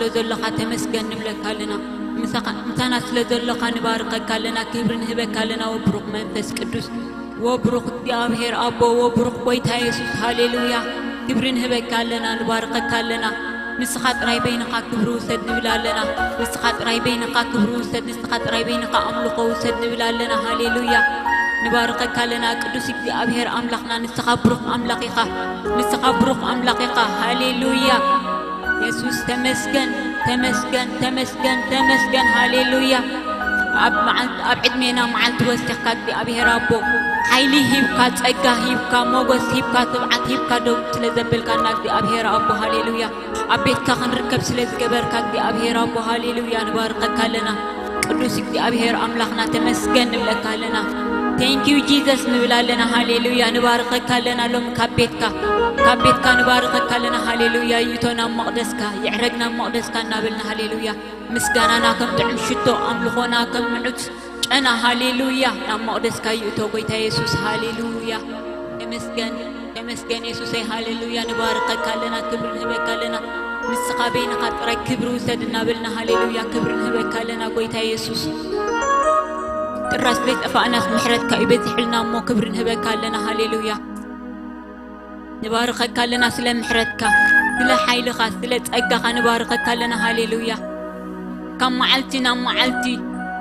ስለ ዘለኻ ተመስገን ንብለካ ኣለና። ምሳኻ፣ ምሳና ስለ ዘለኻ ንባርከካ ኣለና። ክብሪ ንህበካ ኣለና። ወብሩኽ መንፈስ ቅዱስ፣ ወብሩኽ እግዚኣብሔር ኣቦ፣ ወብሩኽ ጎይታ የሱስ፣ ሃሌሉያ። ክብሪ ንህበካ ኣለና፣ ንባርከካ ኣለና። ንስኻ ጥራይ በይንኻ ክብሪ ውሰድ ንብል ኣለና። ንስኻ ጥራይ በይንኻ ክብሪ ውሰድ፣ ንስኻ ጥራይ በይንኻ ኣምልኾ ውሰድ ንብል ኣለና። ሃሌሉያ። ንባርከካ ኣለና ቅዱስ እግዚኣብሔር ኣምላኽና፣ ንስኻ ብሩኽ ኣምላኽ ኢኻ። ንስኻ ብሩኽ ኣምላኽ ኢኻ። ሃሌሉያ። የሱስ ተመስገን፣ ተመስገን፣ ተመስገን፣ ተመስገን። ሃሌሉያ። ኣብ መዓል-፣ ኣብ ዕድሜና መዓልቲ ወሲኽካ እግዚኣብሔር ኣቦ፣ ሓይሊ ሂብካ፣ ጸጋ ሂብካ፣ ሞገስ ሂብካ፣ ትብዓት ሂብካ ደው ስለ ዘበልካና እግዚኣብሔር ኣቦ፣ ሃሌሉያ። ኣብ ቤትካ ክንርከብ ስለ ዝገበርካ እግዚኣብሔር ኣቦ፣ ሃሌሉያ፣ ንባርከካ ኣለና። ቅዱስ እግዚኣብሔር ኣምላኽና ተመስገን ንብለካ ኣለና። Thank you Jesus ንብል ኣለና። ሃሌሉያ፣ ንባርከካ ኣለና። ሎም ካብ ቤትካ፣ ካብ ቤትካ ንባርከካ ኣለና። ሃሌሉያ። ይእቶ ናብ መቕደስካ፣ ይዕረግ ናብ መቕደስካ እናበልና፣ ሃሌሉያ። ምስጋናና ከም ጥዑም ሽቶ፣ ኣምልኾና ከም ምዑት ጨና፣ ሃሌሉያ፣ ናብ መቕደስካ ይእቶ ጎይታ የሱስ። ሃሌሉያ። ተመስገን፣ ተመስገን የሱሰይ፣ ሃሌሉያ። ንባርከካ ኣለና፣ ክብሪ ንህበካ ኣለና። ንስኻ በይንኻ ጥራይ ክብሪ ውሰድ እናበልና፣ ሃሌሉያ፣ ክብሪ ንህበካ ኣለና ጎይታ የሱስ። ጥራስ ዘይጠፋእናስ ምሕረትካ እዩ በዚሕልና እሞ ክብሪ ንህበካ ኣለና። ሃሌሉያ። ንባርከካ ኣለና ስለ ምሕረትካ፣ ስለ ሓይልኻ፣ ስለ ጸጋኻ ንባርከካ ኣለና። ሃሌሉያ። ካብ መዓልቲ ናብ መዓልቲ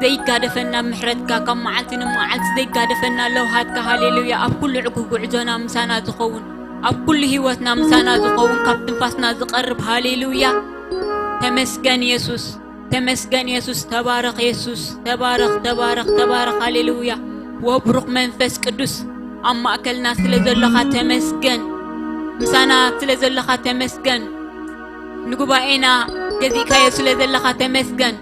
ዘይጋደፈና ምሕረትካ፣ ካብ መዓልቲ ንመዓልቲ ዘይጋደፈና ለውሃትካ፣ ሃሌሉያ። ኣብ ኩሉ ዕጉ ጉዕዞና ምሳና ዝኸውን፣ ኣብ ኩሉ ህይወትና ምሳና ዝኸውን፣ ካብ ትንፋስና ዝቐርብ፣ ሃሌሉያ። ተመስገን የሱስ፣ ተመስገን የሱስ፣ ተባረኽ የሱስ፣ ተባረኽ፣ ተባረኽ፣ ተባረኽ፣ ሃሌሉያ። ወብሩኽ መንፈስ ቅዱስ፣ ኣብ ማእከልና ስለ ዘለኻ ተመስገን፣ ምሳና ስለ ዘለኻ ተመስገን፣ ንጉባኤና ገዚእካዮ ስለ ዘለኻ ተመስገን፣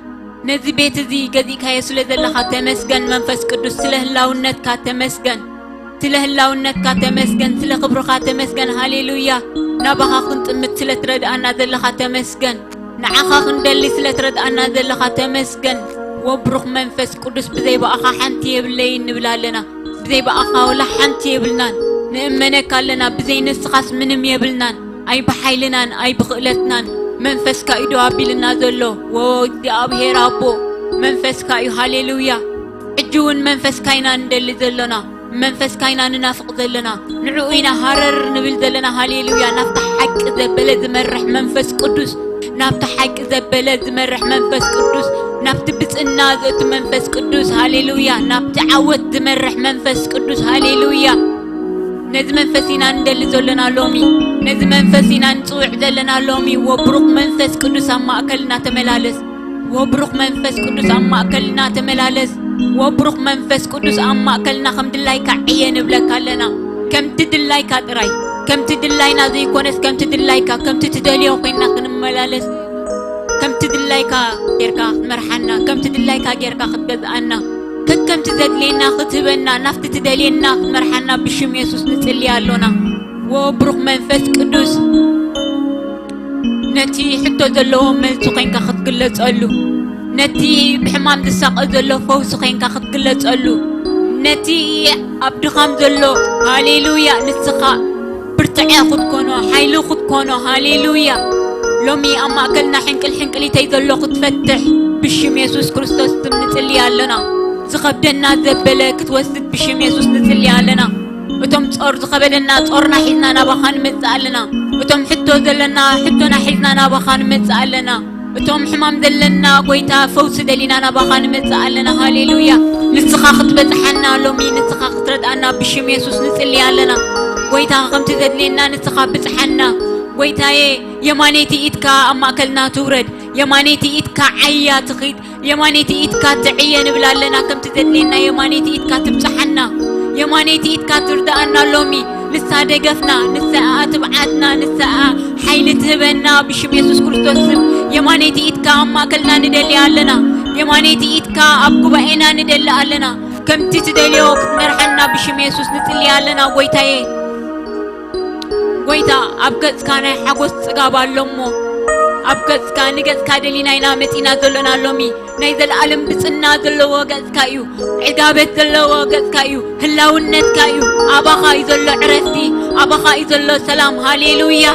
ነዚ ቤት እዚ ገዚእካዮ ስለ ዘለኻ ተመስገን፣ መንፈስ ቅዱስ ስለ ህላውነትካ ተመስገን፣ ስለ ህላውነትካ ተመስገን፣ ስለ ክብርኻ ተመስገን፣ ሃሌሉያ። ናባኻ ክንጥምት ስለ ትረድኣና ዘለኻ ተመስገን፣ ንዓኻ ክንደሊ ስለ ትረድኣና ዘለኻ ተመስገን። ወብሩኽ መንፈስ ቅዱስ፣ ብዘይ ብኣኻ ሓንቲ የብለይን ንብል ኣለና። ብዘይ ብኣኻ ወላ ሓንቲ የብልናን። ንእመነካ ኣለና፣ ብዘይ ንስኻስ ምንም የብልናን። ኣይ ብሓይልናን ኣይ ብኽእለትናን፣ መንፈስካ እዩ ደው ኣቢልና ዘሎ። ወ እግዚኣብሔር ኣቦ፣ መንፈስካ እዩ። ሃሌሉያ። ሕጂ እውን መንፈስካ ኢና ንደሊ ዘሎና፣ መንፈስካ ኢና ንናፍቕ ዘለና። ንዕኡ ኢና ሃረር ንብል ዘለና። ሃሌሉያ። ናብታ ሓቂ ዘበለ ዝመርሕ መንፈስ ቅዱስ፣ ናብታ ሓቂ ዘበለ ዝመርሕ መንፈስ ቅዱስ፣ ናብቲ ብጽና ዘእቱ መንፈስ ቅዱስ፣ ሃሌሉያ። ናብቲ ዓወት ዝመርሕ መንፈስ ቅዱስ፣ ሃሌሉያ። ነዚ መንፈስ ኢና ንደሊ ዘለና ሎሚ፣ ነዚ መንፈስ ኢና ንጽውዕ ዘለና ሎሚ። ወብሩኽ መንፈስ ቅዱስ ኣብ ማእከልና ተመላለስ። ወብሩኽ መንፈስ ቅዱስ ኣብ ማእከልና ተመላለስ። ወብሩኽ መንፈስ ቅዱስ ኣብ ማእከልና ከም ድላይካ ዕየ ንብለካ ኣለና። ከምቲ ድላይካ ጥራይ፣ ከምቲ ድላይና ዘይኮነስ ከምቲ ድላይካ፣ ከምቲ ትደልዮ ኮይንና ክንመላለስ፣ ከምቲ ድላይካ ጌርካ ክትመርሓና፣ ከምቲ ድላይካ ጌርካ ክትገዝኣና፣ ከከምቲ ዘድልየና ክትህበና፣ ናብቲ ትደልየና ክትመርሓና ብሽም የሱስ ንጽሊ ኣሎና። ወብሩኽ መንፈስ ቅዱስ፣ ነቲ ሕቶ ዘለዎ መልሲ ኮይንካ ክትግለጸሉ፣ ነቲ ብሕማም ዝሳቐ ዘሎ ፈውሲ ኮይንካ ክትግለጸሉ፣ ነቲ ኣብ ድኻም ዘሎ፣ ሃሌሉያ፣ ንስኻ ብርትዐ ክትኮኖ፣ ሓይሊ ክትኮኖ፣ ሃሌሉያ። ሎሚ ኣብ ማእከልና ሕንቅል ሕንቅሊተይ ዘሎ ክትፈትሕ ብሽም የሱስ ክርስቶስ ስም ንጽሊ ኣለና። ዝኸብደና ዘበለ ክትወስድ ብሽም የሱስ ንጽሊ ኣለና። እቶም ጾር ዝኸበደና ጾርና ሒዝና ናባኻ ንመጽእ ኣለና። እቶም ሕቶ ዘለና ሕቶና ሒዝና ናባኻ ንመጽእ ኣለና። እቶም ሕማም ዘለና ጎይታ ፈውሲ ደሊና ናባኻ ንመጽእ ኣለና። ሃሌሉያ። ንስኻ ክትበጽሓና ሎሚ ንስኻ ክትረድኣና ብሽም የሱስ ንጽሊ ኣለና። ጎይታ ከምቲ ዘድልየና ንስኻ ብጽሓና። ጎይታዬ የማነይቲ ኢድካ ኣብ ማእከልና ትውረድ። የማነይቲ ኢድካ ዓያ ትኺድ። የማነይቲ ኢድካ ትዕየ ንብል ኣለና። ከምቲ ዘድልየና የማነይቲ ኢድካ ትብጽሓና። የማነይቲ ኢድካ ትርድኣና ሎሚ። ንሳ ደገፍና፣ ንሳ ትብዓትና፣ ንሳ ሓይሊ ትህበና ብሽም የሱስ ክርስቶስ ስም። የማነይቲ ኢድካ ኣብ ማእከልና ንደሊ ኣለና። የማነይቲ ኢድካ ኣብ ጉባኤና ንደሊ ኣለና። ከምቲ ትደልዮ ክትመርሓና ብሽም የሱስ ንጽሊ ኣለና ጎይታዬ። ጎይታ ኣብ ገጽካ ናይ ሓጎስ ጽጋብ ኣሎ እሞ፣ ኣብ ገጽካ ንገጽካ ደሊና ኢና መጺና ዘሎና ሎሚ። ናይ ዘለኣለም ብጽና ዘለዎ ገጽካ እዩ። ዕጋበት ዘለዎ ገጽካ እዩ። ህላውነትካ እዩ። ኣባኻ እዩ ዘሎ ዕረፍቲ። ኣባኻ እዩ ዘሎ ሰላም። ሃሌሉያ።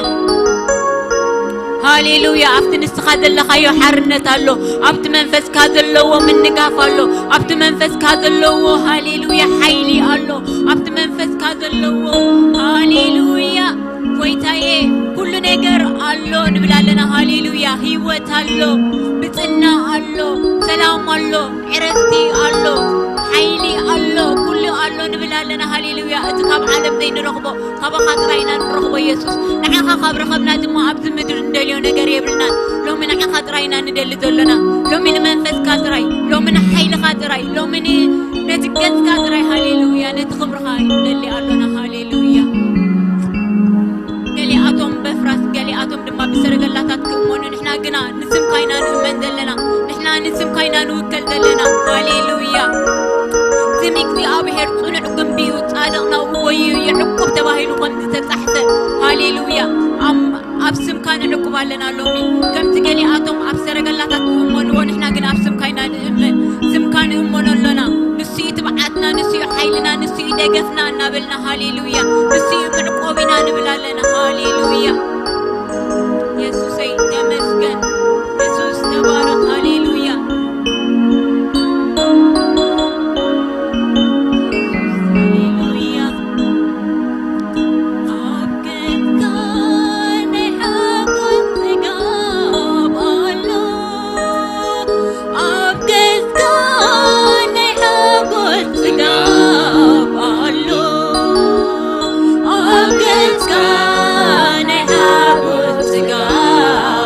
ሃሌሉያ። ኣብቲ ንስኻ ዘለኻዮ ሓርነት ኣሎ። ኣብቲ መንፈስካ ዘለዎ ምንጋፍ ኣሎ። ኣብቲ መንፈስካ ዘለዎ፣ ሃሌሉያ፣ ሓይሊ ኣሎ። ኣብቲ መንፈስካ ዘለዎ፣ ሃሌሉያ፣ ጎይታዬ፣ ኩሉ ነገር ኣሎ ንብል ኣለና። ሃሌሉያ። ህይወት ኣሎ፣ ብፅና ኣሎ፣ ሰላም ኣሎ፣ ዕረፍቲ ኣሎ፣ ሓይሊ ኣሎ፣ ኩሉ ኣሎ ንብል ኣለና። ሃሌሉያ። እቲ ካብ ዓለም ዘይንረኽቦ ካባኻ ጥራይ ኢና ንረኽቦ የሱስ። ንዓኻ ካብ ረኸብና ድማ ኣብዚ ምድሪ እንደልዮ ነገር የብልናን። ሎሚ ንዓኻ ጥራይ ኢና ንደሊ ዘሎና። ሎሚ ንመንፈስካ ጥራይ፣ ሎሚ ንሓይልኻ ጥራይ፣ ሎሚ ን-፣ ነቲ ገጽካ ጥራይ፣ ሃሌሉያ፣ ነቲ ክብርኻ ንደሊ ኣሎና። ሃሌሉያ። ገሊኣቶም በፍራስ፣ ገሊኣቶም ድማ ብሰረገላታት ክእመኑ፣ ንሕና ግና ንስምካ ኢና ንእመን ዘለና። ንሕና ንስምካ ኢና ንውከል ዘለና። ሃሌሉያ። ስም እግዚኣብሔር ጽኑዕ ግንቢ እዩ፣ ጻድቕ ናብኡ ጎይዩ ይዕቁብ ተባሂሉ ከም ዝተጻሕፈ። ሃሌሉያ። ኣም-፣ ኣብ ስምካ ንዕቁብ ኣለና ሎሚ። ከምቲ ገሊኣቶም ኣብ ሰረገላታት ክእመንዎ፣ ንሕና ግን ኣብ ስምካ ኢና ንእመን። ስምካ ንእመኖ ኣሎና። ንሱ እዩ ትብዓትና፣ ንሱ እዩ ሓይልና፣ ንሱ እዩ ደገፍና እናበልና፣ ሃሌሉያ። ንሱ እዩ መዕቆቢና ንብል ኣለና። ሃሌሉያ። የሱሰይ ተመስገን። የሱስ ተባረኽ። ሃሌሉያ። ሃሌሉያ። ኣብ ገጽካ ናይ ሓጎስ ጽጋብ ኣሎ። ኣብ ገጽካ ናይ ሓጎስ ጽጋብ ኣሎ። ኣብ ገጽካ ናይ ሓጎስ ጽጋብ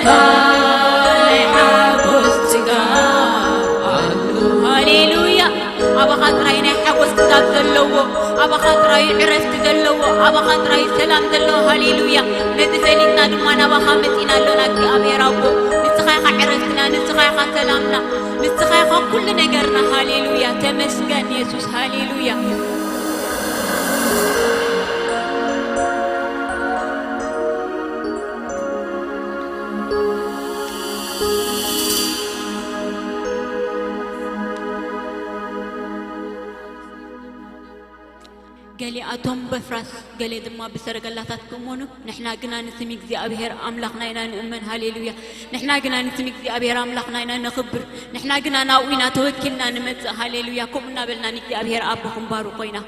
ናይ ሓጎስ ጽጋብ ኣሎ። ሃሌሉያ። ኣባኻ ጥራይ ናይ ሓጎስ ጽጋብ ዘለዎ፣ ኣባኻ ጥራይ ዕረፍቲ ዘለዎ፣ ኣባኻ ጥራይ ሰላም ዘለዎ። ሃሌሉያ። ነዚ ፈሊጥና ድማ ናባኻ መጺና ኣሎና እግዚኣብሔር ኣቦ። ንስኻ ኢኻ ዕረፍትና፣ ንስኻ ኢኻ ሰላምና፣ ንስኻ ኢኻ ኩሉ ነገርና። ሃሌሉያ። ተመስገን የሱስ። ሃሌሉያ። ገሊኣቶም በፍራስ ገለ ድማ ብሰረገላታት ክእመኑ፣ ንሕና ግና ንስም እግዚኣብሔር ኣምላኽና ኢና ንእመን። ሃሌሉያ። ንሕና ግና ንስም እግዚኣብሔር ኣምላኽና ኢና ነኽብር። ንሕና ግና ናብኡ ኢና ተወኪልና ንመጽእ። ሃሌሉያ። ከምኡ እናበልና ንእግዚኣብሔር ኣቦ ክንባርኾ ኢና።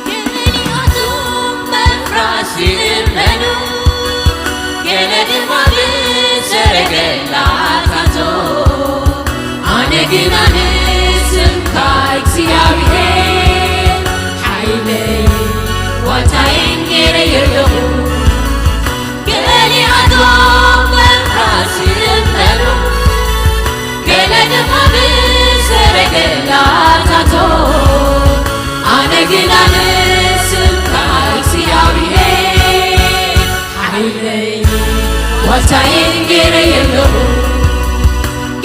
ገሊኣቶም በፍራስ ይእመኑ፣ ገለ ድማ ብሰረገላታቶም። ኣነ ግና ንስምካ እግዚኣብሔር ሓይለይን ዋልታይን ገይረዮ ኣለኹ። ገሊኣቶም በፍራስ ይእመኑ፣ ገለ ድማ ብሰረገላታቶም። ኣነ ግና ንስምካ እግዚኣብሔር ሓይለይን ዋልታይን ገይረዮ ኣለኹ።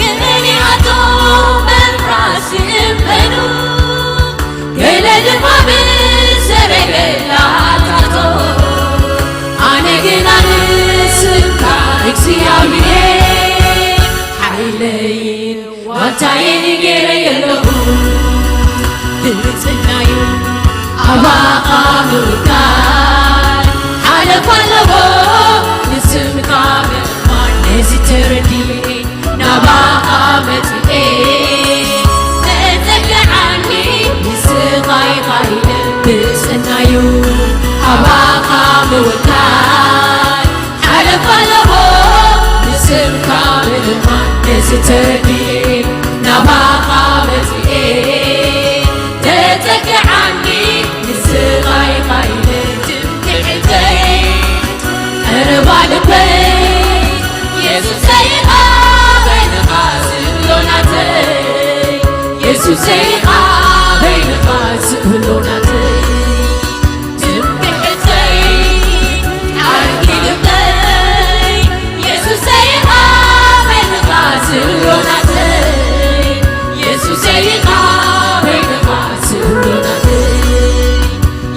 ገሊኣቶም በፍራስ ይእመኑ፣ ገለ ድማ ብሰረገላታቶም። ኣነ ግና ንስምካ እግዚኣብሔር ሓይለይን ዋልታይን ገይረዮ ኣለኹ። ብጽናዩ ኣባኻ ምውካል ሓለፋ ኣለዎ። ንስምካ ምእማን ነዚ ተረዲኤ ናባኻ መጺኤ። ተጸግዓኒ ንስኻ ኢኻ ኢለ ብጽናዩ ኣባኻ ምውካል ሓለፋ ኣለዎ። ንስምካ ምእማን ነዚ ተረዲኤ ናባኻ መጺኤ። ተጸግዓኒ ንስኻ ኢኻ ኢለ ትምክሕተይ። ቀረባ ልበይ የሱሰይ ኣበይ ንኻ ዝብሎ ናተይ። የሱሰይ ኣበይ ንኻ ዝብሎ ናተይ። ትምክሕተይ ዓርኪ ልበይ የሱሰይ ኣበይ ንኻ ዝብሎ ናተይ። የሱሰይ ኣበይ ንኻ ዝብሎ ናተይ።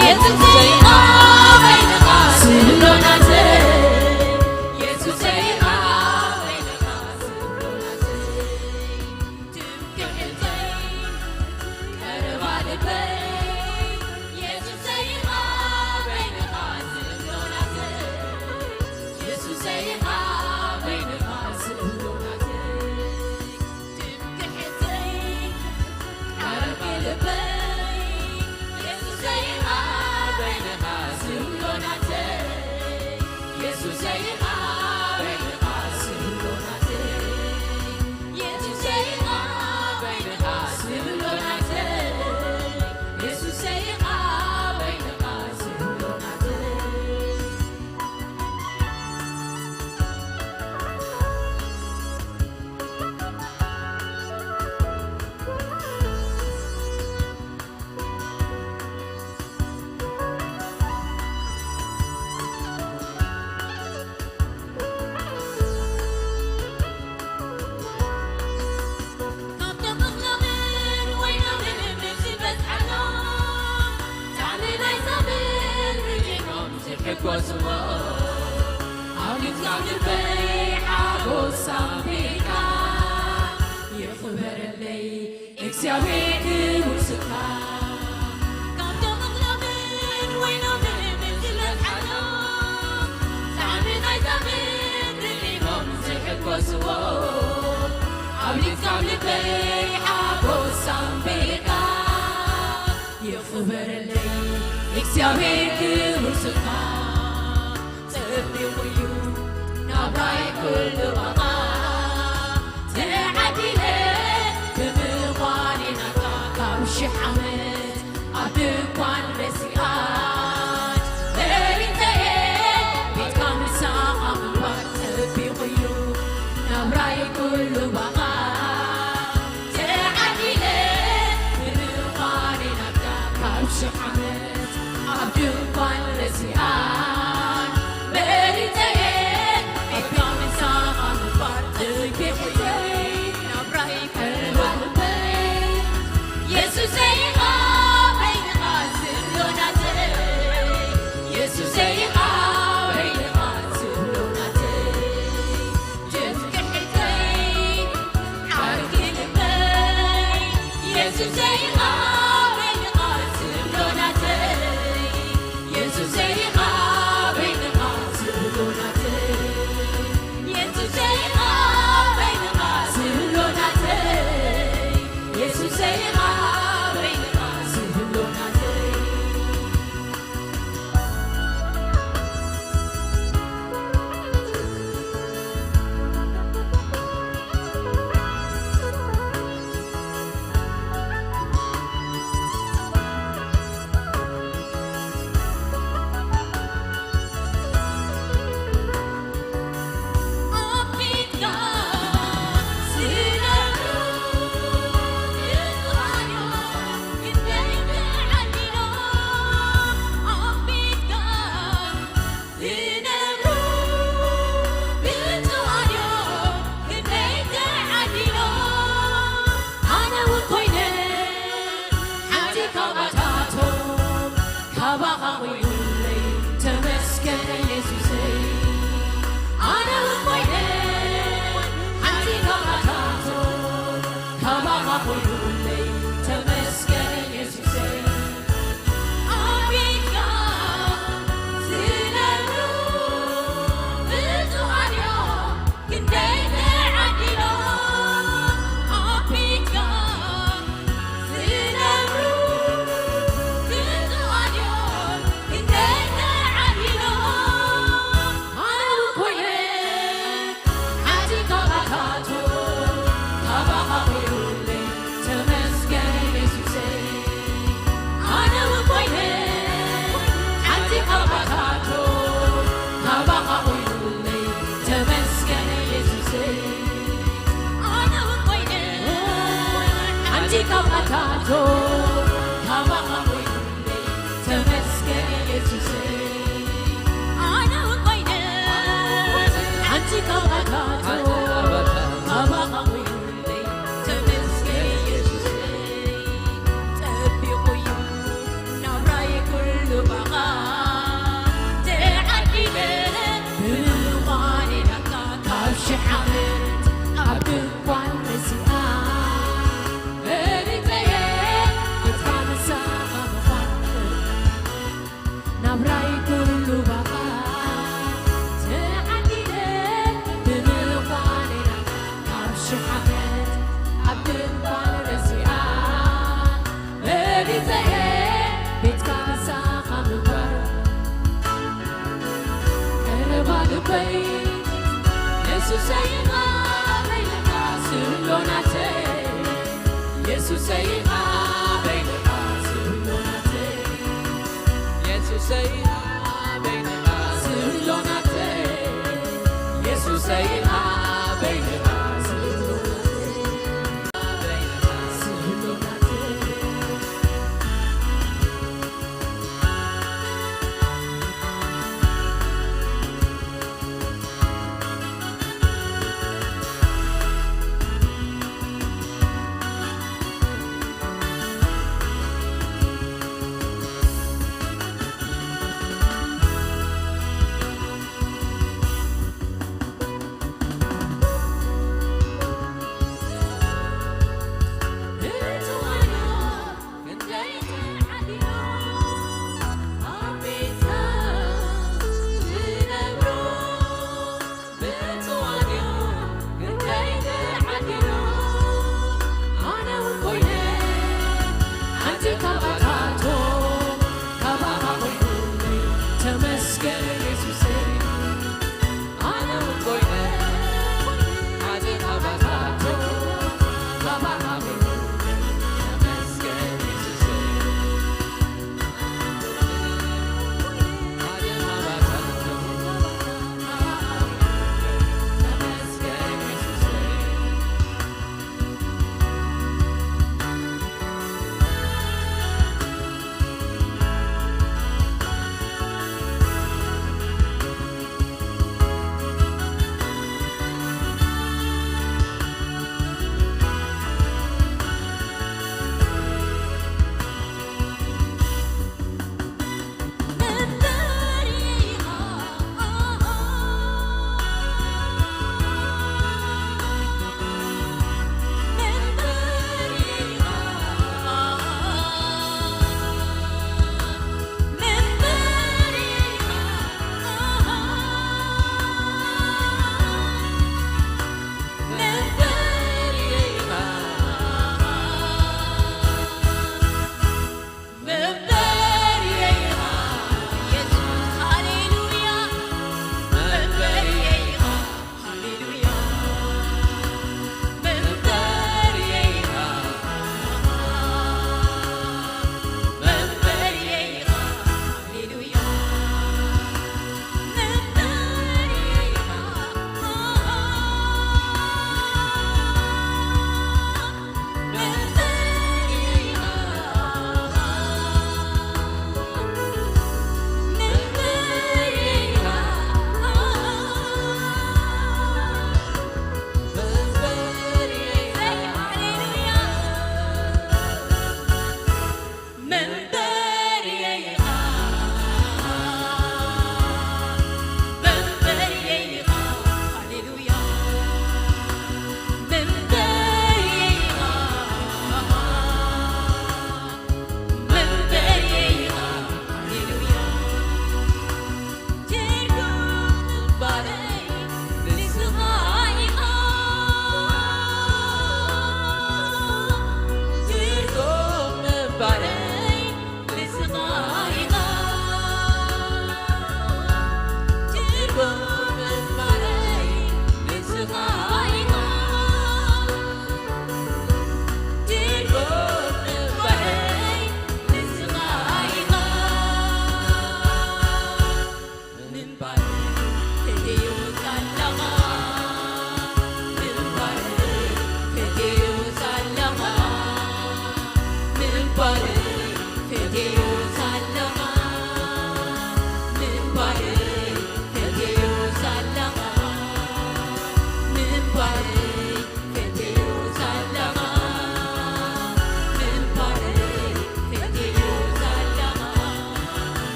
የሱሰይ ኣበይ ንኻ ዝብሎ ናተይ። የሱሰይ ኣበይ ንኻ ዝብሎ ናተይ። ትምክሕተይ እግዚኣብሔር ክቡር ስምካ። ካብ ተመኽሎምን ወይኖምን ዝለዝሓሎ፣ ጣዕሚ ናይዛ ምድሪ ሊሞም ዝሕጎስዎ፣ ኣብሊጽካ ኣብ ልበይ ሓጎስ ኣንቢርካ። ይኽበረለይ እግዚኣብሔር ክቡር ስምካ። ጸቢቑ እዩ ናብራይ ኩሉ ባኻ። ተዓዲለ ብምዃነይ ናትካ ካብ ሽሕ ዓመት ኣብ ድንኳን ረሲኣን። መሪጸየ ቤትካ ምሳኻ ምንባር ጸቢቑ እዩ ናብራይ ኩሉ ባኻ። ተዓዲለ ብምዃነይ ናትካ ካብ ሽሕ ዓመት ኣብ ድንኳን ረሲኣን መሪጸየ ቤትካ ምሳኻ ምንባር ጽጌ ሕይወተይ ናብራይ ቀረባ ልበይ የሱሰይ ኢኻ በይንኻ ዝብሎ ናተይ የሱሰይ ኢኻ በይንኻ ዝብሎ ናተይ ጀዝግሕተይ ዓርኪ ልበይ የሱሰይ ኢኻ በይንኻ ዝብሎ ናተይ የሱሰይ ኢኻ በይንኻ ዝብሎ ናተይ የሱሰይ ኢኻ በይንኻ ዝብሎ ናተይ የሱሰይ ኢኻ በይንኻ ዝብሎ ናተይ ዝነብሩ ብተዋህዶ ክንደይ ተዓዲሎም። ኣነ እውን ኮይነ ሓንቲ ካብኣታቶም፣ ካባኻ ኮይኑለይ ተመስገን የሱሰይ። ኣነ እውን ኮይነ ሓንቲ ካብኣታቶም፣ ካባኻ ኮይኑለይ ተመስገን የሱሰይ።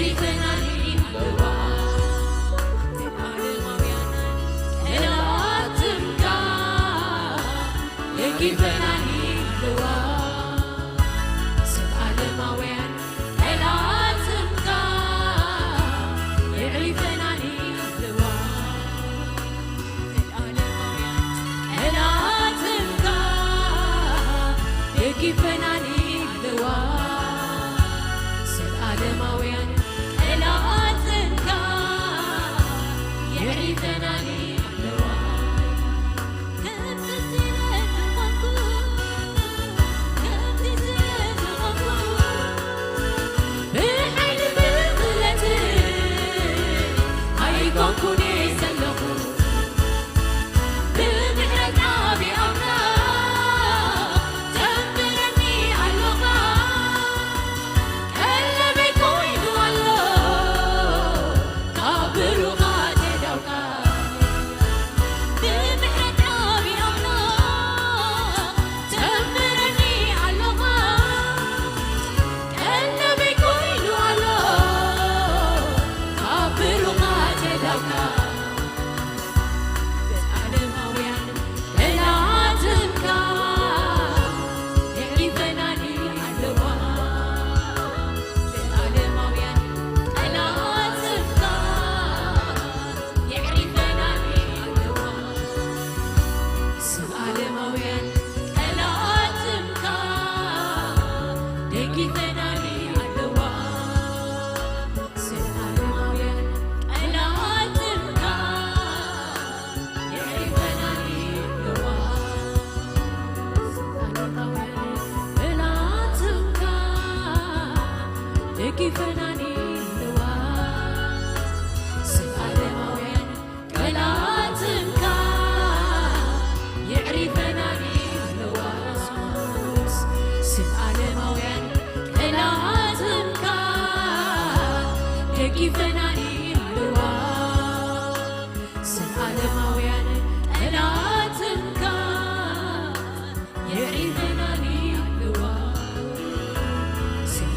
ሪፈናኒ ኣለዋ። ዓለማውያን ጠላትምካ የጊፈናኒ ኣለዋ። ሰብ ዓለማውያን ጠላትምካ የዕሪፈናኒ ኣለዋ።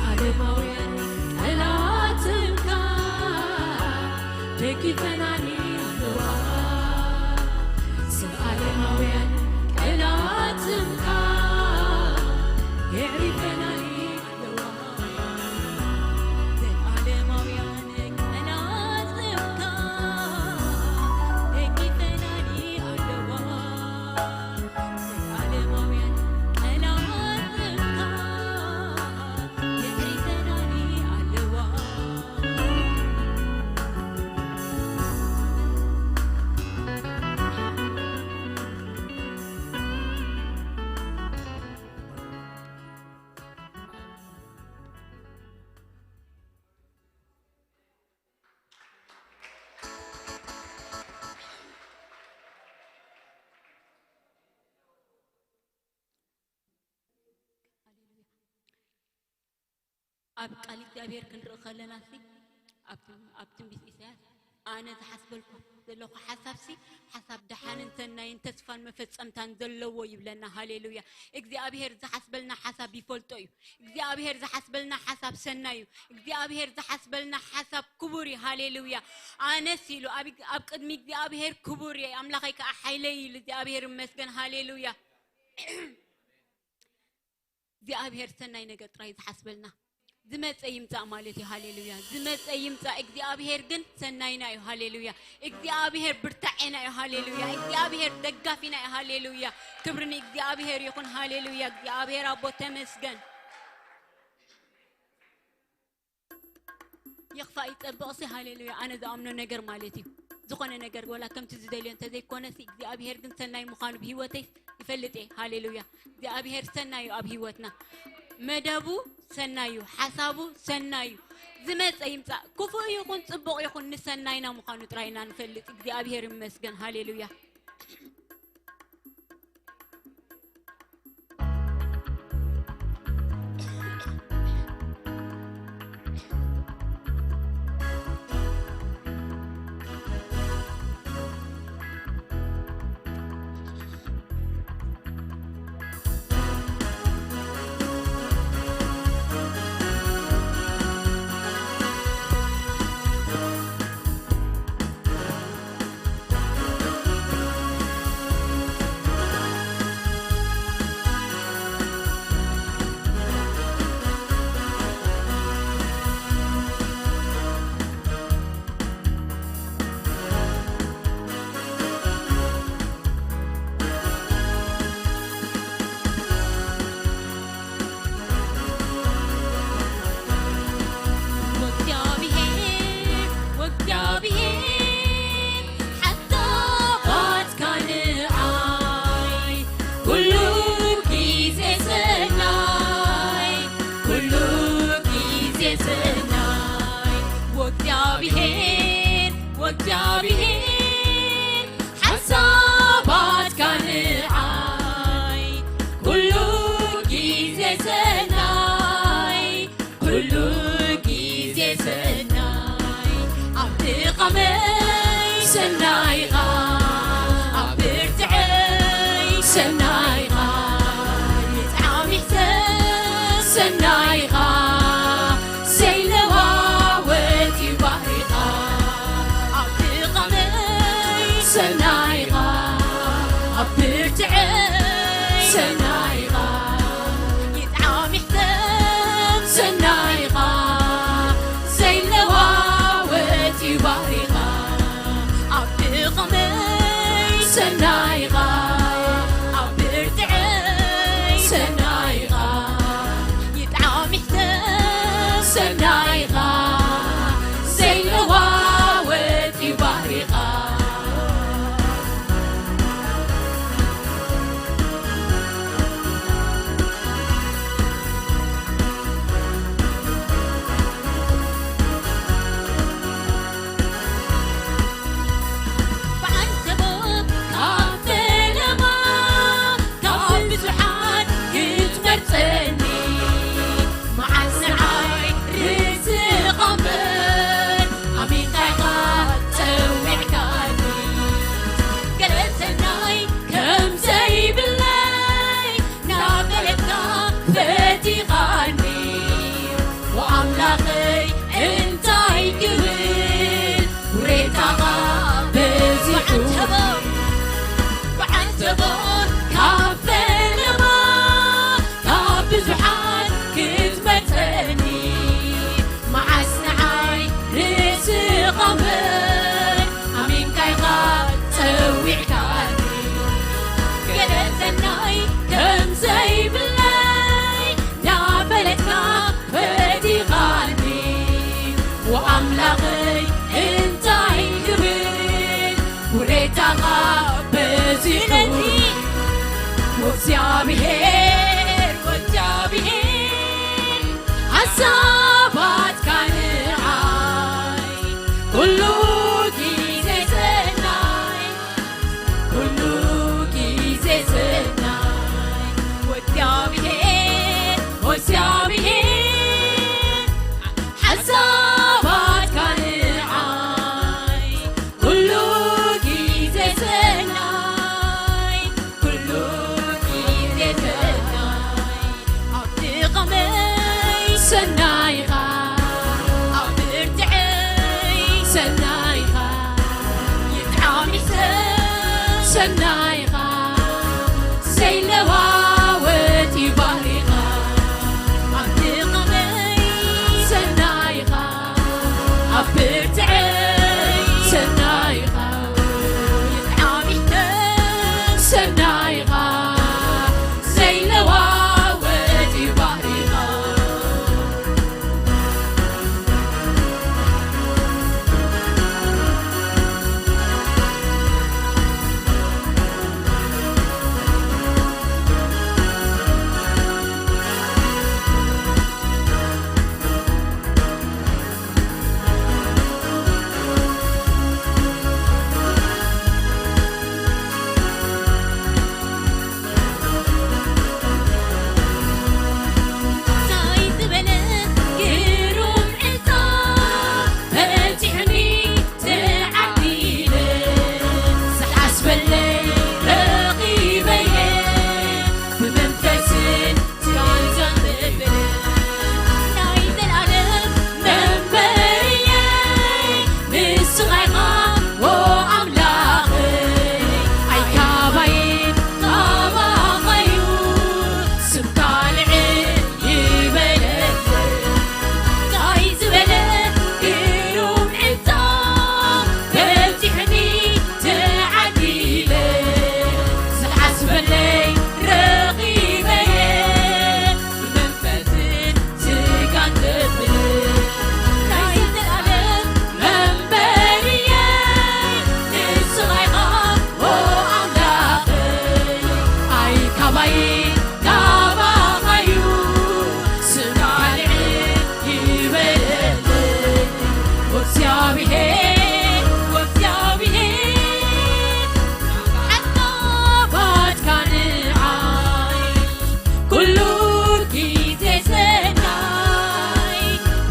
ዓለማውያን ጠላትምካ የጊፈናኒ ኣለዋ። ሰብ ዓለማውያን ጠላትምካ የዕሪፈናኒ ኣለዋ። ኣብ ቃል እግዚኣብሔር ክንርኢ ከለና ሲ ኣብ ትንቢት ኢሳያስ ኣነ ዝሓስበልኩ ዘለኹ ሓሳብ ሲ ሓሳብ ደሓንን ሰናይን ተስፋን መፈጸምታን ዘለዎ ይብለና። ሃሌሉያ። እግዚኣብሔር ዝሓስበልና ሓሳብ ይፈልጦ እዩ። እግዚኣብሔር ዝሓስበልና ሓሳብ ሰናይ እዩ። እግዚኣብሔር ዝሓስበልና ሓሳብ ክቡር እዩ። ሃሌሉያ። ኣነስ ኢሉ ኣብ ቅድሚ እግዚኣብሔር ክቡር እየ፣ ኣምላኸይ ከዓ ሓይለይ ኢሉ። እግዚኣብሔር ይመስገን። ሃሌሉያ። እግዚኣብሔር ሰናይ ነገር ጥራይ ዝሓስበልና። ዝመፀ ይምፃእ ማለት እዩ። ሃሌሉያ። ዝመፀ ይምፃእ፣ እግዚኣብሔር ግን ሰናይና እዩ። ሃሌሉያ። እግዚኣብሔር ብርታዔና እዩ። ሃሌሉያ። እግዚኣብሔር ደጋፊና እዩ። ሃሌሉያ። ክብሪ ንእግዚኣብሔር ይኹን። ሃሌሉያ። እግዚኣብሔር ኣቦ ተመስገን። ይኽፋእ ይጸብቕሲ፣ ሃሌሉያ። ኣነ ዝኣምኖ ነገር ማለት እዩ። ዝኾነ ነገር ወላ ከምቲ ዝደልዮ እንተዘይኮነሲ እግዚኣብሔር ግን ሰናይ ምዃኑ ብህይወተይ ይፈልጥ እየ። ሃሌሉያ። እግዚኣብሔር ሰናይ እዩ ኣብ ህይወትና። መደቡ ሰናይ እዩ፣ ሓሳቡ ሰናይ እዩ። ዝመጸ ይምጻእ፣ ክፉእ ይኹን ጽቡቕ ይኹን ንሰናይና ምዃኑ ጥራይ ኢና ንፈልጥ። እግዚኣብሔር ይመስገን። ሃሌሉያ። ሰናይ ወእግዚኣብሔር፣ ወእግዚኣብሔር ሓሳባትካ ንዓይ ኩሉ ግዜ ሰናይ፣ ኩሉ ግዜ ሰናይ። ኣብ ድኻመይ ሰናይኻ፣ ኣብ ብርትዐይ ሰናይኻ፣ ንጣዕሚ ሕሰብ ሰናይኻ፣ ዘይለዋወጥ እዩ ባህሪኻ። ኣብ ድኻመይ ሰናይኻ፣ ኣብ ብርትዐይ ሰናይኻ፣ ይጥዓም ይሕተም ሰናይኻ፣ ዘይለዋወጥ እዩ ባህሪኻ። ኣብ ድኻመይ ሰናይኻ፣ ኣብ ብርትዐይ ሰናይኻ፣ ይጥዓም ይሕተም ሰናይኻ፣ ዘይለዋወጥ እዩ ባህሪኻ። ብዓንተቦ ካብ ፈለማ፣ ካብ ብዙሓት ክትመርጸኒ፣ መዓስ ንዓይ ርእስኻ እምበር፣ ኣሚንካ ኢኻ ጸዊዕካኒ። ገለ ሰናይ ከም ዘይብለይ፣ ናበለካ ፈቲኻኒ፣ ወኣምላኸይ እንታይ ክብል፣ ውሬታኻ በዚሑ። ብዓንተቦ፣ ብዓንተቦ ካብ ፈለማ፣ ካብ ብዙሓት ክትመርጸኒ፣ መዓስ ንዓይ ርእስኻ እምበር፣ ኣሚንካ ኢኻ ጸዊዕካኒ። ገለ ሰናይ ከም ዘይብለይ፣ ናበለትካ ፈቲኻኒ። ወኣምላኸይ እንታይ ክብል፣ ውሬታኻ በዚሑ። ወእግዚኣብሔር፣ ወእግዚኣብሔር ሓሳባትካ ንዓይ ኩሉ ግዜ ሰናይ፣ ኩሉ ግዜ ሰናይ። ወእግዚኣብሔር፣ ወእግዚኣብሔር ሓሳባትካ ንዓይ ኩሉ ግዜ ሰናይ፣ ኩሉ ግዜ ሰናይ። ኣብ ድኻመይ ሰናይኻ፣ ኣብ ብርትዐይ ሰናይኻ፣ ይጥዓም ይሕሰብ ሰናይኻ፣ ዘይለዋወጥ እዩ ባህሪኻ። ኣብ ድኻመይ ሰናይኻ፣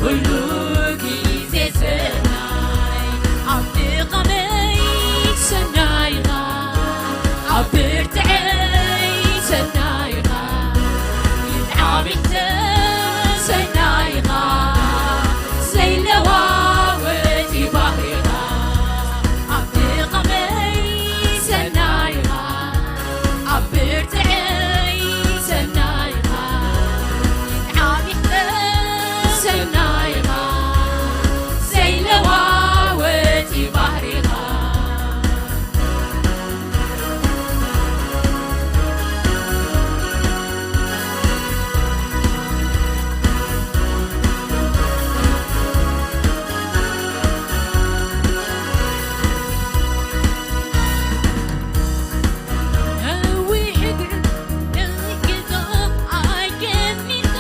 ኩሉ ግዜ ሰናይ፣ ኣብ ድኻመይ ሰናይ ኢኻ፣ ኣብ ብርትዐይ ሰናይ ኢኻ፣ ይትዓቢተ ሰናይ ኢኻ፣ ዘይለዋወጥ ባህሪኻ፣ ኣብ ድኻመይ ሰናይ ኢኻ፣ ኣብ ብርትዐይ ሰናይ ኢኻ፣ ይትዓቢተ ሰናይ ኢኻ፣ ዘይለዋወጥ ባህሪኻ። ነዊሕ እግሪ ደንጊጾ ኣየሚንካ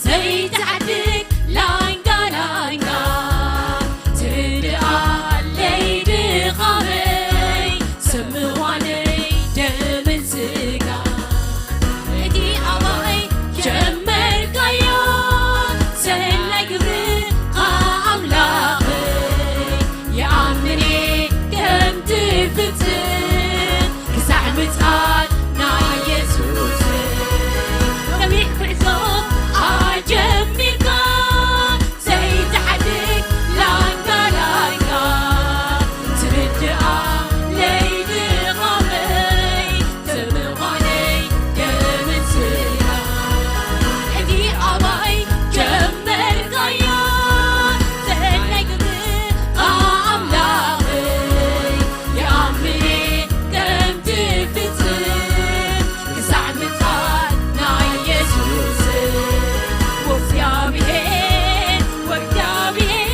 ዘይትዓድግ ላንጋ ላንጋ ትርድኣለይ ድኻመይ ሰብ ምዃነይ ደምን ስጋ እቲ ኣባይ ጀመርካዮ ሰናይ ግብርኻ ኣምላኸይ ይኣምን እየ ከም ትፍጽም ክሳዕ ምጽኣት ናይ የሱስ ነዊሕ ጉዕዞ ኣጀሚርካ ዘይትሓድግ ላንጋ ላንጋ ትርድኣ ለይድኻመይ ብምዃነይ ደምን ስጋ እቲ ኣባይ ጀመርካዮ ሰናይ ግብርኻ ኣምላኸይ ይኣምን እየ ከም ትፍጽም ክሳዕ ምጽኣት ናይ የሱስ ወእግዚኣብሔር ወእግዚኣብሔር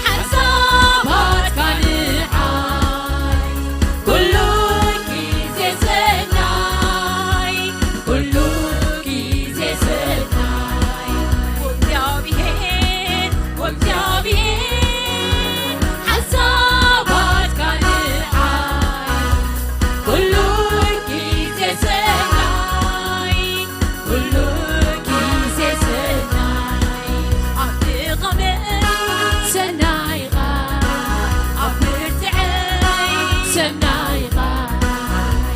ሓሳባትካ ንዓይ ኩሉ ግዜ ሰናይ ኩሉ ግዜ ሰናይ ወእግዚኣብሔር ወእግዚኣብሔር ሓሳባትካ ንዓይ ኩሉ ግዜ ሰናይ ኩሉ ግዜ ሰናይ ኣብ ድኻመይ ሰናይ ኢኻ ኣብ ብርትዐይ ሰናይ ኢኻ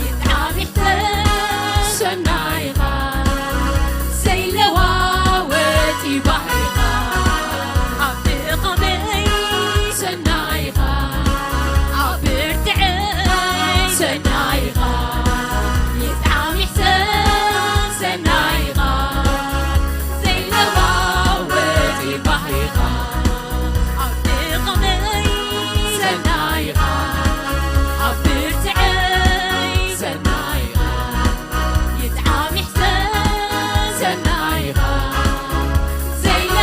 ይትዓቢተ ሰናይ ኢኻ ዘይለዋወጥ ባህሪኻ ኣብ ድኻመይ ሰናይ ኢኻ ኣብ ብርትዐይ ሰናይ ኢኻ ይትዓቢተ ሰናይ ኢኻ ዘይለዋወጥ ባህሪኻ ኣብ ድኻመይ ሰናይ ኢኻ ኣብ ብርትዐይ ሰናይ ኢኻ ይትዓቢተ ሰናይ ኢኻ ዘይለ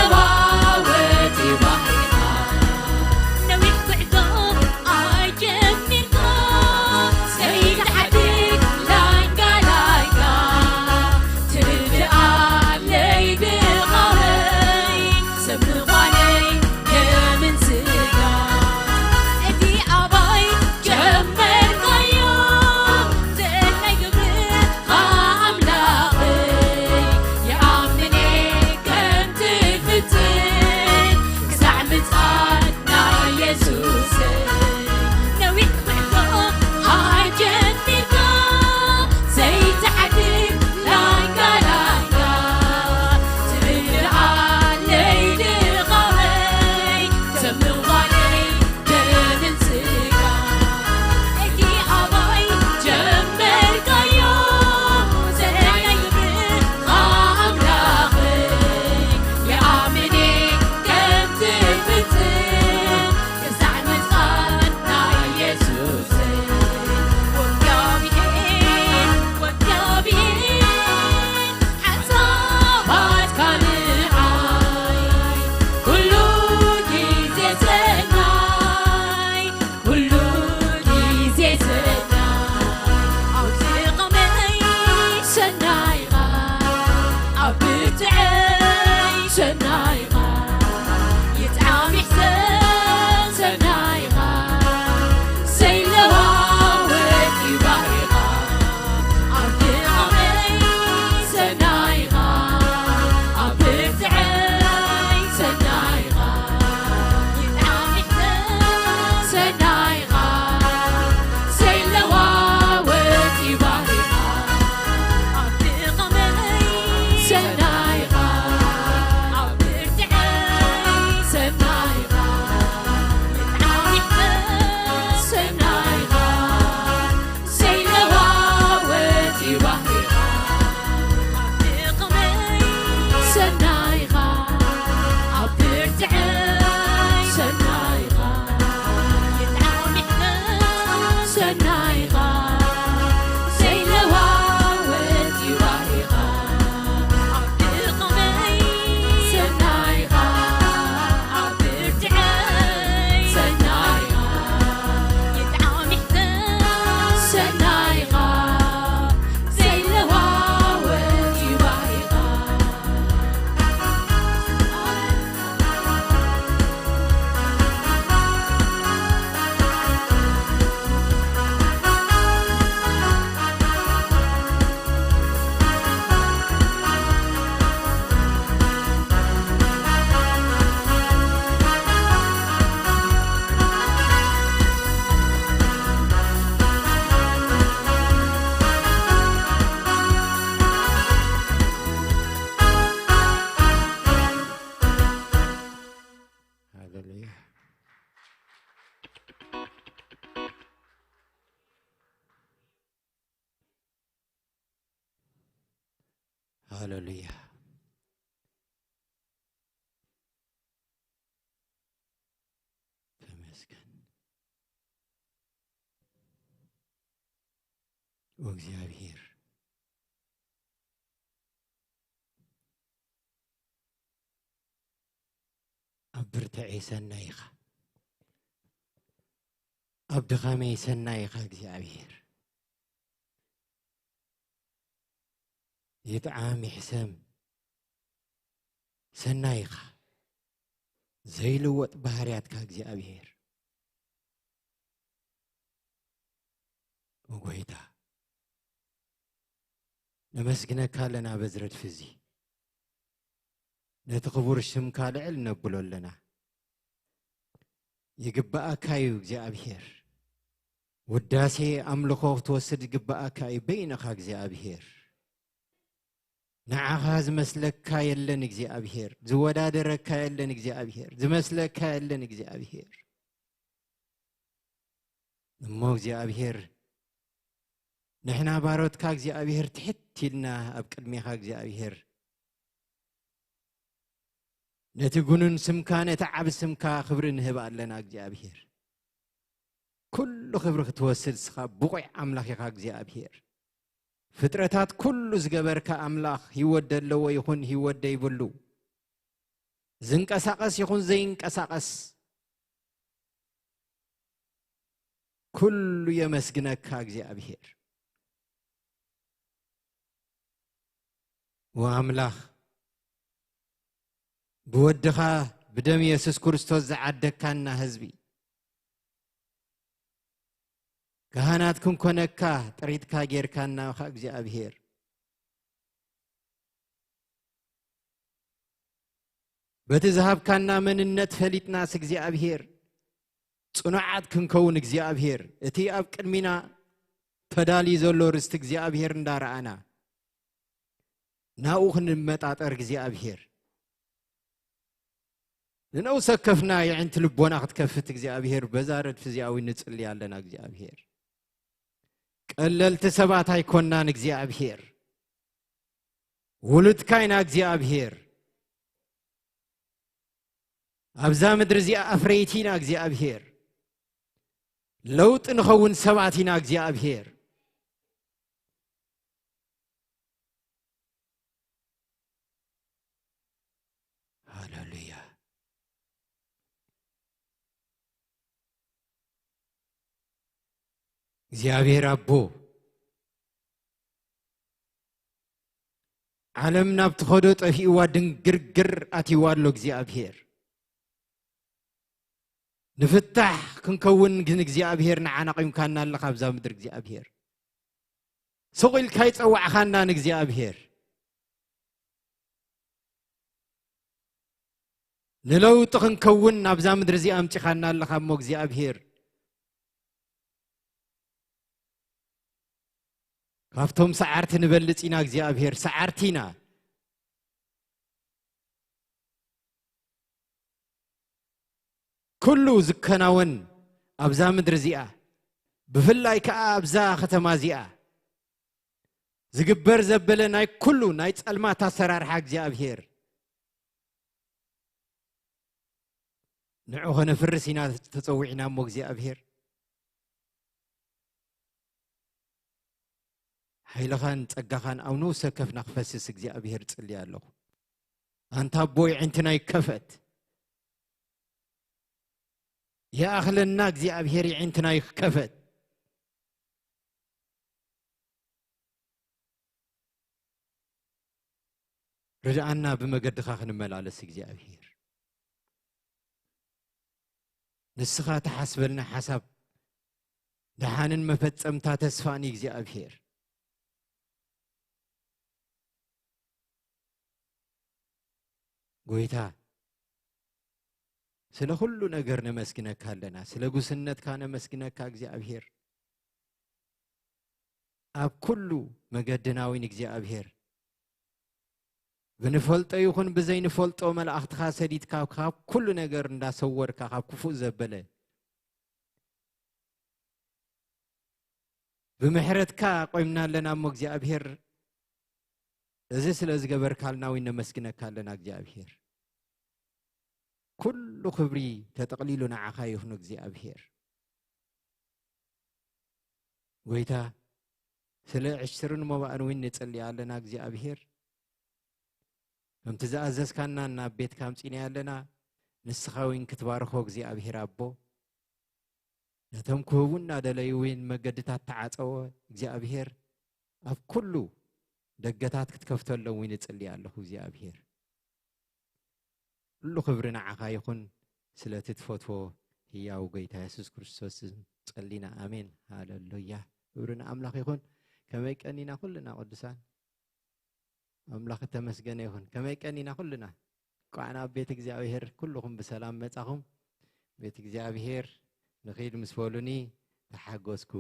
ሃሌሉያ። ሃሌሉያ። ተመስገን። ኦ እግዚኣብሔር፣ ኣብ ብርትዐይ ሰናይ ኢኻ፣ ኣብ ድኻመይ ሰናይ ኢኻ እግዚኣብሔር። ይጥዓም ይሕሰም ሰናይ ኢኻ። ዘይልወጥ ባህርያትካ እግዚኣብሔር። ኦ ጎይታ፣ ነመስግነካ ኣለና በዚ ረድፊ እዚ። ነቲ ክቡር ሽምካ ልዕል ነብሎ ኣለና። ይግብኣካ እዩ እግዚኣብሔር። ውዳሴ ኣምልኾ ክትወስድ ይግብኣካ እዩ በይንኻ እግዚኣብሔር። ንዓኻ ዝመስለካ የለን እግዚኣብሔር፣ ዝወዳደረካ የለን እግዚኣብሔር፣ ዝመስለካ የለን እግዚኣብሔር። እሞ እግዚኣብሔር፣ ንሕና ባሮትካ እግዚኣብሔር ትሕት ኢልና ኣብ ቅድሜኻ እግዚኣብሔር ነቲ ጉኑን ስምካ፣ ነቲ ዓቢ ስምካ ክብሪ ንህብ ኣለና እግዚኣብሔር። ኩሉ ክብሪ ክትወስድ ንስኻ ብቑዕ ኣምላኽ ኢኻ እግዚኣብሔር። ፍጥረታት ኩሉ ዝገበርካ ኣምላኽ፣ ህይወት ዘለዎ ይኹን ህይወት ዘይብሉ፣ ዝንቀሳቐስ ይኹን ዘይንቀሳቐስ፣ ኩሉ የመስግነካ እግዚኣብሔር። ወኣምላኽ፣ ብወድኻ ብደም የሱስ ክርስቶስ ዝዓደግካና ህዝቢ፣ ካህናት ክንኮነካ ጥሪትካ ጌርካና ኢኻ እግዚኣብሔር። በቲ ዝሃብካና መንነት ፈሊጥናስ እግዚኣብሔር፣ ጽኑዓት ክንከውን እግዚኣብሔር፣ እቲ ኣብ ቅድሚና ተዳልዩ ዘሎ ርስቲ እግዚኣብሔር እንዳረኣና፣ ናብኡ ክንመጣጠር እግዚኣብሔር፣ ንነብሰ ወከፍና የዕንቲ ልቦና ክትከፍት እግዚኣብሔር፣ በዛ ረድፊ እዚኣ እውን ንጽሊ ኣለና እግዚኣብሔር። ቀለልቲ ሰባት ኣይኮናን እግዚኣብሔር። ውሉድካ ኢና እግዚኣብሔር። ኣብዛ ምድሪ እዚኣ ኣፍረይቲ ኢና እግዚኣብሔር። ለውጢ ንኸውን ሰባት ኢና እግዚኣብሔር። ሃሌሉያ። እግዚኣብሔር ኣቦ፣ ዓለም ናብ ትኸዶ ጠፊእዋ ድንግርግር ኣትይዋ ኣሎ እግዚኣብሔር። ንፍታሕ ክንከውን ግን እግዚኣብሔር ንዓና ቆይምካና ኣለኻ ኣብዛ ምድሪ እግዚኣብሔር። ስቕ ኢልካ ይጸዋዕኻና ንእግዚኣብሔር። ንለውጢ ክንከውን ናብዛ ምድሪ እዚኣ ኣምጺኻና ኣለኻ እሞ እግዚኣብሔር። ካብቶም ሰዓርቲ ንበልጽ ኢና እግዚኣብሔር፣ ሰዓርቲ ኢና። ኩሉ ዝከናወን ኣብዛ ምድሪ እዚኣ፣ ብፍላይ ከኣ ኣብዛ ከተማ እዚኣ ዝግበር ዘበለ ናይ ኩሉ ናይ ጸልማት ኣሰራርሓ እግዚኣብሔር፣ ንዑ ኸነፍርስ ኢና ተጸዊዕና እሞ እግዚኣብሔር፣ ሓይልኻን ጸጋኻን ኣብ ነፍሲ ወከፍና ክፈስስ እግዚኣብሔር እጽሊ ኣለኹ። ኣንታ ኣቦ የዕንትና ይከፈት። ይኣኽለና እግዚኣብሔር የዕንትና ይከፈት። ርድኣና ብመገድኻ ክንመላለስ እግዚኣብሔር። ንስኻ ትሓስበልና ሓሳብ ደሓንን መፈጸምታ ተስፋን እግዚኣብሔር። ጎይታ፣ ስለ ኩሉ ነገር ነመስግነካ ኣለና። ስለ ጉስነትካ ነመስግነካ እግዚኣብሔር። ኣብ ኩሉ መገድና እውን እግዚኣብሔር ብንፈልጦ ይኹን ብዘይንፈልጦ መላእኽትኻ ሰዲድካ ካብ ኩሉ ነገር እንዳሰወርካ ካብ ክፉእ ዘበለ ብምሕረትካ ቆይምና ኣለና እሞ እግዚኣብሔር፣ እዚ ስለ ዝገበርካልና እውን ነመስግነካ ኣለና እግዚኣብሔር። ኩሉ ክብሪ ተጠቕሊሉ ንዓኻ ይኹን እግዚኣብሔር። ጎይታ፣ ስለ ዕሽርን መባእን እውን ንጽሊ ኣለና እግዚኣብሔር። ከምቲ ዝኣዘዝካና ናብ ቤትካ ኣምጺና ኣለና። ንስኻ እውን ክትባርኾ እግዚኣብሔር ኣቦ፣ ነቶም ክህቡ እናደለዩ እውን መገድታት ተዓጸወ እግዚኣብሔር፣ ኣብ ኩሉ ደገታት ክትከፍተሎም እውን እጽሊ ኣለኹ እግዚኣብሔር። ኩሉ ክብሪ ንዓኻ ይኹን፣ ስለቲ ትፈትዎ ህያው ጎይታ የሱስ ክርስቶስ ጸሊና። ኣሜን። ሃሌሉያ። ክብሪ ንኣምላኽ ይኹን። ከመይ ቀኒና ኩልና ቅዱሳን? ኣምላኽ እተመስገነ ይኹን። ከመይ ቀኒና ኩልና? እንኳዕ ናብ ቤት እግዚኣብሔር ኩልኹም ብሰላም መጻኹም። ቤት እግዚኣብሔር ንኺድ ምስ በሉኒ ተሓጎስኩ።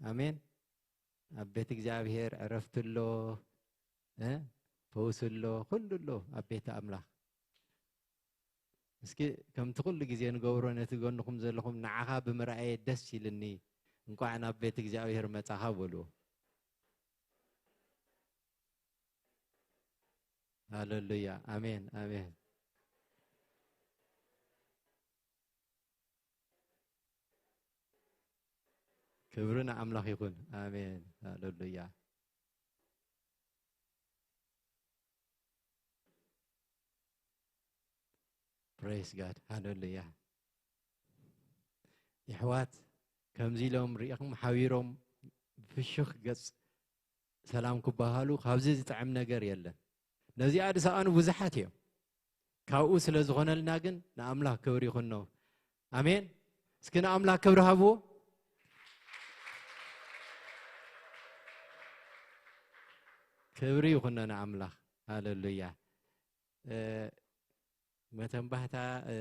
ኣሜን። ኣብ ቤት እግዚኣብሔር ዕረፍቲ ኣሎ፣ እ? ፈውሲ ኣሎ፣ ኩሉ ኣሎ ኣብ ቤት ኣምላኽ። እስኪ ከምቲ ኩሉ ግዜ ንገብሮ ነቲ ጎንኹም ዘለኹም ንዓኻ ብምርኣየ ደስ ኢልኒ፣ እንቋዕ ናብ ቤት እግዚኣብሔር መጻኻ በልዎ። ሃሌሉያ። ኣሜን፣ ኣሜን። ክብሪ ንኣምላኽ ይኹን። ኣሜን። ሃሌሉያ። Praise God. ሃሌሉያ። የሕዋት ከምዚ ኢሎም ሪኢኹም ሓቢሮም ፍሽኽ ገጽ ሰላም ክበሃሉ ካብዚ ዝጥዕም ነገር የለን። ነዚኣ ዝሰኣኑ ብዙሓት እዮም። ካብኡ ስለ ዝኾነልና ግን ንኣምላኽ ክብሪ ይኹኖ። ኣሜን። እስኪ ንኣምላኽ ክብሪ ሃብዎ። ክብሪ ይኹኖ ንኣምላኽ። ሃሌሉያ። እ፣ መተን ባህታ፣ እ፣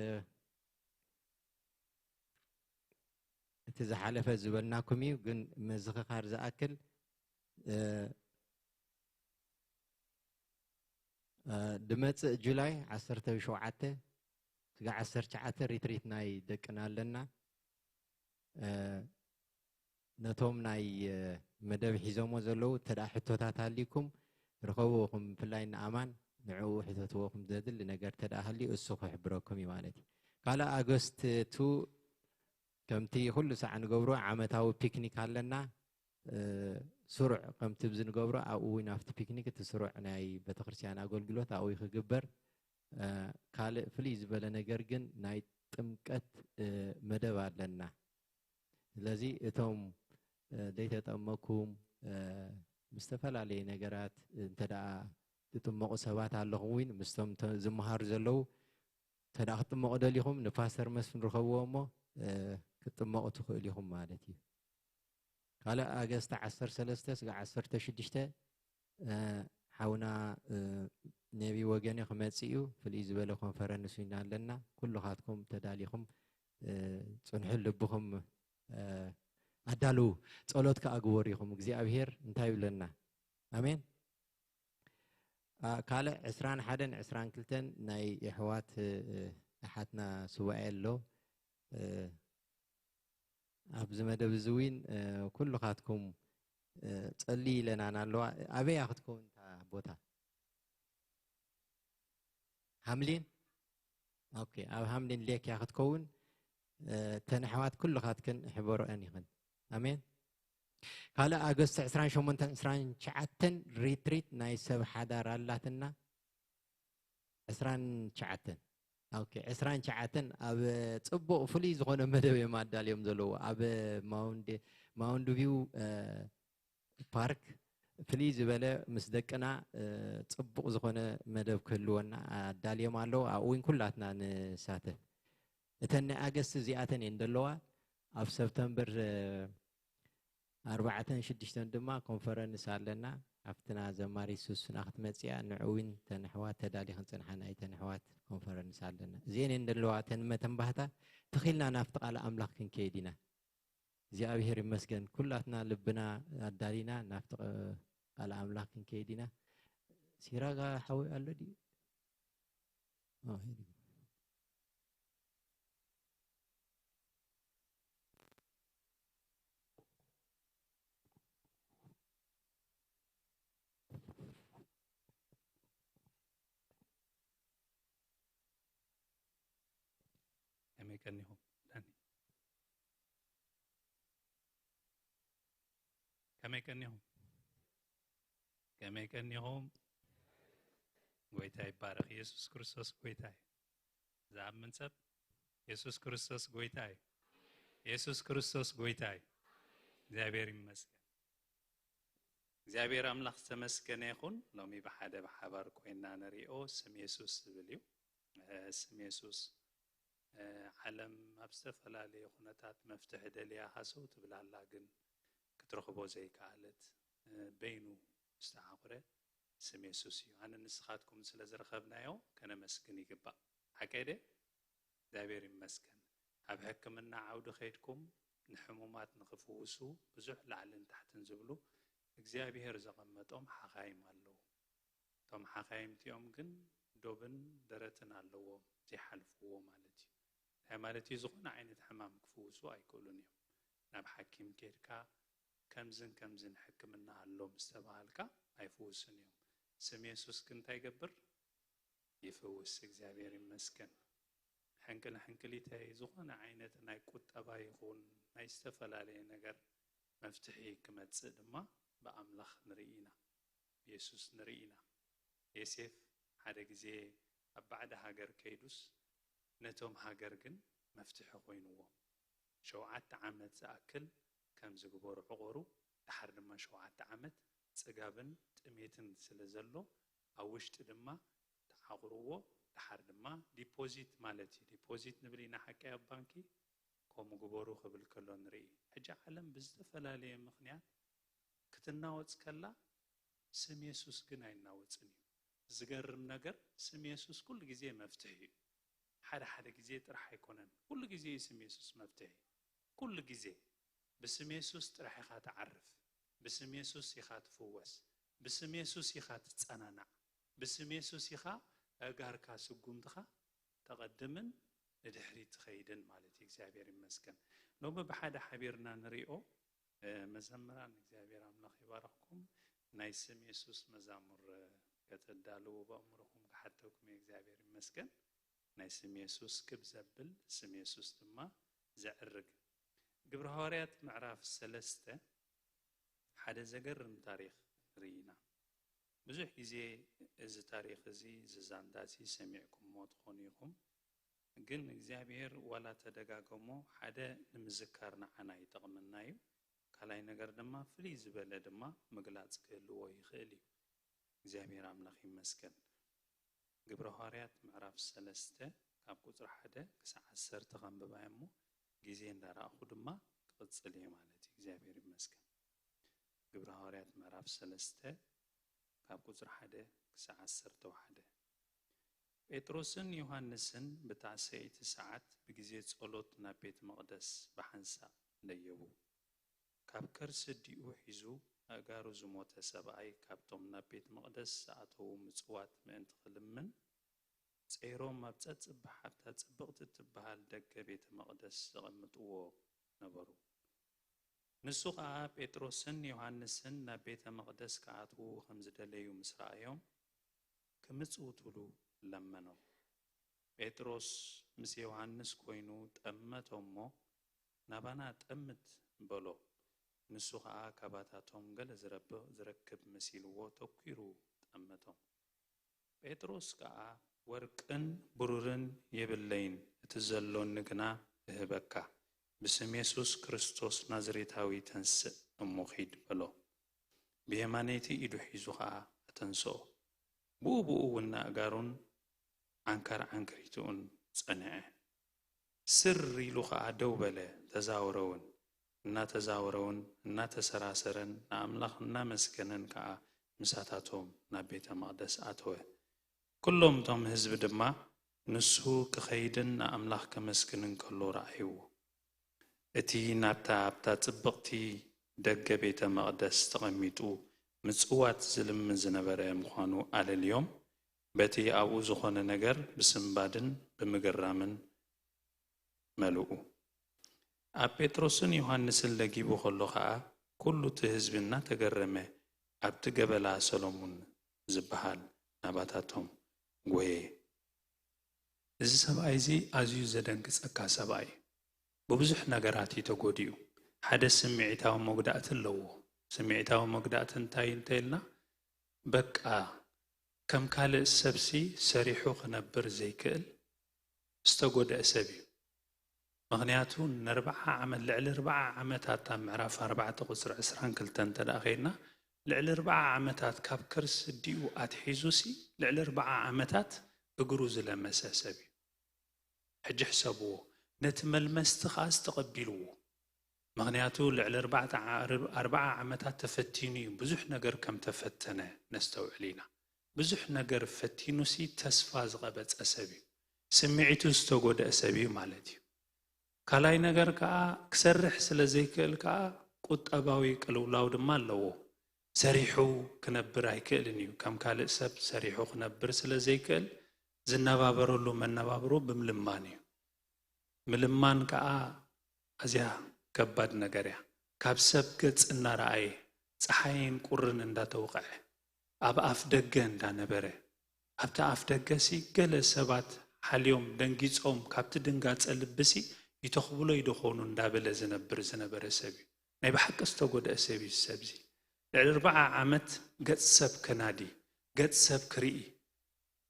እቲ ዝሓለፈ ዝበልናኩም እዩ፣ ግን ምዝኽኻር ዝኣክል፣ እ፣ እ፣ ድመጽእ ጁላይ ዓሰርተ ሸውዓተ ስጋ ዓሰርተ ትሽዓተ ሪትሪት ናይ ደቅና ኣለና። እ፣ ነቶም ናይ፣ እ፣ መደብ ሒዞሞ ዘለዉ እንተ ደኣ ሕቶታት ሃልዩኩም ርኸብዎ፣ ኹም ብፍላይ ንኣማን ንዕኡ ሕተትዎ፣ ኹም ዘድሊ ነገር እንተ ደኣ ሃልዩ እሱ ክሕብረኩም እዩ ማለት እዩ። ካልእ ኣገስት ቱ ከምቲ ኩሉ ሳዕ ንገብሮ ዓመታዊ ፒክኒክ ኣለና። እ፣ ስሩዕ ከምቲ ብዚ ንገብሮ ኣብኡ እውን ኣብቲ ፒክኒክ እቲ ስሩዕ ናይ ቤተክርስትያን ኣገልግሎት ኣብኡ ክግበር። እ፣ ካልእ ፍልይ ዝበለ ነገር ግን ናይ ጥምቀት፣ እ፣ መደብ ኣለና። ስለዚ እቶም፣ እ፣ ዘይተጠመኩም፣ እ፣ ብዝተፈላለየ ነገራት እንተ ደኣ ትጥመቑ ሰባት ኣለኹም እውን ምስቶም ተ-፣ ዝመሃሩ ዘለዉ እንተ ደኣ ክትጥመቑ ደሊኹም ንፓስተር መስፍን ርኸብዎ እሞ፣ እ፣ ክትጥመቑ ትኽእሉ ኢኹም ማለት እዩ። ካልእ ኣገስት ዓሰርተ ሰለስተ ስጋ ዓሰርተ ሽዱሽተ፣ እ፣ ሓውና፣ እ፣ ነቢ ወገኔ ክመጽእ እዩ። ፍልይ ዝበለ ኮንፈረንስ ኢና ኣለና። ኩልኻትኩም ተዳሊኹም፣ እ፣ ጽንሑ፣ ልብኹም፣ እ፣ ኣዳልዉ። ጸሎት ከኣ ግበሩ ኢኹም። እግዚኣብሄር እንታይ ይብለና? ኣሜን። ኣ፣ ካልእ ዕስራን ሓደን ዕስራን ክልተን ናይ የሕዋት፣ እ፣ ኣሓትና ሱባኤ ኣሎ። እ፣ ኣብዚ መደብ እዚ እውን፣ እ፣ ኩልኻትኩም፣ እ፣ ጸልዩ ኢለናን ኣለዋ። ኣበይ እያ ክትከውን እታ ቦታ? ሃምሊን? ኦኬ፣ ኣብ ሃምሊን ሌክ እያ ክትከውን። እ፣ እተን ኣሕዋት ኩልኻትክን ሕበሮአን ኢኽን። ኣሜን። ካልእ ኣገስት ዕስራን ሸሞንተን ዕስራን ትሽዓተን ሪትሪት ናይ ሰብ ሓዳር ኣላትና። ዕስራን ትሽዓተን። ኦኬ፣ ዕስራን ትሽዓተን ኣብ ጽቡቕ ፍሉይ ዝኾነ መደብ እዮም ኣዳልዮም ዘለዉ። ኣብ ማውንድ-፣ ማውንድ ቪው፣ እ፣ ፓርክ ፍልይ ዝበለ ምስ ደቅና፣ እ፣ ጽቡቕ ዝኾነ መደብ ክህልወና ኣዳልዮም ኣለዉ። ኣብኡ እውን ኩላትና ንሳተፍ። እተን ናይ ኣገስት እዚኣተን እየን ዘለዋ። ኣብ ሰፕተምበር፣ እ፣ ኣርባዕተን ሽዱሽተን ድማ ኮንፈረንስ ኣለና። ኣብትና ዘማሪት ሱሱና ክትመጽእ እያ። ንዑ እውን ተን ኣሕዋት ተዳሊኽን ጽንሓ፣ ናይ ተን ኣሕዋት ኮንፈረንስ ኣለና። እዚአን እየን ዘለዋ። እተን መተንባህታ ተኺልና ናብቲ ቃል ኣምላኽ ክንከይድ ኢና። እግዚኣብሔር ይመስገን። ኩላትና ልብና ኣዳሊና ናብቲ ቃል ኣምላኽ ክንከይድ ኢና። ሲራጋ ሓወይ ኣሎ ድዩ? ኣዎ፣ ሄዱ። ከመይ ቀኒኹም? ዳኒ። ከመይ ቀኒኹም? ከመይ ቀኒኹም? ጎይታ ይባረኽ። ኢየሱስ ክርስቶስ ጎይታ እዩ። ዝኣምን ሰብ፣ ኢየሱስ ክርስቶስ ጎይታ እዩ። ኢየሱስ ክርስቶስ ጎይታ እዩ። እግዚኣብሔር ይመስገን። እግዚኣብሔር ኣምላኽ ዝተመስገነ ይኹን። ሎሚ ብሓደ ብሓባር ኮይና ንሪኦ ስም የሱስ ዝብል እዩ። እ፣ ስም የሱስ፣ እ፣ ዓለም ኣብ ዝተፈላለየ ኩነታት መፍትሒ ደልያ ሃሰው ትብል ኣላ፣ ግን ክትረኽቦ ዘይከኣለት፣ እ፣ በይኑ ዝተዓቑረ ስም የሱስ እዩ። ኣነ ንስኻትኩም ስለ ዝረኸብናዮ ከነመስግን ይግባእ። ሓቀይ ደ? እግዚኣብሔር ይመስገን። ኣብ ሕክምና ዓውዲ ከይድኩም ንሕሙማት ንኽፍውሱ ብዙሕ ላዕልን ታሕትን ዝብሉ እግዚኣብሔር ዘቐመጦም ሓኻይም ኣለዉ። እቶም ሓኻይም እቲኦም ግን ዶብን ደረትን ኣለዎም ዘይሓልፍዎ ማለት እዩ። እንታይ ማለት እዩ? ዝኾነ ዓይነት ሕማም ክፍውሱ ኣይክእሉን እዮም። ናብ ሓኪም ከይድካ ከምዝን ከምዝን ሕክምና ኣሎ ምስ ተባሃልካ ኣይፍውስን እዮም። ስም የሱስ ግን እንታይ ይገብር? ይፍውስ። እግዚኣብሔር ይመስገን። ሕንቅል ሕንቅሊተይ ዝኾነ ዓይነት ናይ ቁጠባ ይኹን ናይ ዝተፈላለየ ነገር መፍትሒ ክመጽእ ድማ ብኣምላኽ ንርኢ ኢና፣ ብየሱስ ንርኢ ኢና። ዮሴፍ ሓደ ግዜ ኣብ ባዕዲ ሃገር ከይዱስ ነቶም ሃገር ግን መፍትሒ ኮይንዎም። ሸውዓተ ዓመት ዝኣክል ከም ዝግበሩ ዕቖሩ፣ ድሓር ድማ ሸውዓተ ዓመት ጽጋብን ጥሜትን ስለ ዘሎ ኣብ ውሽጢ ድማ ተዓቑርዎ። ድሓር ድማ ዲፖዚት ማለት እዩ። ዲፖዚት ንብል ኢና ሓቂ ኣብ ባንኪ፣ ከምኡ ግበሩ ክብል ከሎ ንርኢ። ሕጂ ዓለም ብዝተፈላለየ ምኽንያት ክትናወጽ ከላ ስም የሱስ ግን ኣይናወጽን እዩ። ዝገርም ነገር ስም የሱስ ኩሉ ግዜ መፍትሒ እዩ። ሓደ ሓደ ግዜ ጥራሕ ኣይኮነን፣ ኩሉ ግዜ እዩ ስም የሱስ መፍትሒ። ኩሉ ግዜ ብስም የሱስ ጥራሕ ኢኻ ትዓርፍ፣ ብስም የሱስ ኢኻ ትፍወስ፣ ብስም የሱስ ኢኻ ትጸናናዕ፣ ብስም የሱስ ኢኻ ኣእጋርካ ስጉምትኻ ተቐድምን ንድሕሪት ትኸይድን ማለት እዩ። እግዚኣብሔር ይመስገን። ሎሚ ብሓደ ሓቢርና ንሪኦ፣ እ፣ መዘምራን እግዚኣብሔር ኣምላኽ ይባርኽኩም። ናይ ስም የሱስ መዛሙር፣ እ፣ ከተዳልዉ በእምሮኹም ክሓተኩም እየ። እግዚኣብሔር ይመስገን። ናይ ስም የሱስ ክብ ዘብል፣ ስም የሱስ ድማ ዘዕርግ። ግብረ ሃዋርያት ምዕራፍ ሰለስተ ሓደ ዘገርም ታሪኽ ንርኢ ኢና። ብዙሕ ግዜ እዚ ታሪኽ እዚ፣ እዚ ዛንታ እዚ ሰሚዕኩምዎ ትኾኑ ኢኹም። ግን እግዚኣብሔር ዋላ ተደጋገሞ ሓደ ንምዝካር ንዓና ይጠቕመና እዩ። ካልኣይ ነገር ድማ ፍልይ ዝበለ ድማ ምግላጽ ክህልዎ ይኽእል እዩ። እግዚኣብሔር ኣምላኽ ይመስገን። ግብረ ሃዋርያት ምዕራፍ ሰለስተ ካብ ቁጽሪ ሓደ ክሳዕ ዓሰርተ ከንብባ እየ እሞ ግዜ እንዳረኣኹ ድማ ክቕጽል እየ ማለት እዩ። እግዚኣብሔር ይመስገን። ግብረ ሃዋርያት ምዕራፍ ሰለስተ ካብ ቁጽሪ ሓደ ክሳዕ ዓሰርተ ሓደ። ጴጥሮስን ዮሃንስን ብታሕሰይቲ ሰዓት ብግዜ ጸሎት ናብ ቤት መቕደስ ብሓንሳእ ደየቡ። ካብ ከርሲ ኣዲኡ ሒዙ ኣእጋሩ ዝሞተ ሰብኣይ ካብቶም ናብ ቤት መቕደስ ዝኣተዉ ምጽዋት ምእንቲ ክልምን ጸይሮም ኣብ ጸጽባሕ ኣብታ ጽብቕቲ እትበሃል ደገ ቤተ መቕደስ ዘቐምጥዎ ነበሩ። ንሱ ኸኣ ጴጥሮስን ዮሃንስን ናብ ቤተ መቕደስ ክኣትዉ ከም ዝደለዩ ምስ ረኣዮም፣ ክምጽውትሉ ለመኖም። ጴጥሮስ ምስ ዮሃንስ ኮይኑ ጠመቶ እሞ፣ "ናባና ጠምት" በሎ። ንሱ ኸኣ ካባታቶም ገለ ዝረብ-፣ ዝረክብ መሲልዎ ተኲሩ ጠመቶም። ጴጥሮስ ከኣ፣ "ወርቅን ብሩርን የብለይን፣ እቲ ዘሎኒ ግና እህበካ። ብስም የሱስ ክርስቶስ ናዝሬታዊ ተንስእ እሞ ኺድ" በሎ። ብየማነይቲ ኢዱ ሒዙ ኸኣ ኣተንስኦ። ብኡ ብኡ እውን ኣእጋሩን ዓንካር ዓንክሪትኡን ጸንዐ። ስር ኢሉ ኸኣ ደው በለ፣ ተዛወረ እውን። እናተዛወረ እውን እናተሰራሰረን ንኣምላኽ እናመስገነን ከኣ ምሳታቶም ናብ ቤተ መቕደስ ኣተወ። ኩሎም እቶም ህዝቢ ድማ ንሱ ክኸይድን ንኣምላኽ ከመስግንን ከሎ ረኣይዎ። እቲ ናብታ ኣብታ ጽብቕቲ ደገ ቤተ መቕደስ ተቐሚጡ ምጽዋት ዝልምን ዝነበረ ምዃኑ ኣለልዮም፣ በቲ ኣብኡ ዝኾነ ነገር ብስንባድን ብምግራምን መልኡ። ኣብ ጴጥሮስን ዮሃንስን ለጊቡ ከሎ ኸኣ፣ ኩሉ እቲ ህዝቢ እናተገረመ ኣብቲ ገበላ ሰሎሙን ዝበሃል ናባታቶም ጐየ። እዚ ሰብኣይ እዚ ኣዝዩ ዘደንግጸካ ሰብኣይ እዩ። ብብዙሕ ነገራት እዩ ተጎዲኡ። ሓደ ስምዒታዊ መጉዳእቲ ኣለዎ። ስምዒታዊ መጉዳእቲ እንታይ እንተ ኢልና፣ በቃ ከም ካልእ ሰብሲ ሰሪሑ ክነብር ዘይክእል ዝተጎድአ ሰብ እዩ። ምኽንያቱ ንኣርብዓ ዓመት፣ ልዕሊ ኣርብዓ ዓመታት፣ ኣብ ምዕራፍ ኣርባዕተ ቁጽሪ ዕስራን ክልተን እንተ ደኣ ኸይድና፣ ልዕሊ ኣርብዓ ዓመታት ካብ ከርሲ ኣዲኡ ኣትሒዙሲ ልዕሊ ኣርብዓ ዓመታት እግሩ ዝለመሰ ሰብ እዩ። ሕጂ ሕሰብዎ፣ ነቲ መልመስቲ ኸኣ ዝተቐቢልዎ። ምኽንያቱ ልዕሊ ኣርባዕተ ዓ-፣ ኣርብ-፣ ኣርብዓ ዓመታት ተፈቲኑ እዩ፣ ብዙሕ ነገር ከም ተፈተነ ነስተውዕል ኢና። ብዙሕ ነገር ፈቲኑሲ ተስፋ ዝቐበጸ ሰብ እዩ። ስምዒቱ ዝተጎድአ ሰብ እዩ ማለት እዩ። ካልኣይ ነገር ከኣ፣ ክሰርሕ ስለ ዘይክእል ከኣ ቁጠባዊ ቅልውላው ድማ ኣለዎ። ሰሪሑ ክነብር ኣይክእልን እዩ። ከም ካልእ ሰብ ሰሪሑ ክነብር ስለ ዘይክእል፣ ዝነባበረሉ መነባብሮ ብምልማን እዩ። ምልማን ከኣ ኣዝያ ከባድ ነገር እያ። ካብ ሰብ ገጽ እናረኣየ፣ ጸሓይን ቁርን እንዳተውቕዐ፣ ኣብ ኣፍ ደገ እንዳነበረ፣ ኣብቲ ኣፍ ደገሲ ገለ ሰባት ሓልዮም ደንጊጾም፣ ካብቲ ድንጋጸ ልብሲ ይተኽብሎ ይደኾኑ እንዳበለ ዝነብር ዝነበረ ሰብ እዩ። ናይ ብሓቂ ዝተጎድአ ሰብ እዩ እዚ ሰብዚ። ልዕሊ ኣርብዓ ዓመት ገጽ ሰብ ከናዲ፣ ገጽ ሰብ ክርኢ፣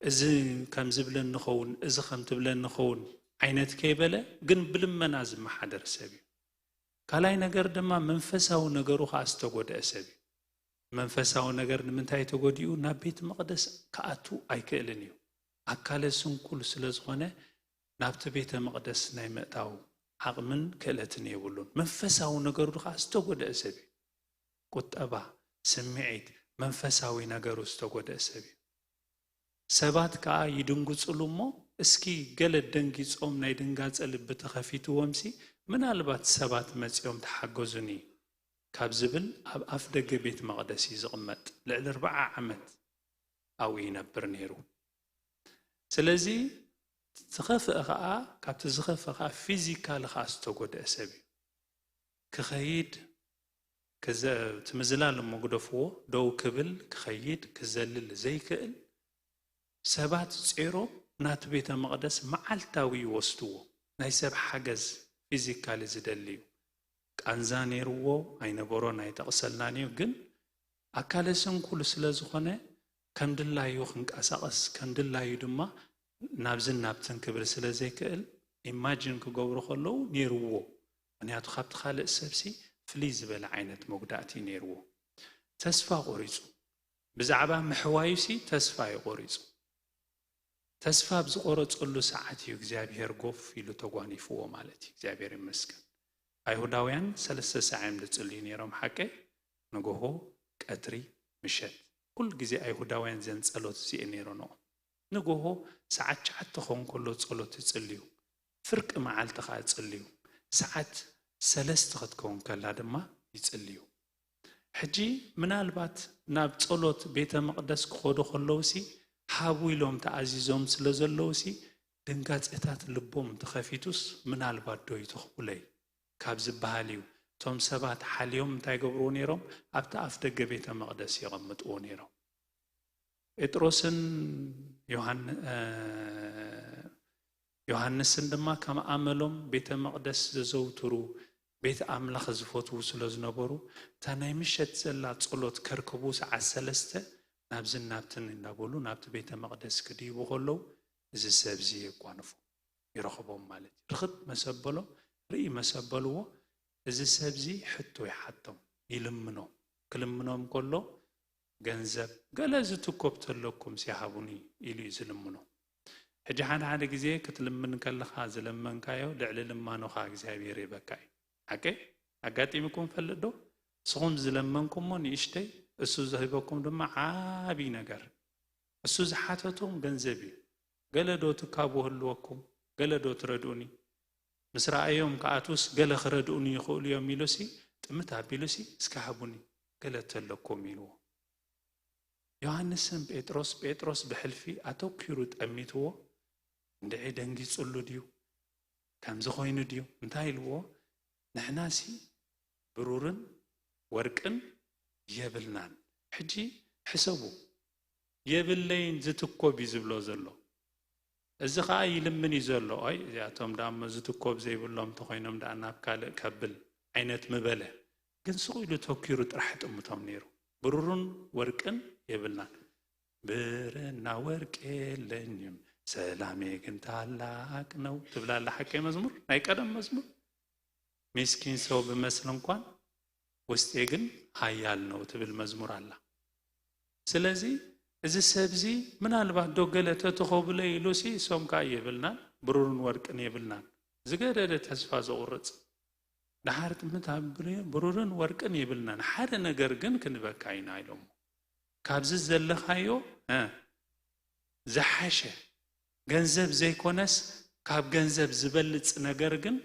እዚ ከም ዝብለኒ ኸውን፣ እዚ ከም ትብለኒ ኸውን ዓይነት ከይበለ፣ ግን ብልመና ዝመሓደር ሰብ እዩ። ካልኣይ ነገር ድማ መንፈሳዊ ነገሩ ከኣ ዝተጎድአ ሰብ እዩ። መንፈሳዊ ነገር ንምንታይ ተጎዲኡ? ናብ ቤት መቕደስ ክኣቱ ኣይክእልን እዩ። ኣካለ ስንኩል ስለ ዝኾነ ናብቲ ቤተ መቕደስ ናይ ምእታው ዓቕምን ክእለትን የብሉን። መንፈሳዊ ነገሩ ከኣ ዝተጎድአ ሰብ እዩ። ቁጠባ፣ ስምዒት፣ መንፈሳዊ ነገሩ ዝተጎድአ ሰብ እዩ። ሰባት ከኣ ይድንግጽሉ እሞ፣ እስኪ ገለ ደንጊጾም ናይ ድንጋጸ ልቢ ተኸፊትዎምሲ፣ ምናልባት ሰባት መጺኦም ተሓገዙኒ ካብ ዝብል ኣብ ኣፍ ደገ ቤት መቕደስ እዩ ዝቕመጥ። ልዕሊ ኣርብዓ ዓመት ኣብኡ ይነብር ነይሩ። ስለዚ ዝኸፍአ ኸኣ፣ ካብቲ ዝኸፍአ ኸኣ ፊዚካሊ ኸኣ ዝተጎድአ ሰብ እዩ። ክኸይድ፣ ክዘ-፣ እቲ ምዝላል እሞ ግደፍዎ፣ ደው ክብል፣ ክኸይድ፣ ክዘልል ዘይክእል፣ ሰባት ጼሮም ናቲ ቤተ መቕደስ መዓልታዊ ይወስድዎ። ናይ ሰብ ሓገዝ ፊዚካሊ ዝደሊ እዩ። ቃንዛ ነይርዎ ኣይነበሮን ኣይጠቕሰልናን እዩ፣ ግን ኣካለ ስንኩል ስለ ዝኾነ ከም ድላዩ ክንቀሳቐስ፣ ከም ድላዩ ድማ ናብዝን ናብትን ክብል ስለ ዘይክእል፣ ኢማጂን ክገብሩ ከለዉ ነይርዎ። ምኽንያቱ ካብቲ ካልእ ሰብሲ ፍልይ ዝበለ ዓይነት መጉዳእቲ ነይርዎ። ተስፋ ቆሪጹ። ብዛዕባ ምሕዋዩሲ ተስፋ እዩ ቆሪጹ። ተስፋ ኣብ ዝቆረጸሉ ሰዓት እዩ እግዚኣብሄር ጎፍ ኢሉ ተጓኒፍዎ ማለት እዩ። እግዚኣብሄር ይመስገን። ኣይሁዳውያን ሰለስተ ሳዕ እዮም ዝጽልዩ ነይሮም፣ ሓቀይ? ንጎሆ፣ ቀትሪ፣ ምሸት። ኩል ግዜ ኣይሁዳውያን ዘን ጸሎት እዚኤ ነይሮንኦም። ንጎሆ ሰዓት ትሽዓተ ክኸውን ከሎ ጸሎት ይጽልዩ። ፍርቂ መዓልቲ ኸኣ ይጽልዩ። ሰዓት ሰለስተ ክትከውን ከላ ድማ ይጽልዩ። ሕጂ ምናልባት ናብ ጸሎት ቤተ መቕደስ ክኸዱ ከለውሲ፣ ሃቡ ኢሎም ተኣዚዞም ስለ ዘለውሲ፣ ድንጋጼታት ልቦም ተኸፊቱስ፣ ምናልባት ዶ ይተኽቡለይ ካብ ዝበሃል እዩ። እቶም ሰባት ሓልዮም እንታይ ገብርዎ ነይሮም? ኣብቲ ኣፍ ደገ ቤተ መቕደስ የቐምጥዎ ነይሮም። ጴጥሮስን ዮሃን-፣ እ፣ ዮሃንስን ድማ ከም ኣመሎም ቤተ መቕደስ ዘዘውትሩ፣ ቤት ኣምላኽ ዝፈትዉ ስለ ዝነበሩ፣ እታ ናይ ምሸት ዘላ ጸሎት ከርክቡ ሰዓት ሰለስተ ናብዝን ናብትን እናበሉ ናብቲ ቤተ መቕደስ ክድይቡ ከለዉ፣ እዚ ሰብዚ የጓንፎም፣ ይረኽቦም ማለት እዩ። ርኽብ መሰበሎም፣ ርኢ መሰበልዎ፣ እዚ ሰብዚ ሕቶ ይሓቶም፣ ይልምኖም። ክልምኖም ከሎ፣ ገንዘብ፣ ገለ ዝትኮብ ተለኩም ሲሃቡኒ ኢሉ እዩ ዝልምኖ። ሕጂ ሓደ ሓደ ግዜ ክትልምን ከለኻ ዝለመንካዮ ልዕሊ ልማኖኻ እግዚኣብሔር ይበካ እዩ። ሓቀይ? ኣጋጢምኩም ፈልጥ ዶ? ንስኹም ዝለመንኩሞ ንእሽተይ፣ እሱ ዝህበኩም ድማ ዓቢ ነገር። እሱ ዝሓተቶም ገንዘብ እዩ። ገለ ዶ ትካቡ ህልወኩም? ገለ ዶ ትረድኡኒ? ምስ ረኣዮም ከኣቱስ ገለ ክረድኡኒ ይኽእሉ እዮም ኢሉሲ፣ ጥምት ኣቢሉሲ፣ እስከ ሃቡኒ፣ ገለ ተለኩም ኢልዎ። ዮሃንስን ጴጥሮስ፣ ጴጥሮስ ብሕልፊ ኣተኲሩ ጠሚትዎ፣ እንድዒ ደንጊጹሉ ድዩ? ከምዚ ኮይኑ ድዩ? እንታይ ኢልዎ? ንሕናሲ ብሩርን ወርቅን የብልናን። ሕጂ ሕሰቡ፣ የብለይን ዝትኮብ እዩ ዝብሎ ዘሎ። እዚ ኸኣ ይልምን እዩ ዘሎ። ኣይ፣ እዚኣቶም ደኣ እሞ ዝትኮብ ዘይብሎም እንተኾይኖም ደኣ ናብ ካልእ ከብል ዓይነት ምበለ። ግን ስቕ ኢሉ ተኪሩ ጥራሕ ጥምቶም ነይሩ። ብሩርን ወርቅን የብልናን። ብርና ወርቅ የለኝም፣ ሰላሜ ግን ታላቅ ነው ትብላላ ሓቀይ መዝሙር፣ ናይ ቀደም መዝሙር። ሚስኪን ሰው ብመስል እንኳን ውስጤ ግን ኃያል ነው ትብል መዝሙር ኣላ። ስለዚ እዚ ሰብዚ ምናልባት ዶ ገለ ተትኸብሎ ኢሉ ሲ፣ እሶም ከኣ የብልናን፣ ብሩርን ወርቅን የብልናን። ዝገደደ ተስፋ ዘቑርጽ። ደሓር ጥምት ኣብ ብሩርን ወርቅን የብልናን፣ ሓደ ነገር ግን ክንበካ ኢና ኢሎሞ። ካብዚ ዘለኻዮ፣ እ፣ ዝሓሸ ገንዘብ ዘይኮነስ፣ ካብ ገንዘብ ዝበልጽ ነገር ግን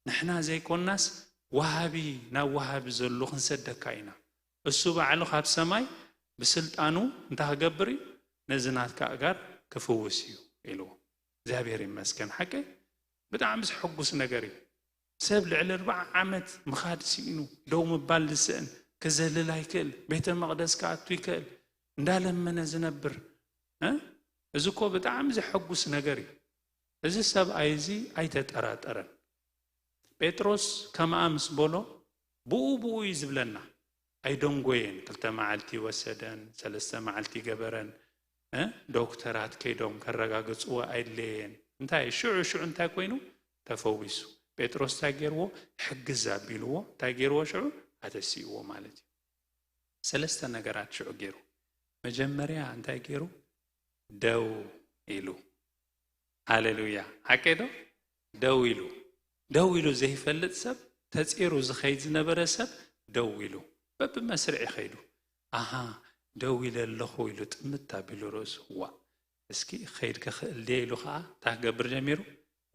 ንሕና ዘይኮናስ ወሃቢ፣ ናብ ወሃቢ ዘሎ ክንሰደካ ኢና። እሱ ባዕሉ ካብ ሰማይ ብስልጣኑ እንታይ ክገብር እዩ? ነዚ ናትካ ኣእጋር ክፍውስ እዩ ኢልዎ። እግዚኣብሔር ይመስገን። ሓቂ ብጣዕሚ ዘሐጉስ ነገር እዩ። ሰብ ልዕሊ ኣርብዓ ዓመት ምኻድ ስኢኑ፣ ደው ምባል ዝስእን፣ ክዘልል ኣይክእል፣ ቤተ መቕደስ ክኣቱ ይክእል፣ እንዳለመነ ዝነብር፣ እ? እዚ እኮ ብጣዕሚ ዘሐጉስ ነገር እዩ። እዚ ሰብኣይ እዚ ኣይተጠራጠረን። ጴጥሮስ ከምኣ ምስ በሎ፣ ብኡ ብኡ እዩ ዝብለና። ኣይደንጎየን። ክልተ መዓልቲ ወሰደን፣ ሰለስተ መዓልቲ ገበረን። እ? ዶክተራት ከይዶም ከረጋግጽዎ ኣይድለየን። እንታይ? ሽዑ ሽዑ እንታይ ኮይኑ? ተፈዊሱ። ጴጥሮስ እንታይ ገይርዎ? ሕግዝ ኣቢልዎ። እንታይ ገይርዎ? ሽዑ ኣተሲእዎ ማለት እዩ። ሰለስተ ነገራት ሽዑ ገይሩ። መጀመርያ እንታይ ገይሩ? ደው ኢሉ። ሃሌሉያ። ሓቀይ ዶ? ደው ኢሉ። ደው ኢሉ ዘይፈልጥ ሰብ፣ ተጼሩ ዝኸይድ ዝነበረ ሰብ ደው ኢሉ። በብመስርዕ ይኸይዱ። ኣሃ፣ ደው ኢለ ኣለኹ ኢሉ ጥምት ኣቢሉ ርእሱ። ዋ፣ እስኪ ኸይድ ክኽእል ድየ ኢሉ ኸዓ እንታይ ክገብር ጀሚሩ?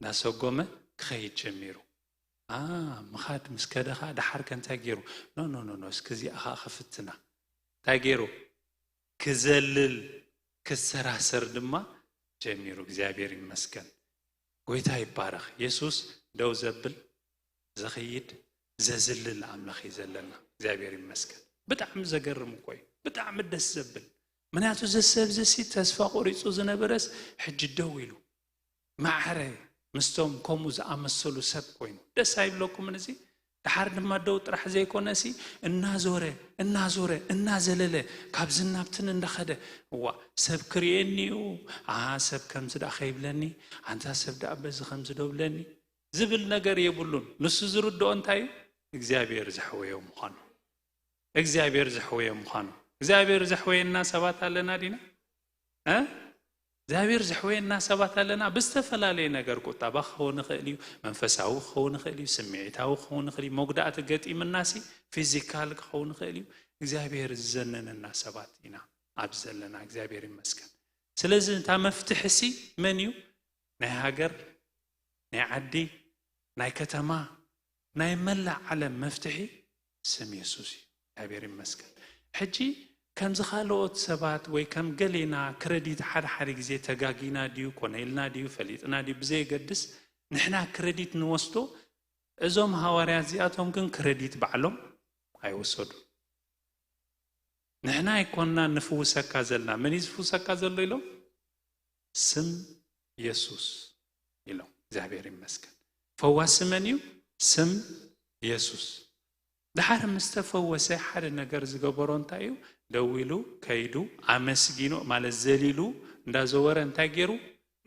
እንዳሰጎመ ክኸይድ ጀሚሩ። ኣ፣ ምኻድ ምስ ከደ ኸዓ ደሓር ከ እንታይ ገይሩ? ኖ፣ ኖ፣ ኖ፣ ኖ፣ እስኪ እዚኣ ኸዓ ክፍትና። እንታይ ገይሩ? ክዘልል፣ ክሰራሰር ድማ ጀሚሩ። እግዚኣብሔር ይመስገን። ጎይታ ይባረኽ። የሱስ ደው ዘብል፣ ዘኽይድ፣ ዘዝልል ኣምላኽ እዩ ዘለና። እግዚኣብሔር ይመስገን። ብጣዕሚ ዘገርም እኮ እዩ። ብጣዕሚ ደስ ዘብል። ምክንያቱ እዚ ሰብ እዚ ሲ ተስፋ ቆሪጹ ዝነበረስ ሕጂ ደው ኢሉ። ማዕረ ምስቶም ከምኡ ዝኣመሰሉ ሰብ ኮይኑ። ደስ ኣይብለኩምን እዚ? ደሓር ድማ ደው ጥራሕ ዘይኮነሲ፣ እናዞረ፣ እናዞረ፣ እናዘለለ፣ ካብዝን ናብትን እንዳኸደ፣ እዋ፣ ሰብ ክርእየኒ እዩ፣ ኣ፣ ሰብ ከምዚ ደኣ ከይብለኒ፣ ኣንታ ሰብ ደኣ በዚ ከምዚ ዶ ብለኒ ዝብል ነገር የብሉን። ንሱ ዝርድኦ እንታይ እዩ? እግዚኣብሔር ዘሕወዮ ምዃኑ። እግዚኣብሔር ዘሕወዮ ምዃኑ። እግዚኣብሔር ዘሕወየና ሰባት ኣለና ዲና? እ? እግዚኣብሔር ዘሕወየና ሰባት ኣለና። ብዝተፈላለየ ነገር፣ ቁጠባ ክኸውን ይኽእል እዩ፣ መንፈሳዊ ክኸውን ይኽእል እዩ፣ ስምዒታዊ ክኸውን ይኽእል እዩ፣ መጉዳእቲ ገጢምናሲ ፊዚካል ክኸውን ይኽእል እዩ። እግዚኣብሔር ዝዘነነና ሰባት ኢና ኣብ ዘለና። እግዚኣብሔር ይመስገን። ስለዚ እታ መፍትሕሲ መን እዩ? ናይ ሃገር፣ ናይ ዓዲ፣ ናይ ከተማ፣ ናይ መላእ ዓለም መፍትሒ ስም የሱስ እዩ። እግዚኣብሔር ይመስገን። ሕጂ ከምዚ ካልኦት ሰባት ወይ ከም ገሌና ክረዲት ሓደ ሓደ ግዜ ተጋጊና ድዩ፣ ኮነ ኢልና ድዩ፣ ፈሊጥና ድዩ ብዘየገድስ፣ ንሕና ክረዲት ንወስዶ፣ እዞም ሃዋርያ እዚኣቶም ግን ክረዲት ባዕሎም ኣይወሰዱ። ንሕና ኣይኮንና ንፍውሰካ ዘለና። መን እዩ ዝፍውሰካ ዘሎ ኢሎም? ስም የሱስ ኢሎም። እግዚኣብሔር ይመስገን። ፈዋሲ መን እዩ? ስም የሱስ። ድሓር ምስ ተፈወሰ ሓደ ነገር ዝገበሮ እንታይ እዩ? ደው ኢሉ ከይዱ ኣመስጊኑ፣ ማለት ዘሊሉ እንዳዘወረ እንታይ ገይሩ?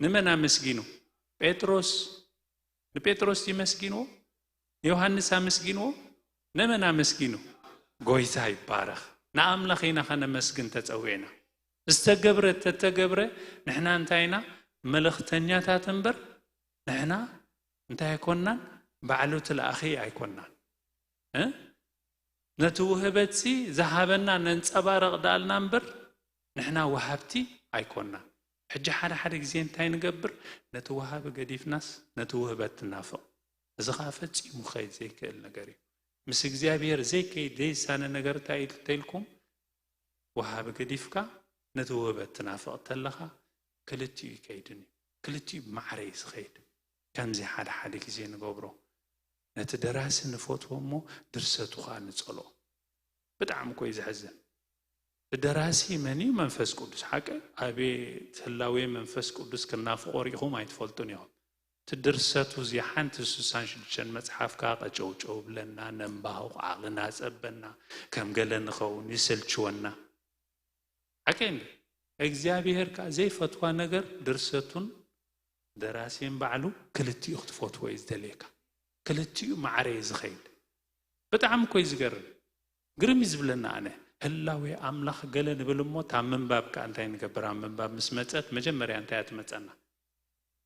ንመን ኣመስጊኑ? ጴጥሮስ። ንጴጥሮስ ድዩ ኣመስጊንዎ? ዮሃንስ ኣመስጊንዎ? ንመን ኣመስጊኑ? ጎይታ ይባረኽ። ንኣምላኽ ኢና ኸነመስግን ተጸዊዕና። ዝተገብረ ተተገብረ፣ ንሕና እንታይ ኢና? መልእኽተኛታት እምበር፣ ንሕና እንታይ ኣይኮንናን? ባዕሉ እቲ ለኣኺ ኣይኮንናን። እ? ነቲ ውህበትሲ ዝሃበና ነንጸባረቕ ደኣልና እምበር፣ ንሕና ወሃብቲ ኣይኮንናን። ሕጂ ሓደ ሓደ ግዜ እንታይ ንገብር? ነቲ ወሃቢ ገዲፍናስ ነቲ ውህበት ትናፍቕ። እዚ ኸኣ ፈጺሙ ክኸይድ ዘይክእል ነገር እዩ። ምስ እግዚኣብሔር ዘይከይድ ዘይሳነ ነገር እንታይ እዩ ተልኩም? ወሃቢ ገዲፍካ ነቲ ውህበት ትናፍቕ ተለኻ ክልቲኡ ይከይድን እዩ። ክልቲኡ ማዕረ እዩ ዝኸይድ። ከምዚ ሓደ ሓደ ግዜ ንገብሮ። ነቲ ደራሲ ንፈትዎ እሞ ድርሰቱ ኸኣ ንጸልኦ። ብጣዕሚ እኮ እዩ ዘሕዝን። እቲ ደራሲ መን እዩ? መንፈስ ቅዱስ። ሓቂ? ኣቤት ህላዌ መንፈስ ቅዱስ ክናፍቖ ርኢኹም ኣይትፈልጡን ኢኹም። እቲ ድርሰቱ እዚ ሓንቲ ስሳን ሽዱሽተን መጽሓፍ ከኣ ቀጨውጨው ብለና፣ ነንባህቕ፣ ዓቕልና ጸበና፣ ከም ገለ ንኸውን፣ ይስልችወና። ሓቂ እንዲ እግዚኣብሔር ከኣ ዘይፈትዋ ነገር ድርሰቱን ደራሲን ባዕሉ ክልቲኡ ክትፈትዎ እዩ ዝደልየካ። ክልቲኡ ማዕረ እዩ ዝኸይድ። ብጣዕሚ እኮ እዩ ዝገርም። ግርም እዩ ዝብለና ኣነ። ህላዌ ኣምላኽ ገለ ንብል እሞ፣ እታ ምንባብ ከኣ እንታይ ንገብር? ኣብ ምንባብ ምስ መጸት መጀመርያ እንታይ እያ ትመጸና?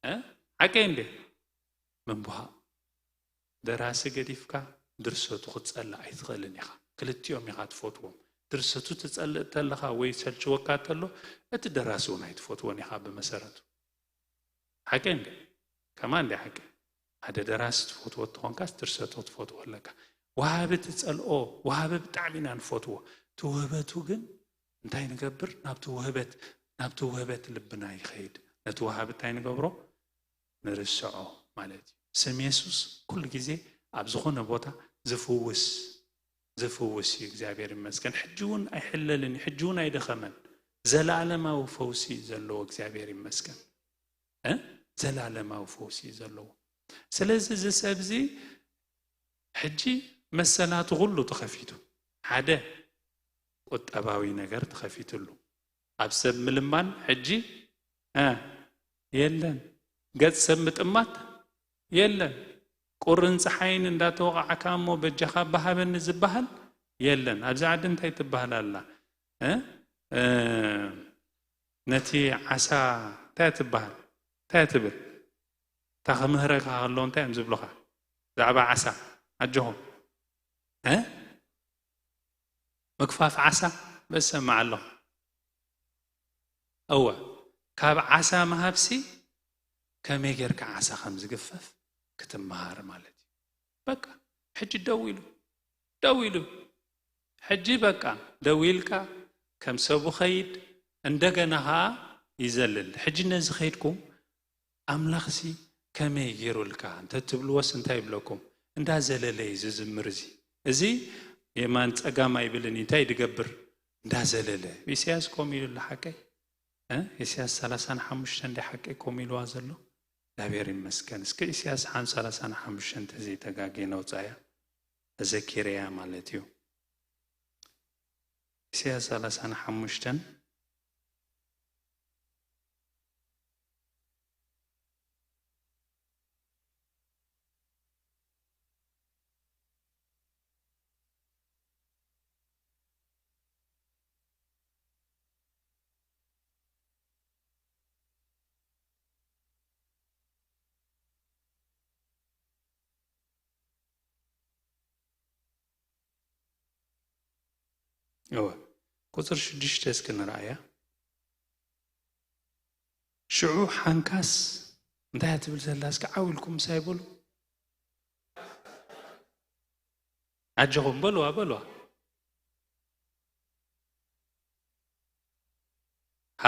እ? ሓቀይ እንዴ? ምንባብ። ደራሲ ገዲፍካ ድርሰቱ ክትጸልእ ኣይትኽእልን ኢኻ። ክልቲኦም ኢኻ ትፈትዎም። ድርሰቱ ትጸልእ ተለኻ ወይ ሰልችወካ ተሎ፣ እቲ ደራሲ እውን ኣይትፈትዎን ኢኻ ብመሰረቱ። ሓቂ እንዴ? ከማን እንዴ ሓቂ? ሓደ ደራሲ ትፈትዎ ተኾንካስ ድርሰቱ ክትፈትዎ ኣለካ። ወሃቢ ትጸልኦ፣ ወሃቢ ብጣዕሚ ኢና ንፈትዎ። እቲ ውህበቱ ግን እንታይ ንገብር? ናብቲ ውህበት፣ ናብቲ ውህበት ልብና ይኸይድ። ነቲ ወሃቢ እንታይ ንገብሮ? ንርስዖ ማለት እዩ። ስም የሱስ ኩሉ ግዜ ኣብ ዝኾነ ቦታ ዝፍውስ፣ ዝፍውስ እዩ። እግዚኣብሔር ይመስገን። ሕጂ እውን ኣይሕለልን እዩ። ሕጂ እውን ኣይደኸመን። ዘለዓለማዊ ፈውሲ እዩ ዘለዎ። እግዚኣብሔር ይመስገን። እ? ዘለዓለማዊ ፈውሲ እዩ ዘለዎ። ስለዚ እዚ ሰብ እዚ ሕጂ መሰላቱ ኩሉ ተኸፊቱ። ሓደ ቁጠባዊ ነገር ተኸፊትሉ። ኣብ ሰብ ምልማን ሕጂ፣ እ፣ የለን። ገጽ ሰብ ምጥማት የለን። ቁርን ጸሓይን እንዳተወቓዕካ እሞ በጃኻ ኣባሃበኒ ዝበሃል የለን። ኣብዚ ዓዲ እንታይ ትበሃል ኣላ? እ? እ፣ ነቲ ዓሳ እንታይ ትበሃል? እንታይ ትብል? እታ ክምህረካ ከሎ እንታይ እዮም ዝብሉኻ? ብዛዕባ ዓሳ፣ ኣጆኹም። እ? ምግፋፍ ዓሳ በሰማዕ ኣለኹ። እወ፣ ካብ ዓሳ ምሃብሲ ከመይ ጌርካ ዓሳ ከም ዝግፈፍ ክትመሃር ማለት እዩ። በቃ፣ ሕጂ ደው ኢሉ፣ ደው ኢሉ። ሕጂ በቃ፣ ደው ኢልካ ከም ሰቡ ኸይድ፣ እንደገና ኸኣ ይዘልል። ሕጂ ነዚ ኸይድኩም፣ ኣምላኽሲ ከመይ ገይሩልካ እንተ ትብልዎስ እንታይ ይብለኩም? እንዳዘለለ እዩ ዝዝምር እዚ። እዚ የማን ጸጋም ኣይብልን እዩ። እንታይ ድገብር? እንዳዘለለ። ኢሳያስ ከምኡ ኢሉ ኣሎ ሓቀይ? እ? ኢሳያስ ሰላሳን ሓሙሽተን እንደ ሓቀይ ከምኡ ኢልዋ ዘሎ? እግዚኣብሔር ይመስገን። እስከ ኢሳያስ ሓን ሰላሳን ሓሙሽተን እንተዘይተጋግየ ነውጻያ። ተዘኪረያ ማለት እዩ። ኢሳያስ ሰላሳን ሓሙሽተን እወ፣ ቁጽሪ ሽዱሽተ እስኪ ንርኣያ። ሽዑ ሓንካስ እንታይ እያ ትብል ዘላ? እስኪ ዓው ኢልኩም ምሳይ በሉ። ኣጆኹም በልዋ፣ በልዋ።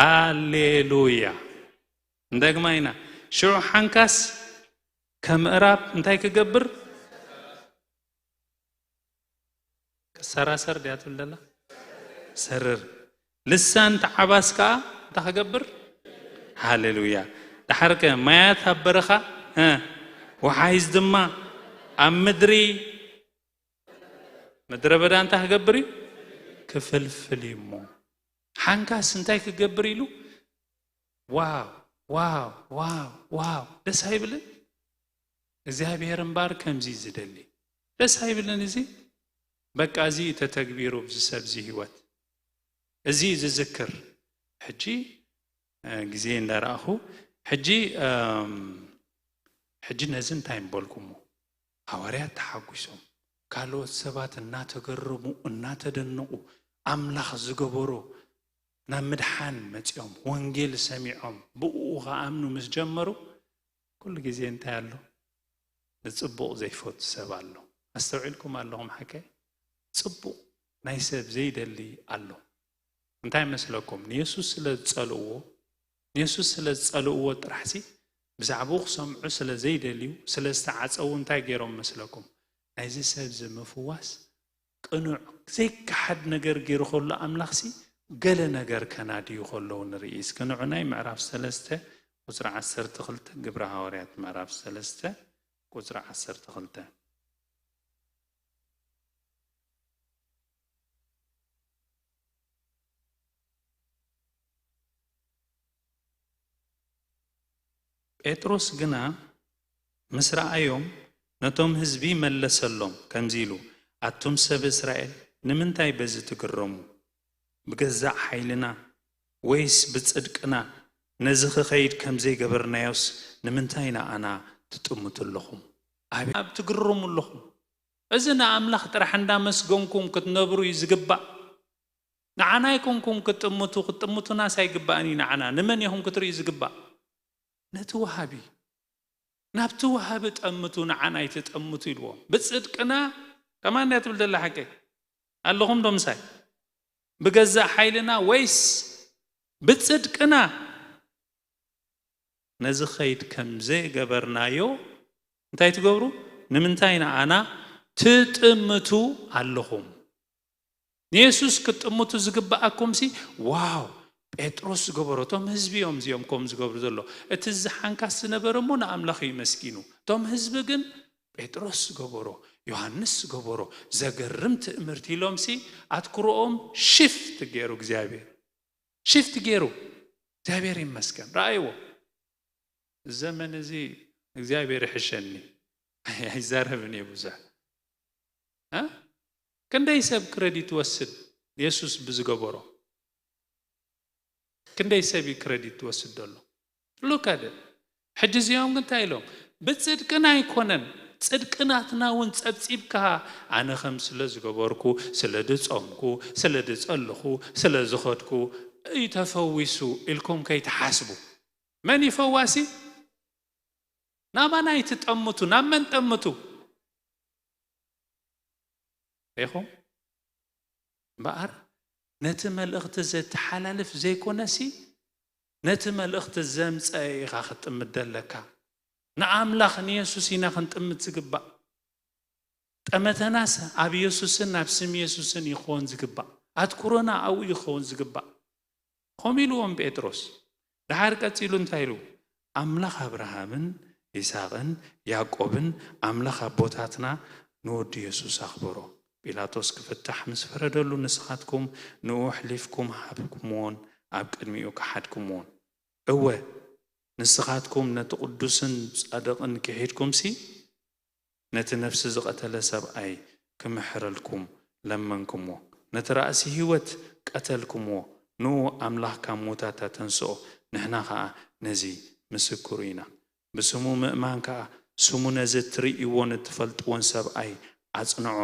ሃሌሉያ። እንደግማ ኢና። ሽዑ ሓንካስ ከም ምዕራብ እንታይ ክገብር? ክሰራሰር ድያ ትብል ዘላ? ሰርር። ልሳን ተዓባስ ከኣ እንታይ ክገብር? ሃሌሉያ። ደሓርከ ማያት ኣብ በረኻ፣ እ፣ ወሓይዝ ድማ ኣብ ምድሪ፣ ምድረ በዳ እንታይ ክገብር እዩ? ክፍልፍል እዩ እሞ። ሓንካስ እንታይ ክገብር ኢሉ? ዋው፣ ዋው፣ ዋው፣ ዋው። ደስ ኣይብልን? እግዚኣብሔር እምበኣር ከምዚ እዩ ዝደሊ። ደስ ኣይብልን እዚ? በቃ እዚ እዩ ተተግቢሩ ኣብዚ ሰብ እዚ ህይወት። እዚ እዩ ዝዝክር። ሕጂ፣ እ፣ ግዜ እንዳረኣኹ፣ ሕጂ፣ እም፣ ሕጂ ነዚ እንታይ ምበልኩሞ? ሃዋርያት ተሓጒሶም፣ ካልኦት ሰባት እናተገረሙ፣ እናተደነቑ፣ ኣምላኽ ዝገበሮ ናብ ምድሓን መጺኦም፣ ወንጌል ሰሚዖም፣ ብእኡ ኸኣምኑ ምስ ጀመሩ፣ ኩሉ ግዜ እንታይ ኣሎ? ንጽቡቕ ዘይፈቱ ሰብ ኣሎ። ኣስተውዒልኩም ኣለኹም ሓቀይ? ጽቡቕ ናይ ሰብ ዘይደሊ ኣሎ። እንታይ መስለኩም? ንየሱስ ስለ ዝጸልእዎ፣ ንየሱስ ስለ ዝጸልእዎ ጥራሕሲ፣ ብዛዕባኡ ክሰምዑ ስለ ዘይደልዩ፣ ስለ ዝተዓጸዉ እንታይ ገይሮም መስለኩም? ናይዚ ሰብ እዚ ምፍዋስ ቅኑዕ ዘይከሓድ ነገር ገይሩ ከሎ ኣምላኽሲ፣ ገለ ነገር ከናድዩ ከለዉ ንርኢ። እስኪ ንዑ ናይ ምዕራፍ ሰለስተ ቁጽሪ ዓሰርተ ክልተ፣ ግብረ ሃዋርያት ምዕራፍ ሰለስተ ቁጽሪ ዓሰርተ ክልተ። ጴጥሮስ ግና ምስ ረኣዮም፣ ነቶም ህዝቢ መለሰሎም ከምዚ ኢሉ፣ ኣቱም ሰብ እስራኤል፣ ንምንታይ በዚ ትግረሙ? ብገዛእ ሓይልና ወይስ ብጽድቅና ነዚ ክኸይድ ከም ዘይገበርናዮስ፣ ንምንታይ ንኣና ትጥምቱ ኣለኹም? ኣበይ ኣብ ትግረሙ ኣለኹም? እዚ ንኣምላኽ ጥራሕ እንዳመስገንኩም ክትነብሩ እዩ ዝግባእ። ንዓና ኣይኮንኩም ክትጥምቱ፣ ክትጥምቱናስ ኣይግባእን እዩ ንዓና። ንመን ኢኹም ክትርእዩ ዝግባእ? ነቲ ወሃቢ። ናብቲ ወሃቢ ጠምቱ፣ ንዓና ኣይትጠምቱ ኢልዎም። ብጽድቅና፣ ከማን እያ ትብል ዘላ ሓቀይ። ኣለኹም ዶ ምሳይ? ብገዛእ ሓይልና ወይስ ብጽድቅና ነዚ ኸይድ ከም ዘይገበርናዮ እንታይ ትገብሩ? ንምንታይ ንኣና ትጥምቱ ኣለኹም? ንየሱስ ክትጥምቱ ዝግብኣኩምሲ፣ ዋው፣ ጴጥሮስ ዝገበሮ፣ እቶም ህዝቢ እዮም እዚኦም ከምኡ ዝገብሩ ዘሎ። እቲ ዝሓንካስ ዝነበረ እሞ ንኣምላኽ እዩ መስኪኑ። እቶም ህዝቢ ግን ጴጥሮስ ዝገበሮ፣ ዮሃንስ ዝገበሮ ዘገርም ትእምርቲ ኢሎምሲ ኣትኩሮኦም ሽፍት ገይሩ እግዚኣብሔር። ሽፍት ገይሩ። እግዚኣብሔር ይመስገን። ረኣይዎ። ዘመን እዚ እግዚኣብሔር ይሕሸኒ። ኣይዛረብን እየ ብዙሕ። እ? ክንደይ ሰብ ክረዲት ወስድ የሱስ ብዝገበሮ? ክንደይ ሰብ እዩ ክረዲት ትወስድ ዘሎ? ሉክ ኣደ። ሕጂ እዚኦም ግን እንታይ ኢሎም? ብጽድቅና ኣይኮነን፣ ጽድቂ ናትና እውን ጸብጺብካ፣ ኣነ ከም ስለ ዝገበርኩ፣ ስለ ዝጾምኩ፣ ስለ ዝጸልኹ፣ ስለ ዝኸድኩ እዩ ተፈዊሱ ኢልኩም ከይትሓስቡ። መን እዩ ፈዋሲ? ናባና ኣይትጠምቱ፣ ናብ መን ጠምቱ? ኢኹም እምበኣር ነቲ መልእኽቲ ዘተሓላልፍ ዘይኮነሲ፣ ነቲ መልእኽቲ ዘምጸአ ኢኻ ክትጥምት ዘለካ። ንኣምላኽ ንየሱስ ኢና ክንጥምት ዝግባእ። ጠመተናስ ኣብ የሱስን ኣብ ስም የሱስን ይኸውን ዝግባእ። ኣትኩሮና ኣብኡ ይኸውን ዝግባእ። ከምኡ ኢልዎም ጴጥሮስ። ደሓር ቀጺሉ እንታይ ኢሉ? ኣምላኽ ኣብርሃምን ይስሐቅን ያዕቆብን ኣምላኽ ኣቦታትና ንወዱ የሱስ ኣኽበሮ። ጲላጦስ ክፍታሕ ምስ ፈረደሉ፣ ንስኻትኩም ንኡ ኣሕሊፍኩም ሃብኩምዎን ኣብ ቅድሚኡ ከሓድኩምዎን። እወ፣ ንስኻትኩም ነቲ ቅዱስን ጻድቕን ክሒድኩምሲ፣ ነቲ ነፍሲ ዝቐተለ ሰብኣይ ክምሕረልኩም ለመንኩምዎ። ነቲ ራእሲ ህይወት ቀተልኩምዎ፣ ንኡ ኣምላኽ ካብ ሙታት ኣተንስኦ፣ ንሕና ኸኣ ነዚ ምስክሩ ኢና። ብስሙ ምእማን ከኣ፣ ስሙ ነዚ እትርእይዎን እትፈልጥዎን ሰብኣይ ኣጽንዖ።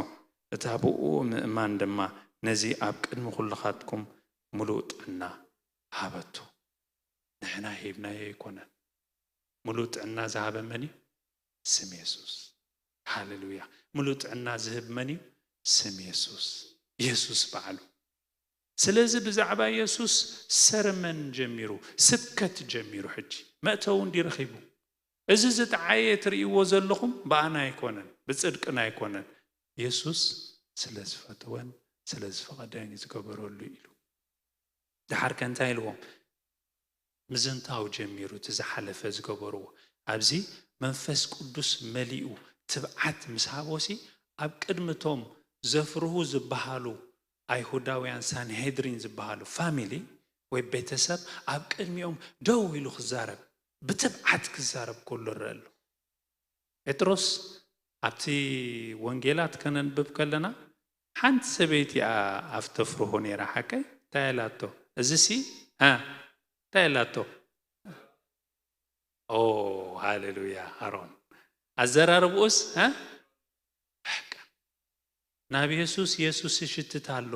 እታ ብእኡ ምእማን ድማ ነዚ ኣብ ቅድሚ ኹልኻትኩም ምሉእ ጥዕና ሃበቶ። ንሕና ሂብናዮ ኣይኮነን። ምሉእ ጥዕና ዝሃበ መን እዩ? ስም የሱስ። ሃሌሉያ። ምሉእ ጥዕና ዝህብ መን እዩ? ስም የሱስ። የሱስ ባዕሉ። ስለዚ ብዛዕባ የሱስ ሰርመን ጀሚሩ፣ ስብከት ጀሚሩ። ሕጂ መእተዊ እንዲ ረኺቡ። እዚ ዝጠዓየ ትርእይዎ ዘለኹም ብኣና ኣይኮነን፣ ብጽድቅና ኣይኮነን። የሱስ ስለ ዝፈተወን ስለ ዝፈቐደን እዩ ዝገበረሉ ኢሉ። ደሓር ከ እንታይ ኢልዎም? ምዝንታው ጀሚሩ፣ እቲ ዝሓለፈ ዝገበርዎ። ኣብዚ መንፈስ ቅዱስ መሊኡ ትብዓት ምስ ሃቦሲ፣ ኣብ ቅድሚ እቶም ዘፍርሁ ዝበሃሉ ኣይሁዳውያን፣ ሳንሄድሪን ዝበሃሉ ፋሚሊ ወይ ቤተሰብ፣ ኣብ ቅድሚኦም ደው ኢሉ ክዛረብ፣ ብትብዓት ክዛረብ ከሎ ይረአ ኣሎ። ጴጥሮስ ኣብቲ ወንጌላት ከነንብብ ከለና፣ ሓንቲ ሰበይቲ እያ ኣብ ተፍርሆ ነይራ፣ ሓቀይ? እንታይ ኢላቶ? እዚሲ፣ እ፣ እንታይ ኢላቶ? ኦ፣ ሃሌሉያ፣ ኣሮን። ኣዘራርብኡስ፣ እ? በቃ። ናብ የሱስ፣ የሱስ ይሽትት ኣሎ።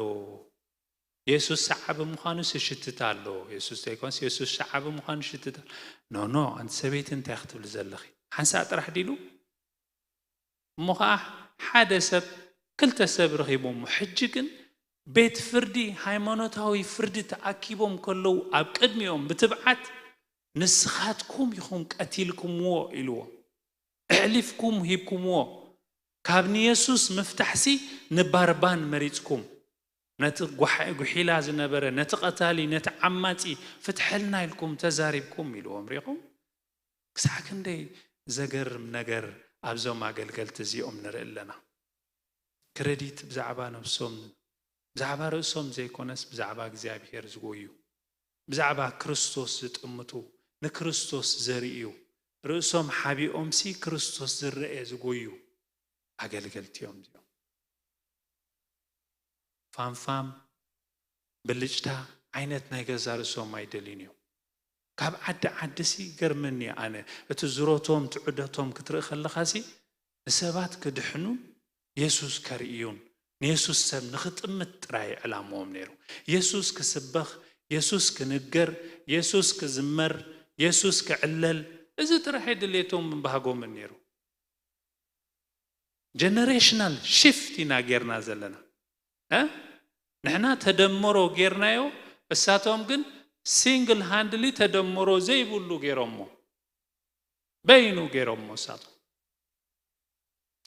የሱስ ሰዓቢ ምዃኑ ይሽትት ኣሎ። የሱስ ዘይኮንስ፣ የሱስ ሰዓቢ ምዃኑ ይሽትት ኣሎ። ኖ፣ ኖ፣ ኣንቲ ሰበይቲ እንታይ ክትብሊ ዘለኺ? ሓንሳእ ጥራሕ ዲሉ? እሞ ኸዓ ሓደ ሰብ፣ ክልተ ሰብ ረኺቦሞ። ሕጂ ግን ቤት ፍርዲ፣ ሃይማኖታዊ ፍርዲ ተኣኪቦም ከለዉ ኣብ ቅድሚኦም ብትብዓት ንስኻትኩም ኢኹም ቀቲልኩምዎ ኢልዎ። ኣሕሊፍኩም ሂብኩምዎ። ካብ ንየሱስ ምፍታሕሲ ንባርባን መሪጽኩም። ነቲ ጓሕ-፣ ጉሒላ ዝነበረ፣ ነቲ ቀታሊ፣ ነቲ ዓማጺ ፍትሐልና ኢልኩም ተዛሪብኩም ኢልዎም። ሪኹም? ክሳዕ ክንደይ ዘገርም ነገር ኣብዞም ኣገልገልቲ እዚኦም ንርኢ ኣለና። ክረዲት ብዛዕባ ነብሶም፣ ብዛዕባ ርእሶም ዘይኮነስ ብዛዕባ እግዚኣብሔር ዝጎዩ፣ ብዛዕባ ክርስቶስ ዝጥምቱ፣ ንክርስቶስ ዘርእዩ፣ ርእሶም ሓቢኦምሲ ክርስቶስ ዝረኤ ዝጎዩ ኣገልገልቲ እዮም እዚኦም። ፋምፋም፣ ብልጭታ ዓይነት ናይ ገዛ ርእሶም ኣይደልዩን እዮም። ካብ ዓዲ ዓዲ ሲ ገርመኒ ኣነ፣ እቲ ዝሮቶም፣ እቲ ዑደቶም ክትርኢ ከለኻ ሲ ንሰባት ክድሕኑን የሱስ ከርእዩን፣ ንየሱስ ሰብ ንኽጥምት ጥራይ ዕላምኦም ነይሩ። የሱስ ክስበኽ፣ የሱስ ክንገር፣ የሱስ ክዝመር፣ የሱስ ክዕለል፣ እዚ ጥራሕ ድሌቶም ባህጎምን ነይሩ። ጀነሬሽናል ሽፍት ኢና ጌርና ዘለና። እ? ንሕና ተደምሮ ጌርናዮ፣ እሳቶም ግን ሲንግል ሃንድሊ ተደምሮ ዘይብሉ ጌሮሞ። በይኑ ጌሮሞ እሳቶም።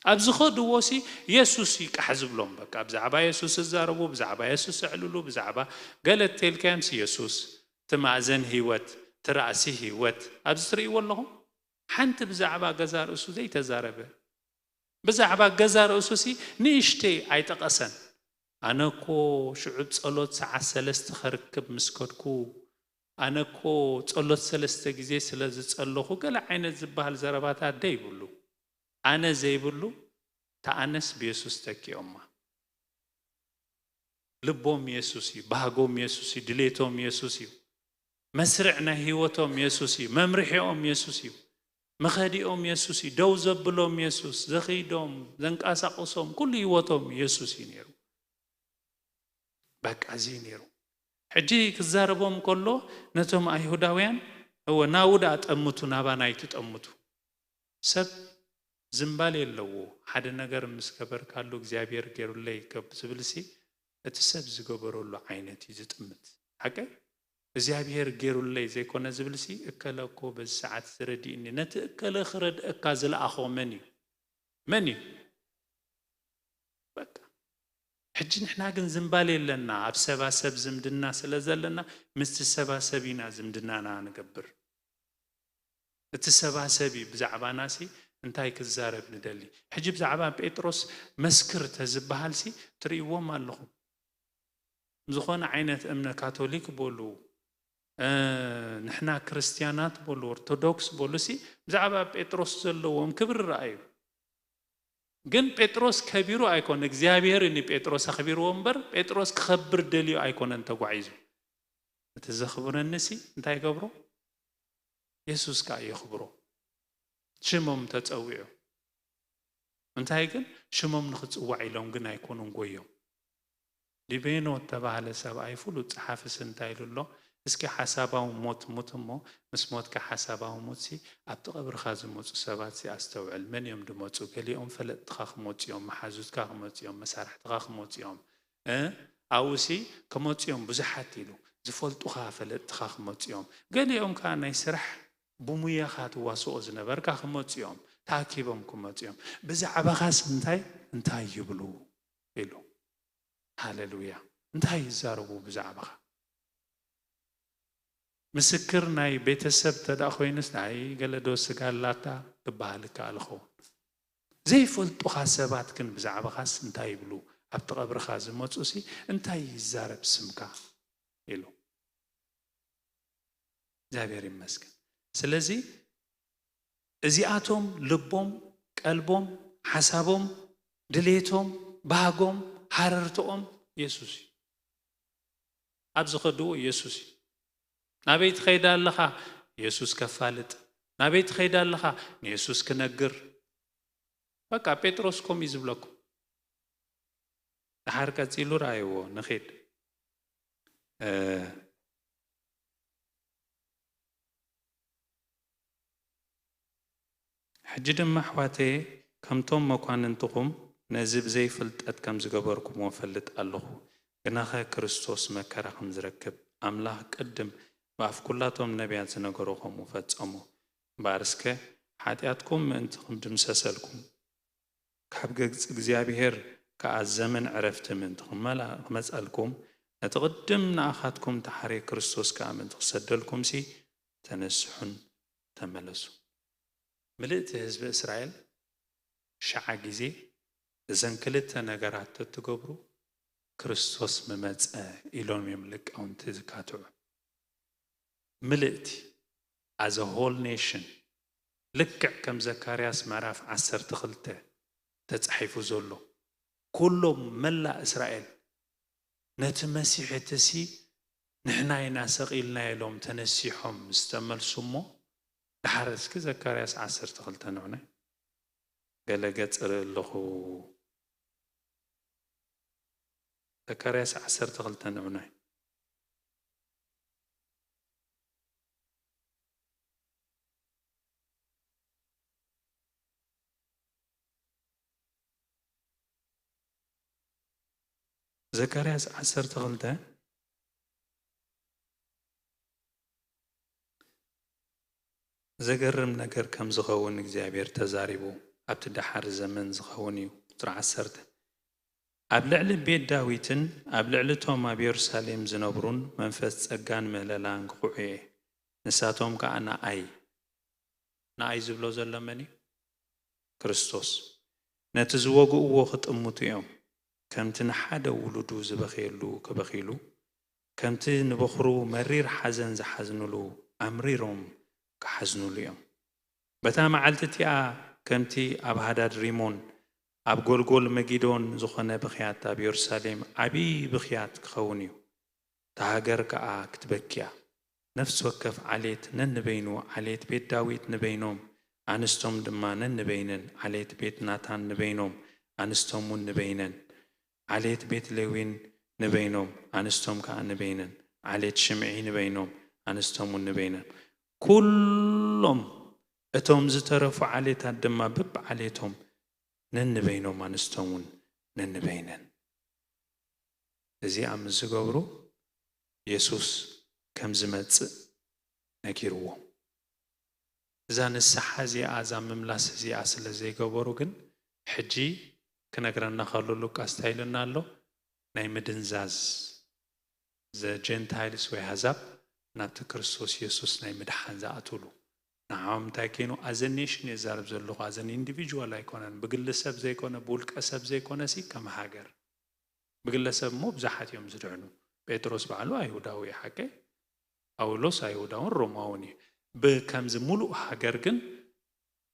ኣብ ዝኸድዎ ሲ የሱስ ይቃሕ ዝብሎም። በቃ ብዛዕባ የሱስ ዝዛረቡ፣ ብዛዕባ የሱስ ዘዕልሉ፣ ብዛዕባ ገለ ተልካዮም ሲ የሱስ፣ እቲ ማእዘን ህይወት፣ እቲ ራእሲ ህይወት። ኣብዚ ትርእይዎ ኣለኹም? ሓንቲ ብዛዕባ ገዛ ርእሱ ዘይተዛረበ። ብዛዕባ ገዛ ርእሱ ሲ ንእሽተይ ኣይጠቐሰን። ኣነ እኮ ሽዑ ጸሎት ሰዓት ሰለስተ ከርክብ ምስ ከድኩ፣ ኣነ እኮ ጸሎት ሰለስተ ግዜ ስለ ዝጸለኹ ገለ ዓይነት ዝበሃል ዘረባታት ደይብሉ። ኣነ ዘይብሉ፣ ተኣነስ ብየሱስ ተኪኦማ። ልቦም የሱስ እዩ፣ ባህጎም የሱስ እዩ፣ ድሌቶም የሱስ እዩ። መስርዕ ናይ ህይወቶም የሱስ እዩ፣ መምርሒኦም የሱስ እዩ፣ መኸዲኦም የሱስ እዩ፣ ደው ዘብሎም የሱስ፣ ዘኽይዶም፣ ዘንቀሳቕሶም፣ ኩሉ ህይወቶም የሱስ እዩ ነይሩ። በቃ እዚ እዩ ነይሩ። ሕጂ ክዛረቦም ከሎ ነቶም ኣይሁዳውያን፣ እወ ናብኡ ደኣ ጠምቱ፣ ናባና ኣይትጠምቱ። ሰብ ዝምባሌ ኣለዎ። ሓደ ነገር ምስ ገበርካሉ እግዚኣብሔር ገይሩለይ ከብ ዝብል ሲ እቲ ሰብ ዝገበረሉ ዓይነት እዩ ዝጥምት። ሓቀይ እግዚኣብሔር ገይሩለይ ዘይኮነ ዝብል ሲ እከለ እኮ በዚ ሰዓት ዝረድእኒ፣ ነቲ እከለ ክረድእካ ዝለኣኾ መን እዩ? መን እዩ? በቃ ሕጂ ንሕና ግን ዝምባሌ ኣለና፣ ኣብ ሰባሰብ ዝምድና ስለ ዘለና ምስቲ ሰባሰብ ኢና ዝምድናና ንገብር። እቲ ሰባሰብ እዩ ብዛዕባና ሲ እንታይ ክዛረብ ንደሊ። ሕጂ ብዛዕባ ጴጥሮስ መስክር ተዝበሃል ሲ ትርእይዎም ኣለኹም። ዝኾነ ዓይነት እምነ ካቶሊክ በሉ፣ እ፣ ንሕና ክርስትያናት በሉ፣ ኦርቶዶክስ በሉ ሲ ብዛዕባ ጴጥሮስ ዘለዎም ክብሪ ረኣዩ። ግን ጴጥሮስ ከቢሩ ኣይኮነ፣ እግዚኣብሔር እዩ ንጴጥሮስ ኣኽቢርዎ እምበር ጴጥሮስ ክኸብር ደልዩ ኣይኮነን ተጓዒዙ። እቲ ዘኽብረኒ ሲ እንታይ ይገብሮ? የሱስ ከኣ የኽብሮ። ሽሞም ተጸዊዑ። እንታይ ግን ሽሞም ንኽጽዋዕ ኢሎም ግን ኣይኮኑን ጎዮም። ዲቤኖ እተባህለ ሰብኣይ ፍሉጥ ጸሓፊስ እንታይ ኢሉ ኣሎ? እስኪ ሓሳባዊ ሞት ሙት እሞ ምስ ሞትካ ሓሳባዊ ሞት ሲ ኣብቲ ቀብርኻ ዝመጹ ሰባት ሲ ኣስተውዕል። መን እዮም ድመጹ? ገሊኦም ፈለጥትኻ ክመጹ እዮም፣ መሓዙትካ ክመጹ እዮም፣ መሳርሕትኻ ክመጹ እዮም። እ? ኣብኡ ሲ ክመጹ እዮም ብዙሓት ኢሉ። ዝፈልጡኻ ፈለጥትኻ ክመጹ እዮም። ገሊኦም ከኣ ናይ ስራሕ ብሙያኻ ትዋስኦ ዝነበርካ ክመጹ እዮም። ተኣኪቦም ክመጹ እዮም። ብዛዕባኻስ እንታይ፣ እንታይ ይብሉ? ኢሉ። ሃሌሉያ። እንታይ ይዛረቡ ብዛዕባኻ? ምስክር ናይ ቤተሰብ ተደኣ ኮይኑስ፣ ናይ ገለ ዶ ስጋ ኣላታ ክበሃል ይከኣል ይኸውን። ዘይፈልጡኻ ሰባት ግን ብዛዕባኻስ እንታይ ይብሉ? ኣብቲ ቀብርኻ ዝመጹሲ እንታይ ይዛረብ ስምካ? ኢሉ። እግዚኣብሔር ይመስገን። ስለዚ እዚኣቶም ልቦም፣ ቀልቦም፣ ሓሳቦም፣ ድሌቶም፣ ባህጎም፣ ሃረርትኦም የሱስ እዩ። ኣብ ዝኸድዎ የሱስ እዩ። ናበይ ትኸይድ ኣለኻ? የሱስ ከፋልጥ። ናበይ ትኸይድ ኣለኻ? ንየሱስ ክነግር። በቃ ጴጥሮስ ከምኡ እዩ ዝብለኩም። ደሓር ቀጺሉ ረኣይዎ፣ ንኺድ። እ፣ ሕጂ ድማ ኣሕዋተየ፣ ከምቶም መኳንንትኹም ነዚ ብዘይ ፍልጠት ከም ዝገበርኩምዎ እፈልጥ ኣለኹ። ግናኸ ክርስቶስ መከራ ከም ዝረክብ ኣምላኽ ቅድም ብኣፍ ኩላቶም ነቢያት ዝነገሮ ከምኡ ፈጸሞ። እምበኣር እስከ ሓጢኣትኩም ምእንቲ ክምድምሰሰልኩም፣ ካብ ገጽ እግዚኣብሔር ከኣ ዘመን ዕረፍቲ ምእንቲ ክመላ-፣ ክመጸልኩም፣ ነቲ ቅድም ንኣኻትኩም ተሓርየ ክርስቶስ ከኣ ምእንቲ ክሰደልኩምሲ፣ ተነስሑን ተመለሱ። ምልእቲ ህዝቢ እስራኤል ሸዓ ግዜ እዘን ክልተ ነገራት ተትገብሩ ክርስቶስ ምመጸ ኢሎም እዮም ሊቃውንቲ ዝካትዑ። ምልእቲ፣ as a whole nation፣ ልክዕ ከም ዘካርያስ ምዕራፍ ዓሰርተ ክልተ ተጻሒፉ ዘሎ፣ ኩሎም መላእ እስራኤል ነቲ መሲሕ እትሲ ንሕና ኢና ሰቒልና ኢሎም ተነሲሖም ምስ ተመልሱ እሞ፣ ደሓር እስኪ ዘካርያስ ዓሰርተ ክልተ ንዑናይ። ገለ ገጽ ርኢ ኣለኹ። ዘካርያስ ዓሰርተ ክልተ ንዑናይ። ዘካርያስ ዓሰርተ ክልተ። ዘገርም ነገር ከም ዝኸውን እግዚኣብሔር ተዛሪቡ፣ ኣብቲ ደሓር ዘመን ዝኸውን እዩ። ቁጽሪ ዓሰርተ። ኣብ ልዕሊ ቤት ዳዊትን ኣብ ልዕሊ እቶም ኣብ የሩሳሌም ዝነብሩን መንፈስ ጸጋን ምህለላን ክኹዑ እየ። ንሳቶም ከኣ ንኣይ፣ ንኣይ ዝብሎ ዘሎ መን እዩ? ክርስቶስ። ነቲ ዝወግእዎ ክጥምቱ እዮም። ከምቲ ንሓደ ውሉዱ ዝበኽየሉ ክበኽይሉ፣ ከምቲ ንበኹሩ መሪር ሓዘን ዝሓዝኑሉ ኣምሪሮም ክሓዝኑሉ እዮም። በታ መዓልቲ እቲኣ ከምቲ ኣብ ሃዳድ ሪሞን ኣብ ጎልጎል መጊዶን ዝኾነ ብኽያት ኣብ የሩሳሌም ዓብዪ ብኽያት ክኸውን እዩ። እታ ሃገር ከኣ ክትበኪ እያ። ነፍሲ ወከፍ ዓሌት ነንበይኑ፣ ዓሌት ቤት ዳዊት ንበይኖም፣ ኣንስቶም ድማ ነንበይነን፣ ዓሌት ቤት ናታን ንበይኖም፣ ኣንስቶም እውን ንበይነን፣ ዓሌት ቤት ሌዊን ንበይኖም፣ ኣንስቶም ከኣ ንበይነን፣ ዓሌት ሽምዒ ንበይኖም፣ ኣንስቶም እውን ንበይነን። ኩሎም እቶም ዝተረፉ ዓሌታት ድማ በብዓሌቶም ነንበይኖም፣ ኣንስቶም እውን ነንበይነን። እዚኣ ምስ ዝገብሩ፣ የሱስ ከም ዝመጽእ ነጊርዎም። እዛ ንስሓ እዚኣ፣ እዛ ምምላስ እዚኣ ስለ ዘይገበሩ ግን፣ ሕጂ ክነግረና ከሎ ሉቃስ እንታይ ኢሉና ኣሎ? ናይ ምድንዛዝ፣ ዘ ጀንታይልስ ወይ ኣህዛብ ናብቲ ክርስቶስ የሱስ ናይ ምድሓን ዝኣትውሉ። ንዓኦም እንታይ ኮይኑ? ኣዘ ኔሽን የዛርብ ዘለኹ፣ ኣዘን ኢንዲቪጁዋል ኣይኮነን፣ ብግለሰብ ዘይኮነ፣ ብውልቀ ሰብ ዘይኮነ ሲ፣ ከም ሃገር። ብግለሰብ እሞ ብዙሓት እዮም ዝድሕኑ። ጴጥሮስ ባዕሉ ኣይሁዳዊ እዩ፣ ሓቀይ? ጳውሎስ ኣይሁዳውን ሮማውን እዩ። ብከምዚ ሙሉእ ሃገር ግን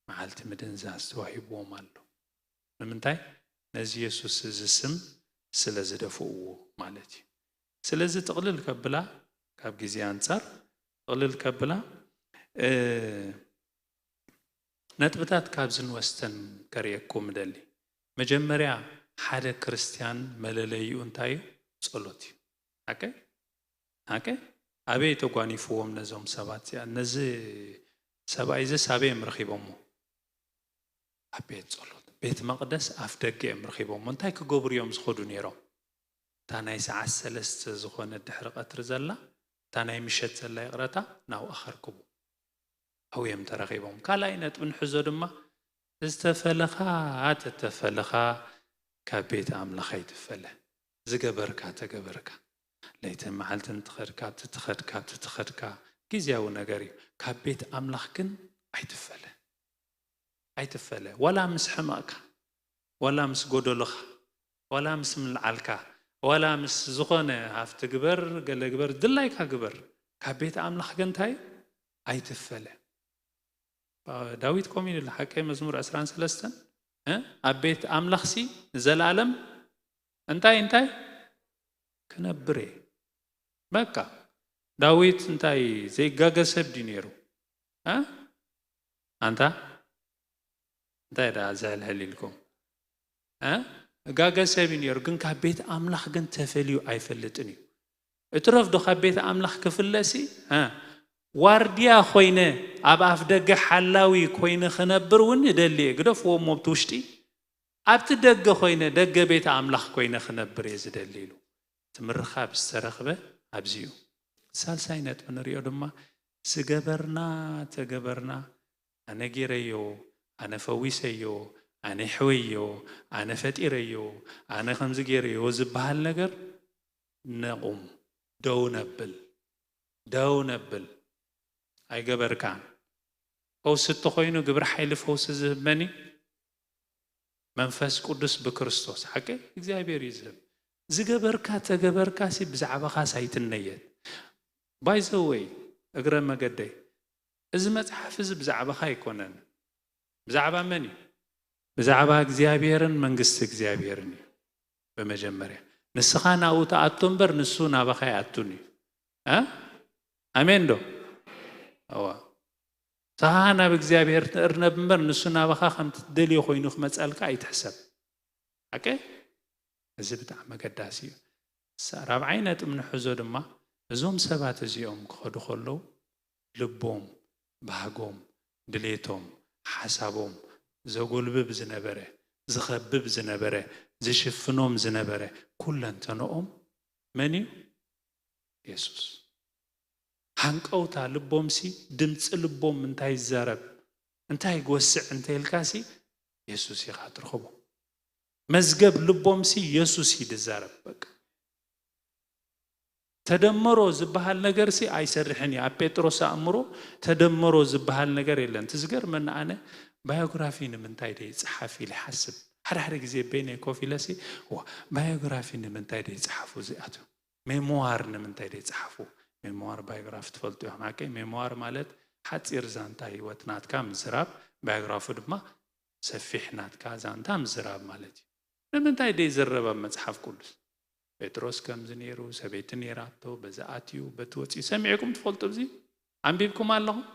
መዓልቲ ምድንዛዝ ተዋሂብዎም ኣሎ። ንምንታይ? ነዚ የሱስ እዚ ስም ስለ ዝደፍእዎ ማለት እዩ። ስለዚ ጥቕልል ከብላ፣ ካብ ግዜ ኣንጻር ጥቕልል ከብላ፣ እ፣ ነጥብታት ካብዚ ንወስተን ከርእየኩም እደሊ። መጀመርያ፣ ሓደ ክርስትያን መለለይኡ እንታይ እዩ? ጸሎት እዩ። ሓቀይ? ሓቀይ? ኣበይ ተጓኒፍዎም ነዞም ሰባት እዚኣ? ነዚ ሰብኣይ እዚስ ኣበይ እዮም ረኺቦሞ? ኣብ ቤት ጸሎት፣ ቤት መቕደስ ኣፍ ደገ እዮም ረኺቦሞ። እንታይ ክገብሩ እዮም ዝኸዱ ነይሮም? እታ ናይ ሰዓት ሰለስተ ዝኾነ ድሕሪ ቀትሪ ዘላ፣ እታ ናይ ምሸት ዘላ ይቕረታ፣ ናብኣ ከርክቡ። ኣብኡ እዮም ተረኺቦም። ካልኣይ ነጥቢ ንሕዞ ድማ፣ ዝተፈለኻ ተተፈለኻ፣ ካብ ቤት ኣምላኽ ኣይትፈለ። ዝገበርካ ተገበርካ። ለይትን መዓልትን ትኸድካ፣ ትትኸድካ፣ ትትኸድካ፣ ግዝያዊ ነገር እዩ። ካብ ቤት ኣምላኽ ግን ኣይትፈለ። ኣይትፈለ። ዋላ ምስ ሕመቕካ፣ ዋላ ምስ ጎደሎኻ፣ ዋላ ምስ ምልዓልካ፣ ዋላ ምስ ዝኾነ ሃፍቲ ግበር፣ ገለ ግበር፣ ድላይካ ግበር። ካብ ቤት ኣምላኽ ግን እንታይ? ኣይትፈለ። ዳዊት ከምኡ ኢሉ፣ ሓቀይ መዝሙር ዕስራን ሰለስተን፣ እ? ኣብ ቤት ኣምላኽሲ ንዘለኣለም እንታይ፣ እንታይ? ክነብር እየ። በቃ፣ ዳዊት እንታይ ዘይጋገ ሰብ ድዩ ነይሩ? እ? ኣንታ እንታይ ደኣ ዝሕልሕል ኢልኩም? እ? ጋገ ሰብ እዩ ነይሩ፣ ግን ካብ ቤት ኣምላኽ ግን ተፈልዩ ኣይፈልጥን እዩ። እትረፍ ዶ ካብ ቤት ኣምላኽ ክፍለሲ? እ? ዋርድያ ኮይነ፣ ኣብ ኣፍ ደገ ሓላዊ ኮይነ ክነብር እውን እደሊ እየ። ግደፍዎ እሞ ኣብቲ ውሽጢ፣ ኣብቲ ደገ ኮይነ፣ ደገ ቤት ኣምላኽ ኮይነ ክነብር እየ ዝደሊ ኢሉ። እቲ ምርኻብ ዝተረኽበ ኣብዚ እዩ። ሳልሳይ ነጥቢ ንሪኦ ድማ ዝገበርና ተገበርና፣ ኣነ ገይረዮ፣ ኣነ ፈዊሰዮ፣ ኣነ ሕወዮ፣ ኣነ ፈጢረዮ፣ ኣነ ከምዚ ገይረዮ ዝበሃል ነገር ነቑም፣ ደው ነብል፣ ደው ነብል። ኣይገበርካን። ፈውሲ እንተኾይኑ ግብሪ ሓይሊ ፈውሲ ዝህብ መን እዩ? መንፈስ ቅዱስ ብክርስቶስ። ሓቂ እግዚኣብሔር እዩ ዝህብ። ዝገበርካ ተገበርካ ሲ ብዛዕባኻስ ኣይትነየት። ባይዘወይ እግረ መገደይ፣ እዚ መጽሓፍ እዚ ብዛዕባኻ ኣይኮነን። ብዛዕባ መን እዩ? ብዛዕባ እግዚኣብሔርን መንግስቲ እግዚኣብሔርን እዩ። ብመጀመርያ ንስኻ ናብኡ ትኣቱ እምበር ንሱ ናባኻ ኣይኣቱን እዩ። እ? ኣሜን ዶ? እዋ። ንስኻ ናብ እግዚኣብሔር ትእርነብ እምበር ንሱ ናባኻ ከም ትደልዮ ኮይኑ ክመጸልካ ኣይትሕሰብ። ሓቂ? እዚ ብጣዕሚ ኣገዳሲ እዩ። ሳ-፣ ራብዓይ ነጥቢ ንሕዞ ድማ እዞም ሰባት እዚኦም ክኸዱ ከለዉ ልቦም፣ ባህጎም፣ ድሌቶም፣ ሓሳቦም ዘጎልብብ ዝነበረ፣ ዝኸብብ ዝነበረ፣ ዝሽፍኖም ዝነበረ ኩለንተንኦም መን እዩ? የሱስ። ሃንቀውታ ልቦምሲ፣ ድምፂ ልቦም እንታይ ይዛረብ፣ እንታይ ይጎስዕ እንተ ኢልካሲ የሱስ ኢኻ ትረኽቦ። መዝገብ ልቦምሲ የሱስ እዩ ዝዛረብ። በቃ ተደመሮ ዝበሃል ነገርሲ ኣይሰርሕን እዩ። ኣብ ጴጥሮስ ኣእምሮ ተደመሮ ዝበሃል ነገር የለን። እቲ ዝገርመኒ ኣነ ባዮግራፊ ንምንታይ ደይ ይጽሓፍ ኢለ ይሓስብ። ሓደ ሓደ ግዜ በይነይ ኮፍ ኢለሲ፣ ዋ፣ ባዮግራፊ ንምንታይ ደይ ይጽሓፉ እዚኣቱ? ሜሞዋር ንምንታይ ደይ ይጽሓፉ? ሜሞዋር ባዮግራፊ ትፈልጡ ኢኹም። ሓቀይ ሜሞዋር ማለት ሓጺር ዛንታ ህይወት ናትካ ምዝራብ፣ ባዮግራፊ ድማ ሰፊሕ ናትካ ዛንታ ምዝራብ ማለት እዩ። ንምንታይ ደይ ዝረብ ኣብ መጽሓፍ ቅዱስ? ጴጥሮስ ከምዚ ነይሩ፣ ሰበይቲ ነይራቶ፣ በዚ ኣትዩ፣ በቲ ወፂኡ። ሰሚዕኩም ትፈልጡ? ኣብዚ ኣንቢብኩም ኣለኹም?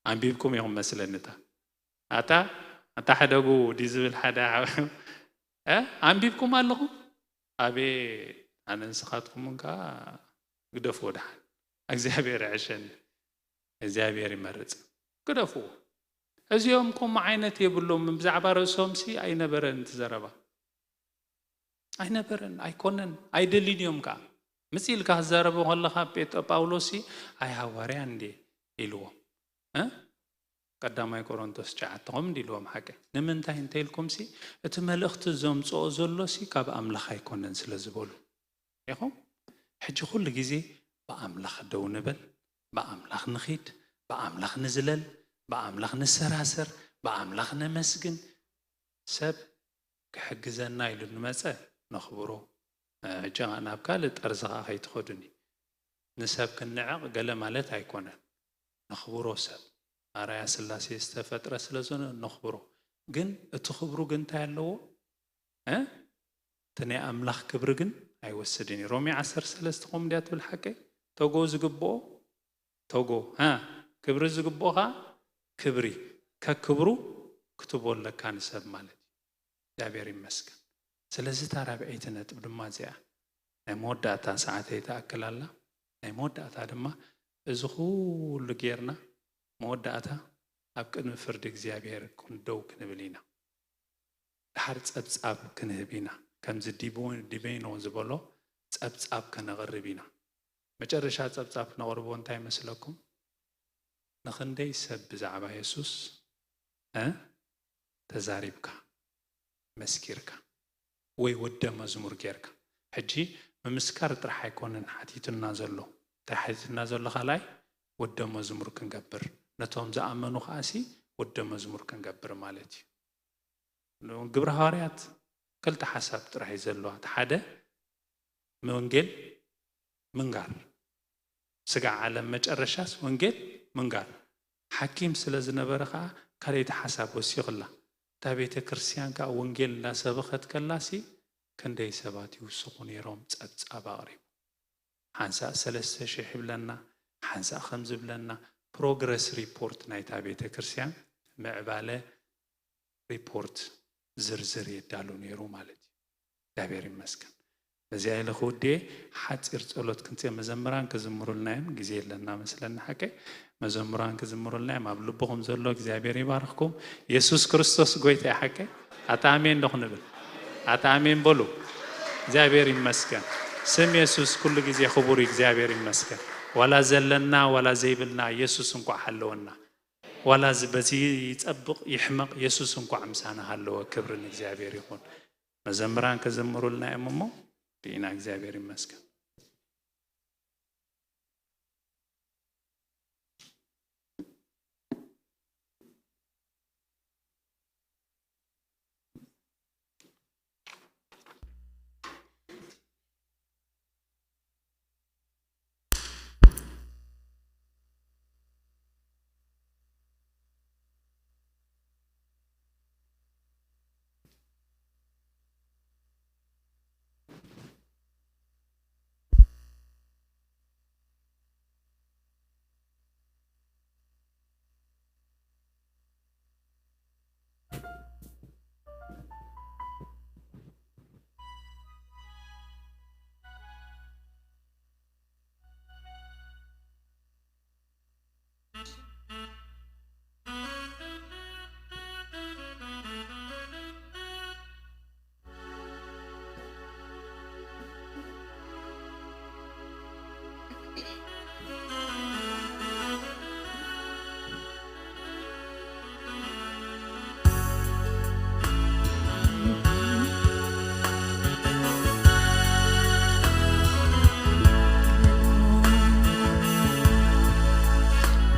ኣንቢብኩም ኢኹም መስለኒ። እታ ኣታ ኣታ ሕደጉ ድዩ ዝብል ሓደ ዓብ-፣ እ? ኣንቢብኩም ኣለኹም? ኣቤ፣ ኣነ ንስኻትኩም እንካ ግደፍዎ ደሓን። እግዚኣብሔር ይዕሸኒ። እግዚኣብሔር ይመርጽ። ግደፍዎ። እዚኦም ከምኡ ዓይነት የብሎምን። ብዛዕባ ርእሶምሲ ኣይነበረን እቲ ዘረባ። ኣይነበረን፣ ኣይኮነን፣ ኣይደልዩን እዮም ከኣ። ምጽእ ኢልካ ክትዛረቦ ከለኻ ጴጥ-፣ ጳውሎስሲ ኣይ ሃዋርያ እንዴ ኢልዎም። እ? ቀዳማይ ቆሮንቶስ ትሽዓተ ከምኡ እንዲ ኢልዎም ሓቂ። ንምንታይ እንተ ኢልኩምሲ፣ እቲ መልእኽቲ ዘምጽኦ ዘሎሲ ካብ ኣምላኽ ኣይኮነን ስለ ዝበሉ። ኢኹም? ሕጂ ኩሉ ግዜ ብኣምላኽ ደው ንበል፣ ብኣምላኽ ንኺድ፣ ብኣምላኽ ንዝለል፣ ብኣምላኽ ንሰራሰር፣ ብኣምላኽ ነመስግን። ሰብ ክሕግዘና ኢሉ ንመጸ ነኽብሮ። እ፣ ሕጂ ናብ ካልእ ጠርዚ ኸኣ ከይትኸዱኒ። ንሰብ ክንዕቕ ገለ ማለት ኣይኮነን። ነኽብሮ ሰብ። ኣርኣያ ስላሴ ዝተፈጥረ ስለ ዝኾነ ነኽብሮ። ግን እቲ ክብሩ ግን እንታይ ኣለዎ? እ? እቲ ናይ ኣምላኽ ክብሪ ግን ኣይወስድን እዩ። ሮሜ ዓሰርተ ሰለስተ ከምኡ እንድያ ትብል ሓቀይ? ተጎ ዝግብኦ፣ ተጎ፣ ሃ፣ ክብሪ ዝግብኦ ኸኣ ክብሪ፣ ከክብሩ ክትቦ ኣለካ ንሰብ ማለት እዩ። እግዚኣብሔር ይመስገን። ስለዚ እታ ራብዐይቲ ነጥቢ ድማ እዚኣ፣ ናይ መወዳእታ ሰዓተይ ትኣክል ኣላ። ናይ መወዳእታ ድማ፣ እዚ ኩሉ ጌርና፣ መወዳእታ ኣብ ቅድሚ ፍርዲ እግዚኣብሔር ክን-፣ ደው ክንብል ኢና። ድሓር ጸብጻብ ክንህብ ኢና። ከምዚ ዲቦ-፣ ዲቤኖ ዝበሎ ጸብጻብ ከነቕርብ ኢና። መጨረሻ ጸብጻብ ክነቕርቦ እንታይ ይመስለኩም? ንኽንደይ ሰብ ብዛዕባ የሱስ፣ እ፣ ተዛሪብካ፣ መስኪርካ፣ ወይ ወደ መዝሙር ጌርካ? ሕጂ ምምስካር ጥራሕ ኣይኮነን ሓቲቱና ዘሎ። እንታይ ሓቲቱና ዘሎ ካልኣይ? ወደ መዝሙር ክንገብር። ነቶም ዝኣመኑ ከኣሲ ወደ መዝሙር ክንገብር ማለት እዩ። ግብረ ሃዋርያት ክልተ ሓሳብ ጥራሕ እዩ ዘለዋ። እቲ ሓደ ንወንጌል ምንጋር፣ ስጋዕ ዓለም መጨረሻስ ወንጌል ምንጋር። ሓኪም ስለ ዝነበረ ኸኣ ካልኣይቲ ሓሳብ ወሲኽላ። እታ ቤተ ክርስቲያን ከኣ ወንጌል እንዳሰበኸት ከላሲ ክንደይ ሰባት ይውስኹ ነይሮም፣ ጸብጻብ ኣቕሪቡ። ሓንሳእ ሰለስተ ሽሕ ይብለና፣ ሓንሳእ ከም ዝብለና፣ ፕሮግረስ ሪፖርት ናይታ ቤተ ክርስቲያን ምዕባለ ሪፖርት ዝርዝር የዳሉ ነይሩ ማለት እዩ። እግዚኣብሔር ይመስገን። በዚኣ ኢለ ክውድኤ ሓፂር ጸሎት ክንፅእ፣ መዘምራን ክዝምሩልና እዮም። ግዜ የለና መስለኒ ሓቀይ። መዘምራን ክዝምሩልና እዮም። ኣብ ልብኹም ዘሎ እግዚኣብሔር ይባርኽኩም። የሱስ ክርስቶስ ጎይታ እዩ ሓቀይ። ኣታ ኣሜን ዶ ክንብል? ኣታ ኣሜን በሉ። እግዚኣብሔር ይመስገን። ስም የሱስ ኩሉ ግዜ ክቡር እዩ። እግዚኣብሔር ይመስገን። ዋላ ዘለና ዋላ ዘይብልና የሱስ እንኳዕ ሃለወና። ዋላ እዚ በዚ ይጸብቕ ይሕመቕ የሱስ እንኳዕ ምሳና ሃለወ። ክብሪ ንእግዚኣብሔር ይኹን። መዘምራን ክዝምሩልና እዮም እሞ ርኢና እግዚኣብሔር ይመስገን።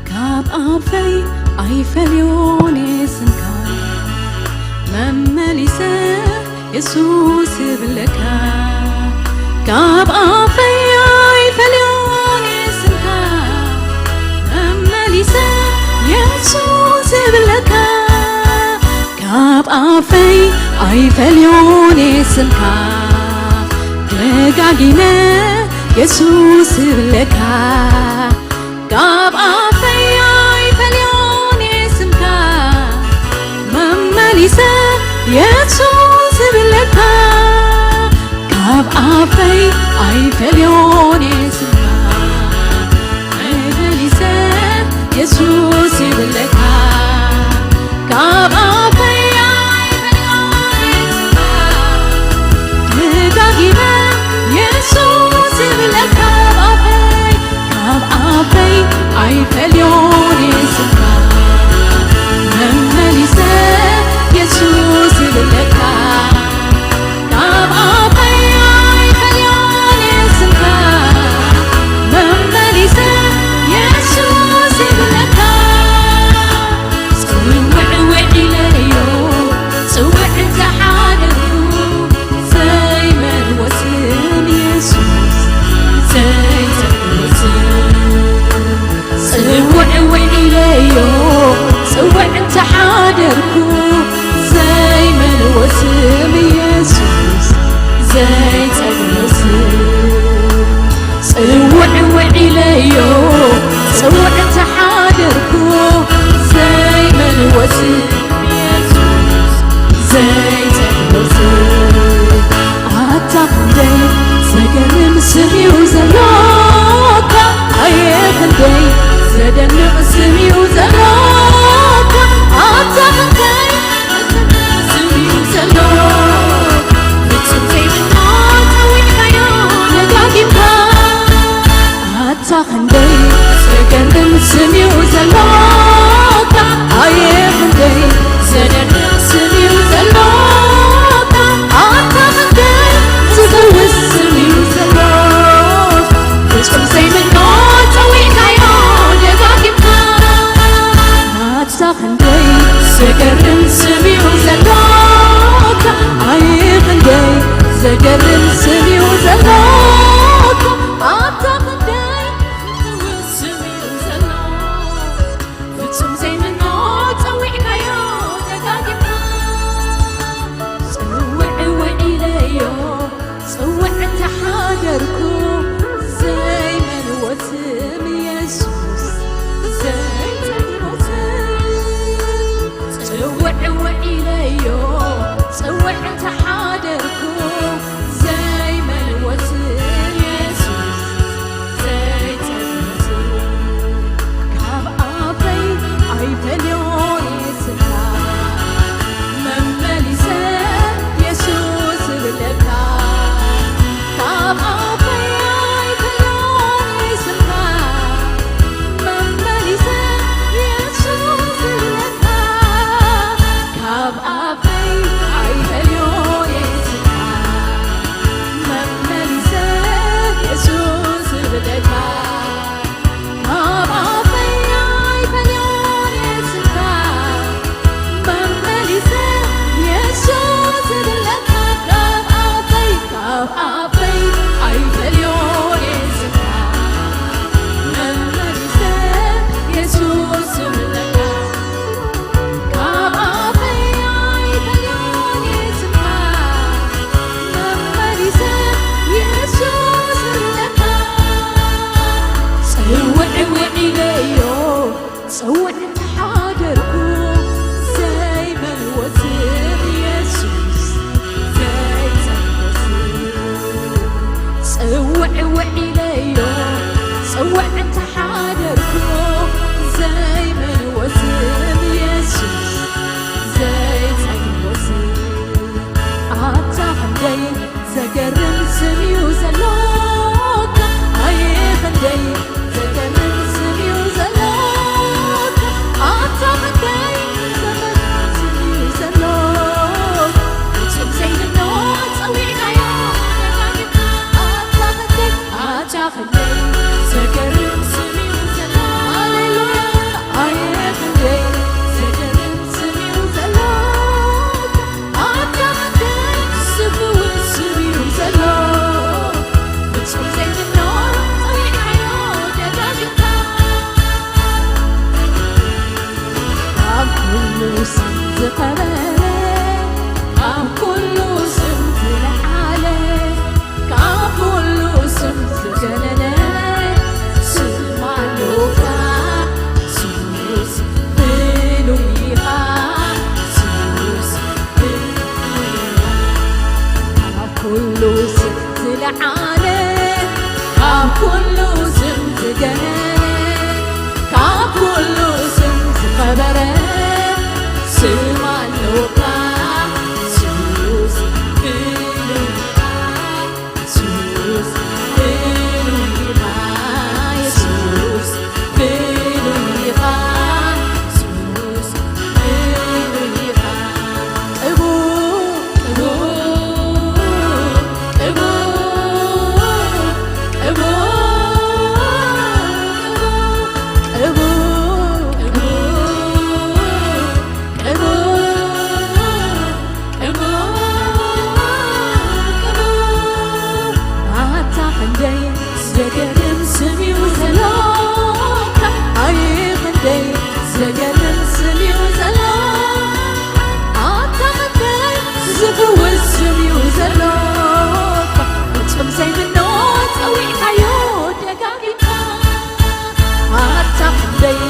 ካብ ኣፈይ ኣይፈልዮን ስምካ መመሊሰ የሱስ እብለካ። ካብ ኣፈይ ኣይፈልዮን ስምካ መመሊሰ የሱስ እብለካ። ካብ ኣፈይ ኣይፈልዮን ስምካ ደጋጊመ የሱስ እብለካ። ካብ ኣፈይ ኣይፈልዮን ስምካ መመሊሰ የሱስ እብለካ። ካብ ኣፈይ ኣይፈልዮን ስምካ መመሊሰ የሱስ እብለካ። ካብ ኣፈይ ኣይፈልዮን ስምካ ደጋጊመ የሱስ እብለካ። ካብ ኣፈይ ካብ ኣፈይ ኣይፈልዮን ስምካ መመሊሰ የሱስ እብለካ። ካብ ኣፈይ ኣይፈልዮን ስምካ መመሊሰ የሱስ እብለካ። ጽውዕ ውዕ ኢለዮ ጽውዕ እንተሓደርኩ ዘይመልዎ ስም የሱስ ዘይጸልዎ ስም። ጽውዕ ውዕ ኢለዮ ጽውዕ እንተሓደርኩ ዘይመልዎ ስም የሱስ ዘይጸልዎ ስም። ጽውዕ ውዕ ኢለዮ ጽውዕ እንተሓደርኩ ዘይመልዎ ስም የሱስ ዘይጸልዎ ስም። ኣታ ክንደይ ዘገርም ስም እዩ ዘሎካ ኣየ ክንደይ ዘደንቕ ስም እዩ ዘሎካ ኣታ ክንደይ ስም እዩ ዘሎ ፍጹም ዘይምኖ ጸዊዕካዮ ደጋጊምካ ኣታ ክንደይ ዘገርም ስም እዩ ዘሎካ ኣየ ክንደይ ዘደንቕ ስም እዩ ዘሎካ ኣታ ክንደይ ዝፍውስ ስም እዩ ዘሎ ፍጹም ዘይምኖ ጸዊዕካዮ ደጋጊምካ ኣታ ክንደይ ዘገርም ስም እዩ ዘሎካ ኣየ ክንደይ ዘገርም ስም እዩ ዘሎካ ኣታ ክንደይ ዝፍውስ ስም እዩ ዘሎ ፍጹም ዘይምኖ ጸዊዕካዮ ደጋጊምካ ጽውዕ ውዕ ኢለዮ ጽውዕ እንተሓደርኩ ዘይመልዎ ስም የሱስ ዘይጸልዎ ስም ጽውዕ ውዕ ኢለዮ ጽውዕ እንተሓደርኩ ዘይመልዎ ስም የሱስ ዘይጸልዎ ስም ካብ ኣፈይ ኣይፈልዮን ስምካ መመሊሰ የሱስ እብለካ ካብ ኣፈ ዝኸበረ፣ ካብ ኩሉ ስም ዝለዓለ፣ ካብ ኩሉ ስም ዝገነነ ስም ኣሎካ። ስሙስ ፍሉይ ኢኻ፣ ስሙስ ፍሉይ ኢኻ። ካብ ኩሉ ስም ዝለዓለ፣ ካብ ኩሉ ስም ዝገነነ፣ ካብ ኩሉ ስም ዝኸበረ ስም ኣሎካ። ስሙስ ፍሉይ ኢኻ፣ ስሙስ ፍሉይ ኢኻ፣ ስሙስ ፍሉይ ኢኻ፣ ስሙስ ኣታ ክንደይ ዘገርም ስም እዩ ዘሎካ፣ ኣየ ክንደይ ዘገርም ስም እዩ ዘሎካ፣ ኣታ ክንደይ ዝፍውስ ስም እዩ ዘሎካ፣ ፍጹም ዘይምኖ ጸዊዕካዮ ደጋጊምካ። ኣታ ክንደይ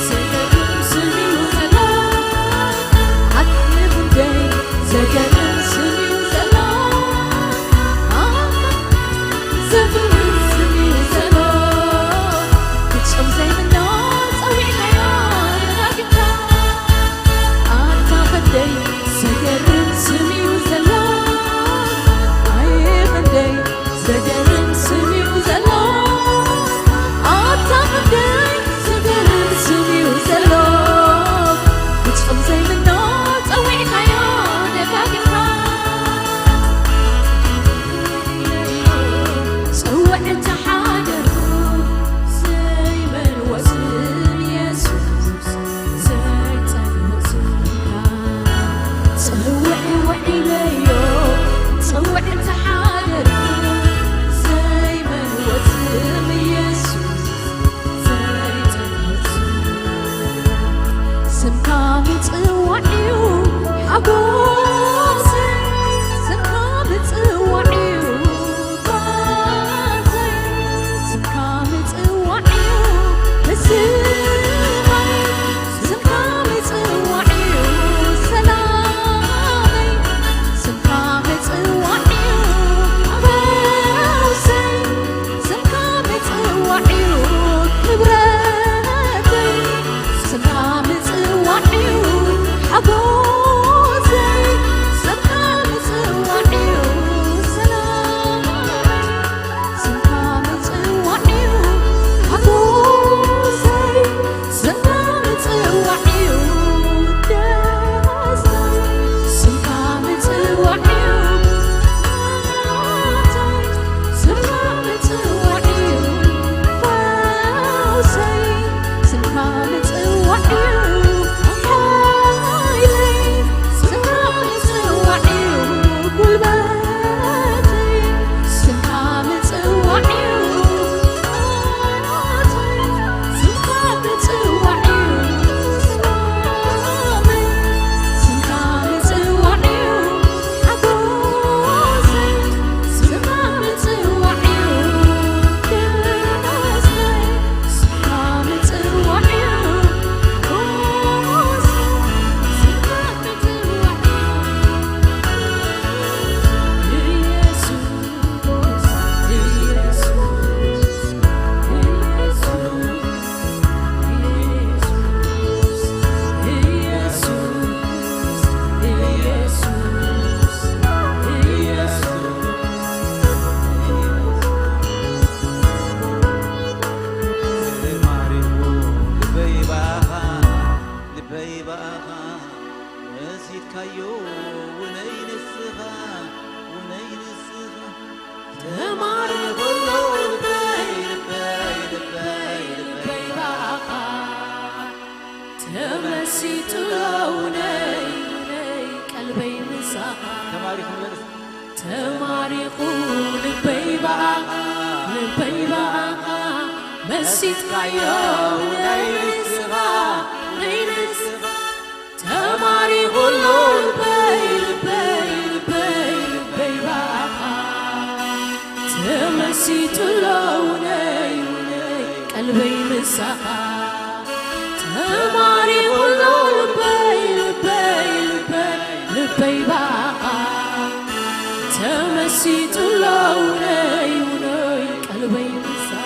ዘገርም ስም እዩ ዘሎካ፣ ኣታ ክንደይ ዘገርም ስም እዩ ዘሎካ፣ ኣታ ዘፍርህ ስም እዩ ዘሎ፣ ፍጹም ዘይምኖ ጸዊዕናዮ ደጋጊምካ። ኣታ ክንደይ ዘገርም ስም እዩ ዘሎ፣ ኣየ ክንደይ ዘገርም ስም እዩ ዘሎ፣ ኣታ ክንደይ ዘገርም ስም እዩ ዘሎ፣ ፍጹም ዘይምኖ ጸዊዕናዮ ደጋጊምካ። ጽውዕ እንተ ሓደርኩ ዘይመልዎ ስም የሱስ፣ ዘይጸልእ ስምካ። ጽውዕ ውዒለዮ፣ ጽውዕ እንተ ሓደርኩ ዘይመልዎ ስም የሱስ፣ ዘይጸልእ ስምካ። ስምካ ምጽዋዕ'ዩ ሓጎሰይ፣ ስምካ ምጽዋዕ'ዩ ጓዘይ፣ ስምካ ምጽዋዕ'ዩ ተስፋይ፣ ስምካ ምጽዋዕ'ዩ ሰላመይ፣ ስምካ ምጽዋዕ'ዩ ፈውሰይ። ስምካ ምጽዋዕ'ዩ ክብረተይ፣ ስምካ ምጽዋዕ'ዩ ሓጎሰይ፣ ስምካ ምጽዋዕ'ዩ ሰላመይ፣ ስምካ ምጽዋዕ'ዩ ሓጎሰይ፣ ስምካ ምጽዋዕ'ዩ ደስታይ፣ ስምካ ምጽዋዕ'ዩ ማሪ ኩሉ ልበይ ልበይ ልበይ ልበይ ባኻ ተመሲጡ ኣሎ ውነይ ውነይ ቀልበይ ምሳኻ ተማሪ ኩሉ ልበይ ልበይ ልበይ ልበይ ባኻ ተመሲጡ ኣሎ ውነይ ውነይ ቀልበይ ምሳኻ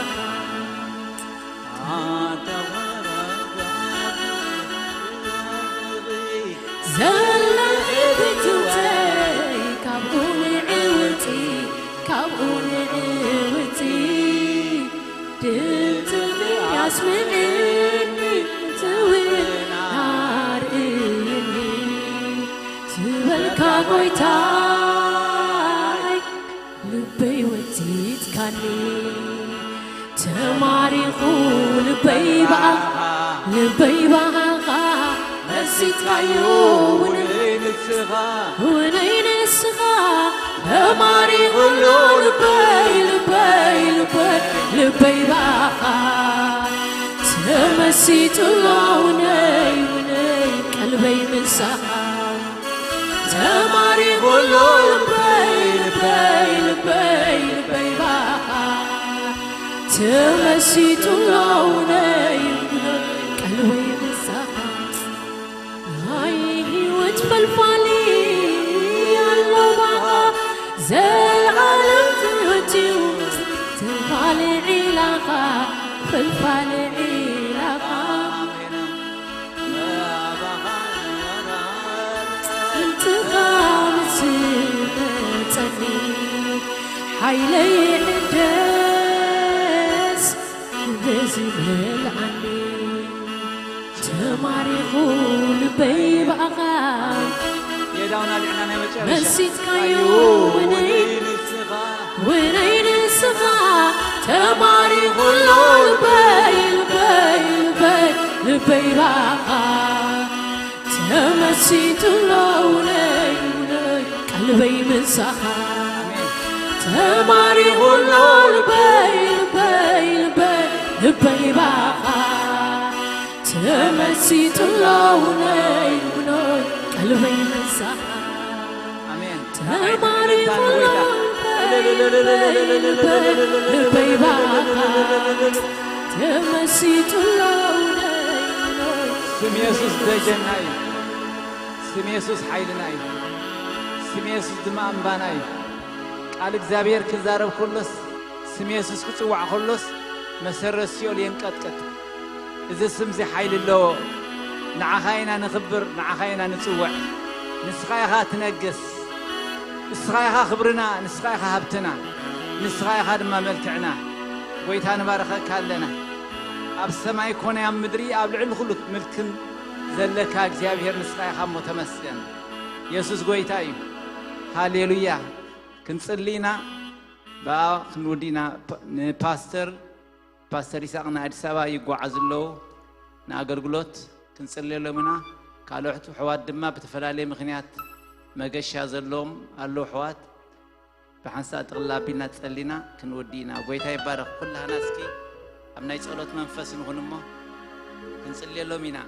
ዘለኺ ብትውተይ ካብኡ ንዕውቲ ካብኡ ንዕውቲ ድምፅኺ ኣስምዕኒ ትውን ኣርእይኒ ዝበልካ ጎይታይ ልበይ ወቲትካኒ ተማሪኹ ልበይ ብኣኻ ልበይ ብኣኻ መሲጥካዮ ውነይ ንስኻ ውነይ ንስኻ ተማሪኹ ኣሎ ልበይ ልበይ ልበይ ልበይ ብኣኻ ተመሲጡ ኣሎ ውነይ ውነይ ቀልበይ ምሳኻ ተማሪኹ ኣሎ ልበይ ልበይ ልበይ ልበይ ባኻ ተመሲጡ ኣሎ ውነይ ቀልበይ ምሳኻ ናይ ህይወት ፈልፋሊ ኣሎ ባኻ ዘልዓለም ትእትዩ ትንፋሊ ዒላኻ ፈልፋሊ ዒላኻ ሓይለይ ዕደስ በዚ መልዓኒ ተማሪኹ ልበይ ብኣኻ የዳውና ልዕና ናይ መጨረሻ መሲጥካዮ ውነይ ንስኻ ውነይ ንስኻ ተማሪኹ ኣሎ ልበይ ልበይ ልበይ ልበይ ብኣኻ ተመሲጡ ኣሎ ውነይ ውነይ ቀልበይ ምሳኻ ተማሪኹ ኣሎ ልበይ ልበይ ልበይ ልበይ ባኻ ተመሲጡ ኣሎ ውነይ ውነይ ቀልበይ ምሳኻ ኣሜን። ተማሪኹ ኣሎ ልበይ ልበይ ልበይ ልበይ ባኻ ተመሲጡ ኣሎ ውነይ ውነይ ስም የሱስ ደጀና እዩ። ስም የሱስ ሓይልና እዩ። ስም የሱስ ድማ እምባና እዩ። ቃል እግዚኣብሔር ክዛረብ ከሎስ ስም የሱስ ክጽዋዕ ከሎስ መሰረት ሲኦል የንቀጥቅጥ። እዚ ስምዚ ሓይሊ ኣለዎ። ንዓኻ ኢና ንኽብር፣ ንዓኻ ኢና ንጽውዕ። ንስኻ ኢኻ ትነግስ። ንስኻ ኢኻ ክብርና፣ ንስኻ ኢኻ ሃብትና፣ ንስኻ ኢኻ ድማ መልክዕና። ጎይታ ንባርኸካ ኣለና። ኣብ ሰማይ ኮነ ኣብ ምድሪ ኣብ ልዕሊ ኩሉ ምልክን ዘለካ እግዚኣብሔር ንስኻ ኢኻ እሞ ተመስገን። የሱስ ጎይታ እዩ። ሃሌሉያ። ክንጽሊ ኢና። ብኣ ክንውዲ ኢና። ፓ-፣ ንፓስተር፣ ፓስተር ይስሐቅ ንኣዲስ ኣበባ ይጓዓዙ ኣለዉ ንኣገልግሎት። ክንጽልየሎም ኢና። ካልኦት ኣሕዋት ድማ ብተፈላለየ ምኽንያት መገሻ ዘለዎም ኣለዉ ኣሕዋት። ብሓንሳእ ጥቕልል ኣቢልና ጸሊና ክንወዲ ኢና። ጎይታ ይባረኽ። ኩላህና እስኪ ኣብ ናይ ጸሎት መንፈስ ንኹን እሞ ክንጽልየሎም ኢና።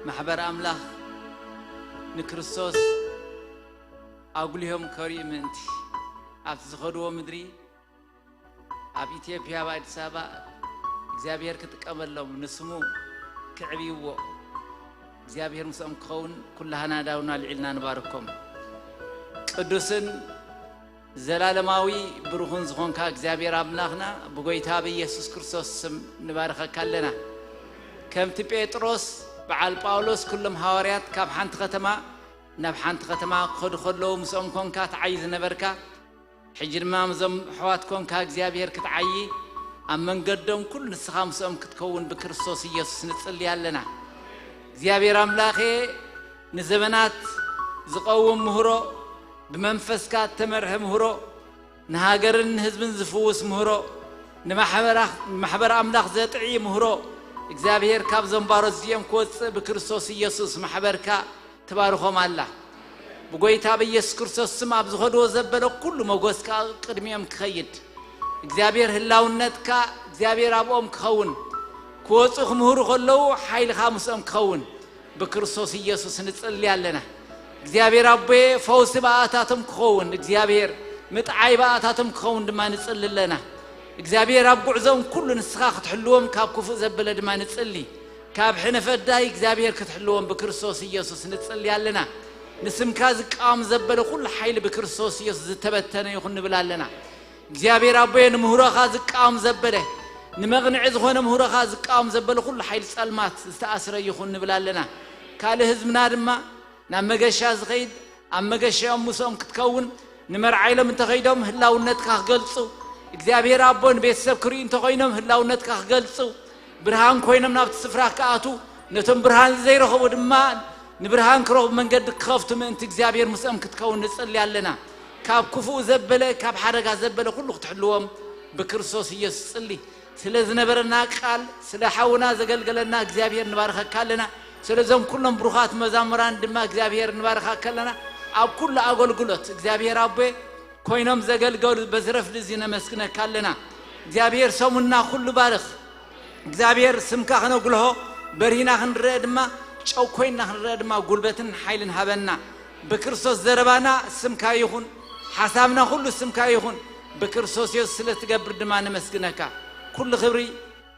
ማሕበር ኣምላኽ ንክርስቶስ ኣጉሊሆም ከርእዩ ምእንቲ ኣብቲ ዝኸድዎ ምድሪ ኣብ ኢትዮጵያ ኣብ ኣዲስ ኣበባ እግዚኣብሔር ክጥቀመሎም ንስሙ ክዕብይዎ እግዚኣብሔር ምስኦም ክኸውን ኩላህና ዳውና ልዒልና ንባርኮም። ቅዱስን ዘላለማዊ ብሩኽን ዝኾንካ እግዚኣብሔር ኣምላኽና ብጎይታ ብኢየሱስ ክርስቶስ ስም ንባርኸካ ኣለና። ከምቲ ጴጥሮስ በዓል ጳውሎስ ኩሎም ሃዋርያት ካብ ሓንቲ ከተማ ናብ ሓንቲ ከተማ ክኸዱ ከለዉ ምስኦም ኮንካ ትዓዪ ዝነበርካ፣ ሕጂ ድማ ምስዞም ኣሕዋት ኮንካ እግዚኣብሔር ክትዓዪ ኣብ መንገዶም ኩሉ ንስኻ ምስኦም ክትከውን ብክርስቶስ ኢየሱስ ንጽሊ ኣለና። እግዚኣብሔር ኣምላኸ ንዘመናት ዝቐውም ምህሮ፣ ብመንፈስካ እተመርሐ ምህሮ፣ ንሃገርን ንህዝብን ዝፍውስ ምህሮ፣ ንማሕበራ-፣ ንማሕበር ኣምላኽ ዘጥዕይ ምህሮ፣ እግዚኣብሔር ካብዞም ባሮት እዚኦም ክወጽእ ብክርስቶስ ኢየሱስ ማሕበርካ ትባርኾም ኣላ። ብጎይታ ብኢየሱስ ክርስቶስ ስም ኣብ ዝኸድዎ ዘበለ ኩሉ መጎስካ ቅድሚኦም ክኸይድ፣ እግዚኣብሔር ህላውነትካ እግዚኣብሔር ኣብኦም ክኸውን፣ ክወጹ ክምህሩ ከለዉ ሓይልኻ ምስኦም ክኸውን፣ ብክርስቶስ ኢየሱስ ንጽሊ ኣለና። እግዚኣብሔር ኣቦየ፣ ፈውሲ ብኣታቶም ክኸውን፣ እግዚኣብሔር ምጥዓይ ብኣታቶም ክኸውን ድማ ንጽሊ ኣለና። እግዚኣብሔር ኣብ ጉዕዞም ኩሉ ንስኻ ክትሕልዎም፣ ካብ ክፉእ ዘበለ ድማ ንጽሊ። ካብ ሕነ ፈዳይ እግዚኣብሔር ክትሕልዎም ብክርስቶስ ኢየሱስ ንጽሊ ኣለና። ንስምካ ዝቃወም ዘበለ ኩሉ ሓይሊ ብክርስቶስ ኢየሱስ ዝተበተነ ይኹን ንብል ኣለና። እግዚኣብሔር ኣቦየ፣ ንምህሮኻ ዝቃወም ዘበለ፣ ንመቕንዒ ዝኾነ ምህሮኻ ዝቃወም ዘበለ ኩሉ ሓይሊ ጸልማት ዝተኣስረ ይኹን ንብል ኣለና። ካልእ ህዝብና ድማ ናብ መገሻ ዝኸይድ፣ ኣብ መገሻኦም ምስኦም ክትከውን፣ ንመርዓ ኢሎም እንተኸይዶም ህላውነትካ ክገልጹ፣ እግዚኣብሔር ኣቦ ንቤተሰብ ክርእዩ እንተኾይኖም ህላውነትካ ክገልጹ፣ ብርሃን ኮይኖም ናብቲ ስፍራ ክኣቱ፣ ነቶም ብርሃን ዘይረኸቡ ድማ ንብርሃን ክረኽቡ መንገዲ ክኸፍቱ ምእንቲ እግዚኣብሔር ምስኦም ክትከውን ንጽሊ ኣለና። ካብ ክፉእ ዘበለ፣ ካብ ሓደጋ ዘበለ ኩሉ ክትሕልዎም ብክርስቶስ ኢየሱስ ጽሊ። ስለ ዝነበረና ቃል፣ ስለ ሓውና ዘገልገለና እግዚኣብሔር ንባርኸካ ኣለና። ስለዞም ኩሎም ብሩኻት መዛሙራን ድማ እግዚኣብሔር ንባርኻካ ኣለና። ኣብ ኩሉ ኣገልግሎት እግዚኣብሔር ኣቦ ኮይኖም ዘገልገሉ በዚ ረፍዲ እዚ ነመስግነካ ኣለና። እግዚኣብሔር ሰሙንና ኩሉ ባርኽ። እግዚኣብሔር ስምካ ክነጉልሆ፣ በርሂና ክንረአ ድማ፣ ጨው ኮይንና ክንረአ ድማ ጉልበትን ሓይልን ሃበና። ብክርስቶስ ዘረባና ስምካ ይኹን፣ ሓሳብና ኩሉ ስምካ ይኹን። ብክርስቶስ የሱስ ስለ ትገብር ድማ ነመስግነካ። ኩሉ ክብሪ፣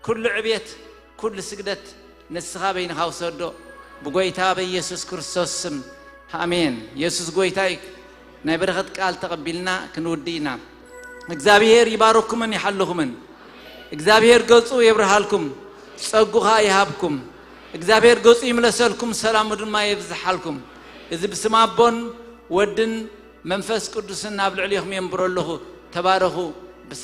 ኩሉ ዕብየት፣ ኩሉ ስግደት ንስኻ በይንኻ ውሰዶ። ብጎይታ በኢየሱስ ክርስቶስ ስም፣ ኣሜን። የሱስ ጎይታ እዩ። ናይ በረኸት ቃል ተቐቢልና ክንውዲ ኢና። እግዚኣብሔር ይባርኩምን ይሓልኹምን። እግዚኣብሔር ገጹ የብርሃልኩም፣ ጸጉኻ ይሃብኩም። እግዚኣብሔር ገጹ ይምለሰልኩም፣ ሰላሙ ድማ የብዝሓልኩም። እዚ ብስም ኣቦን ወድን መንፈስ ቅዱስን ኣብ ልዕሌኹም የንብሮ ኣለኹ። ተባረኹ።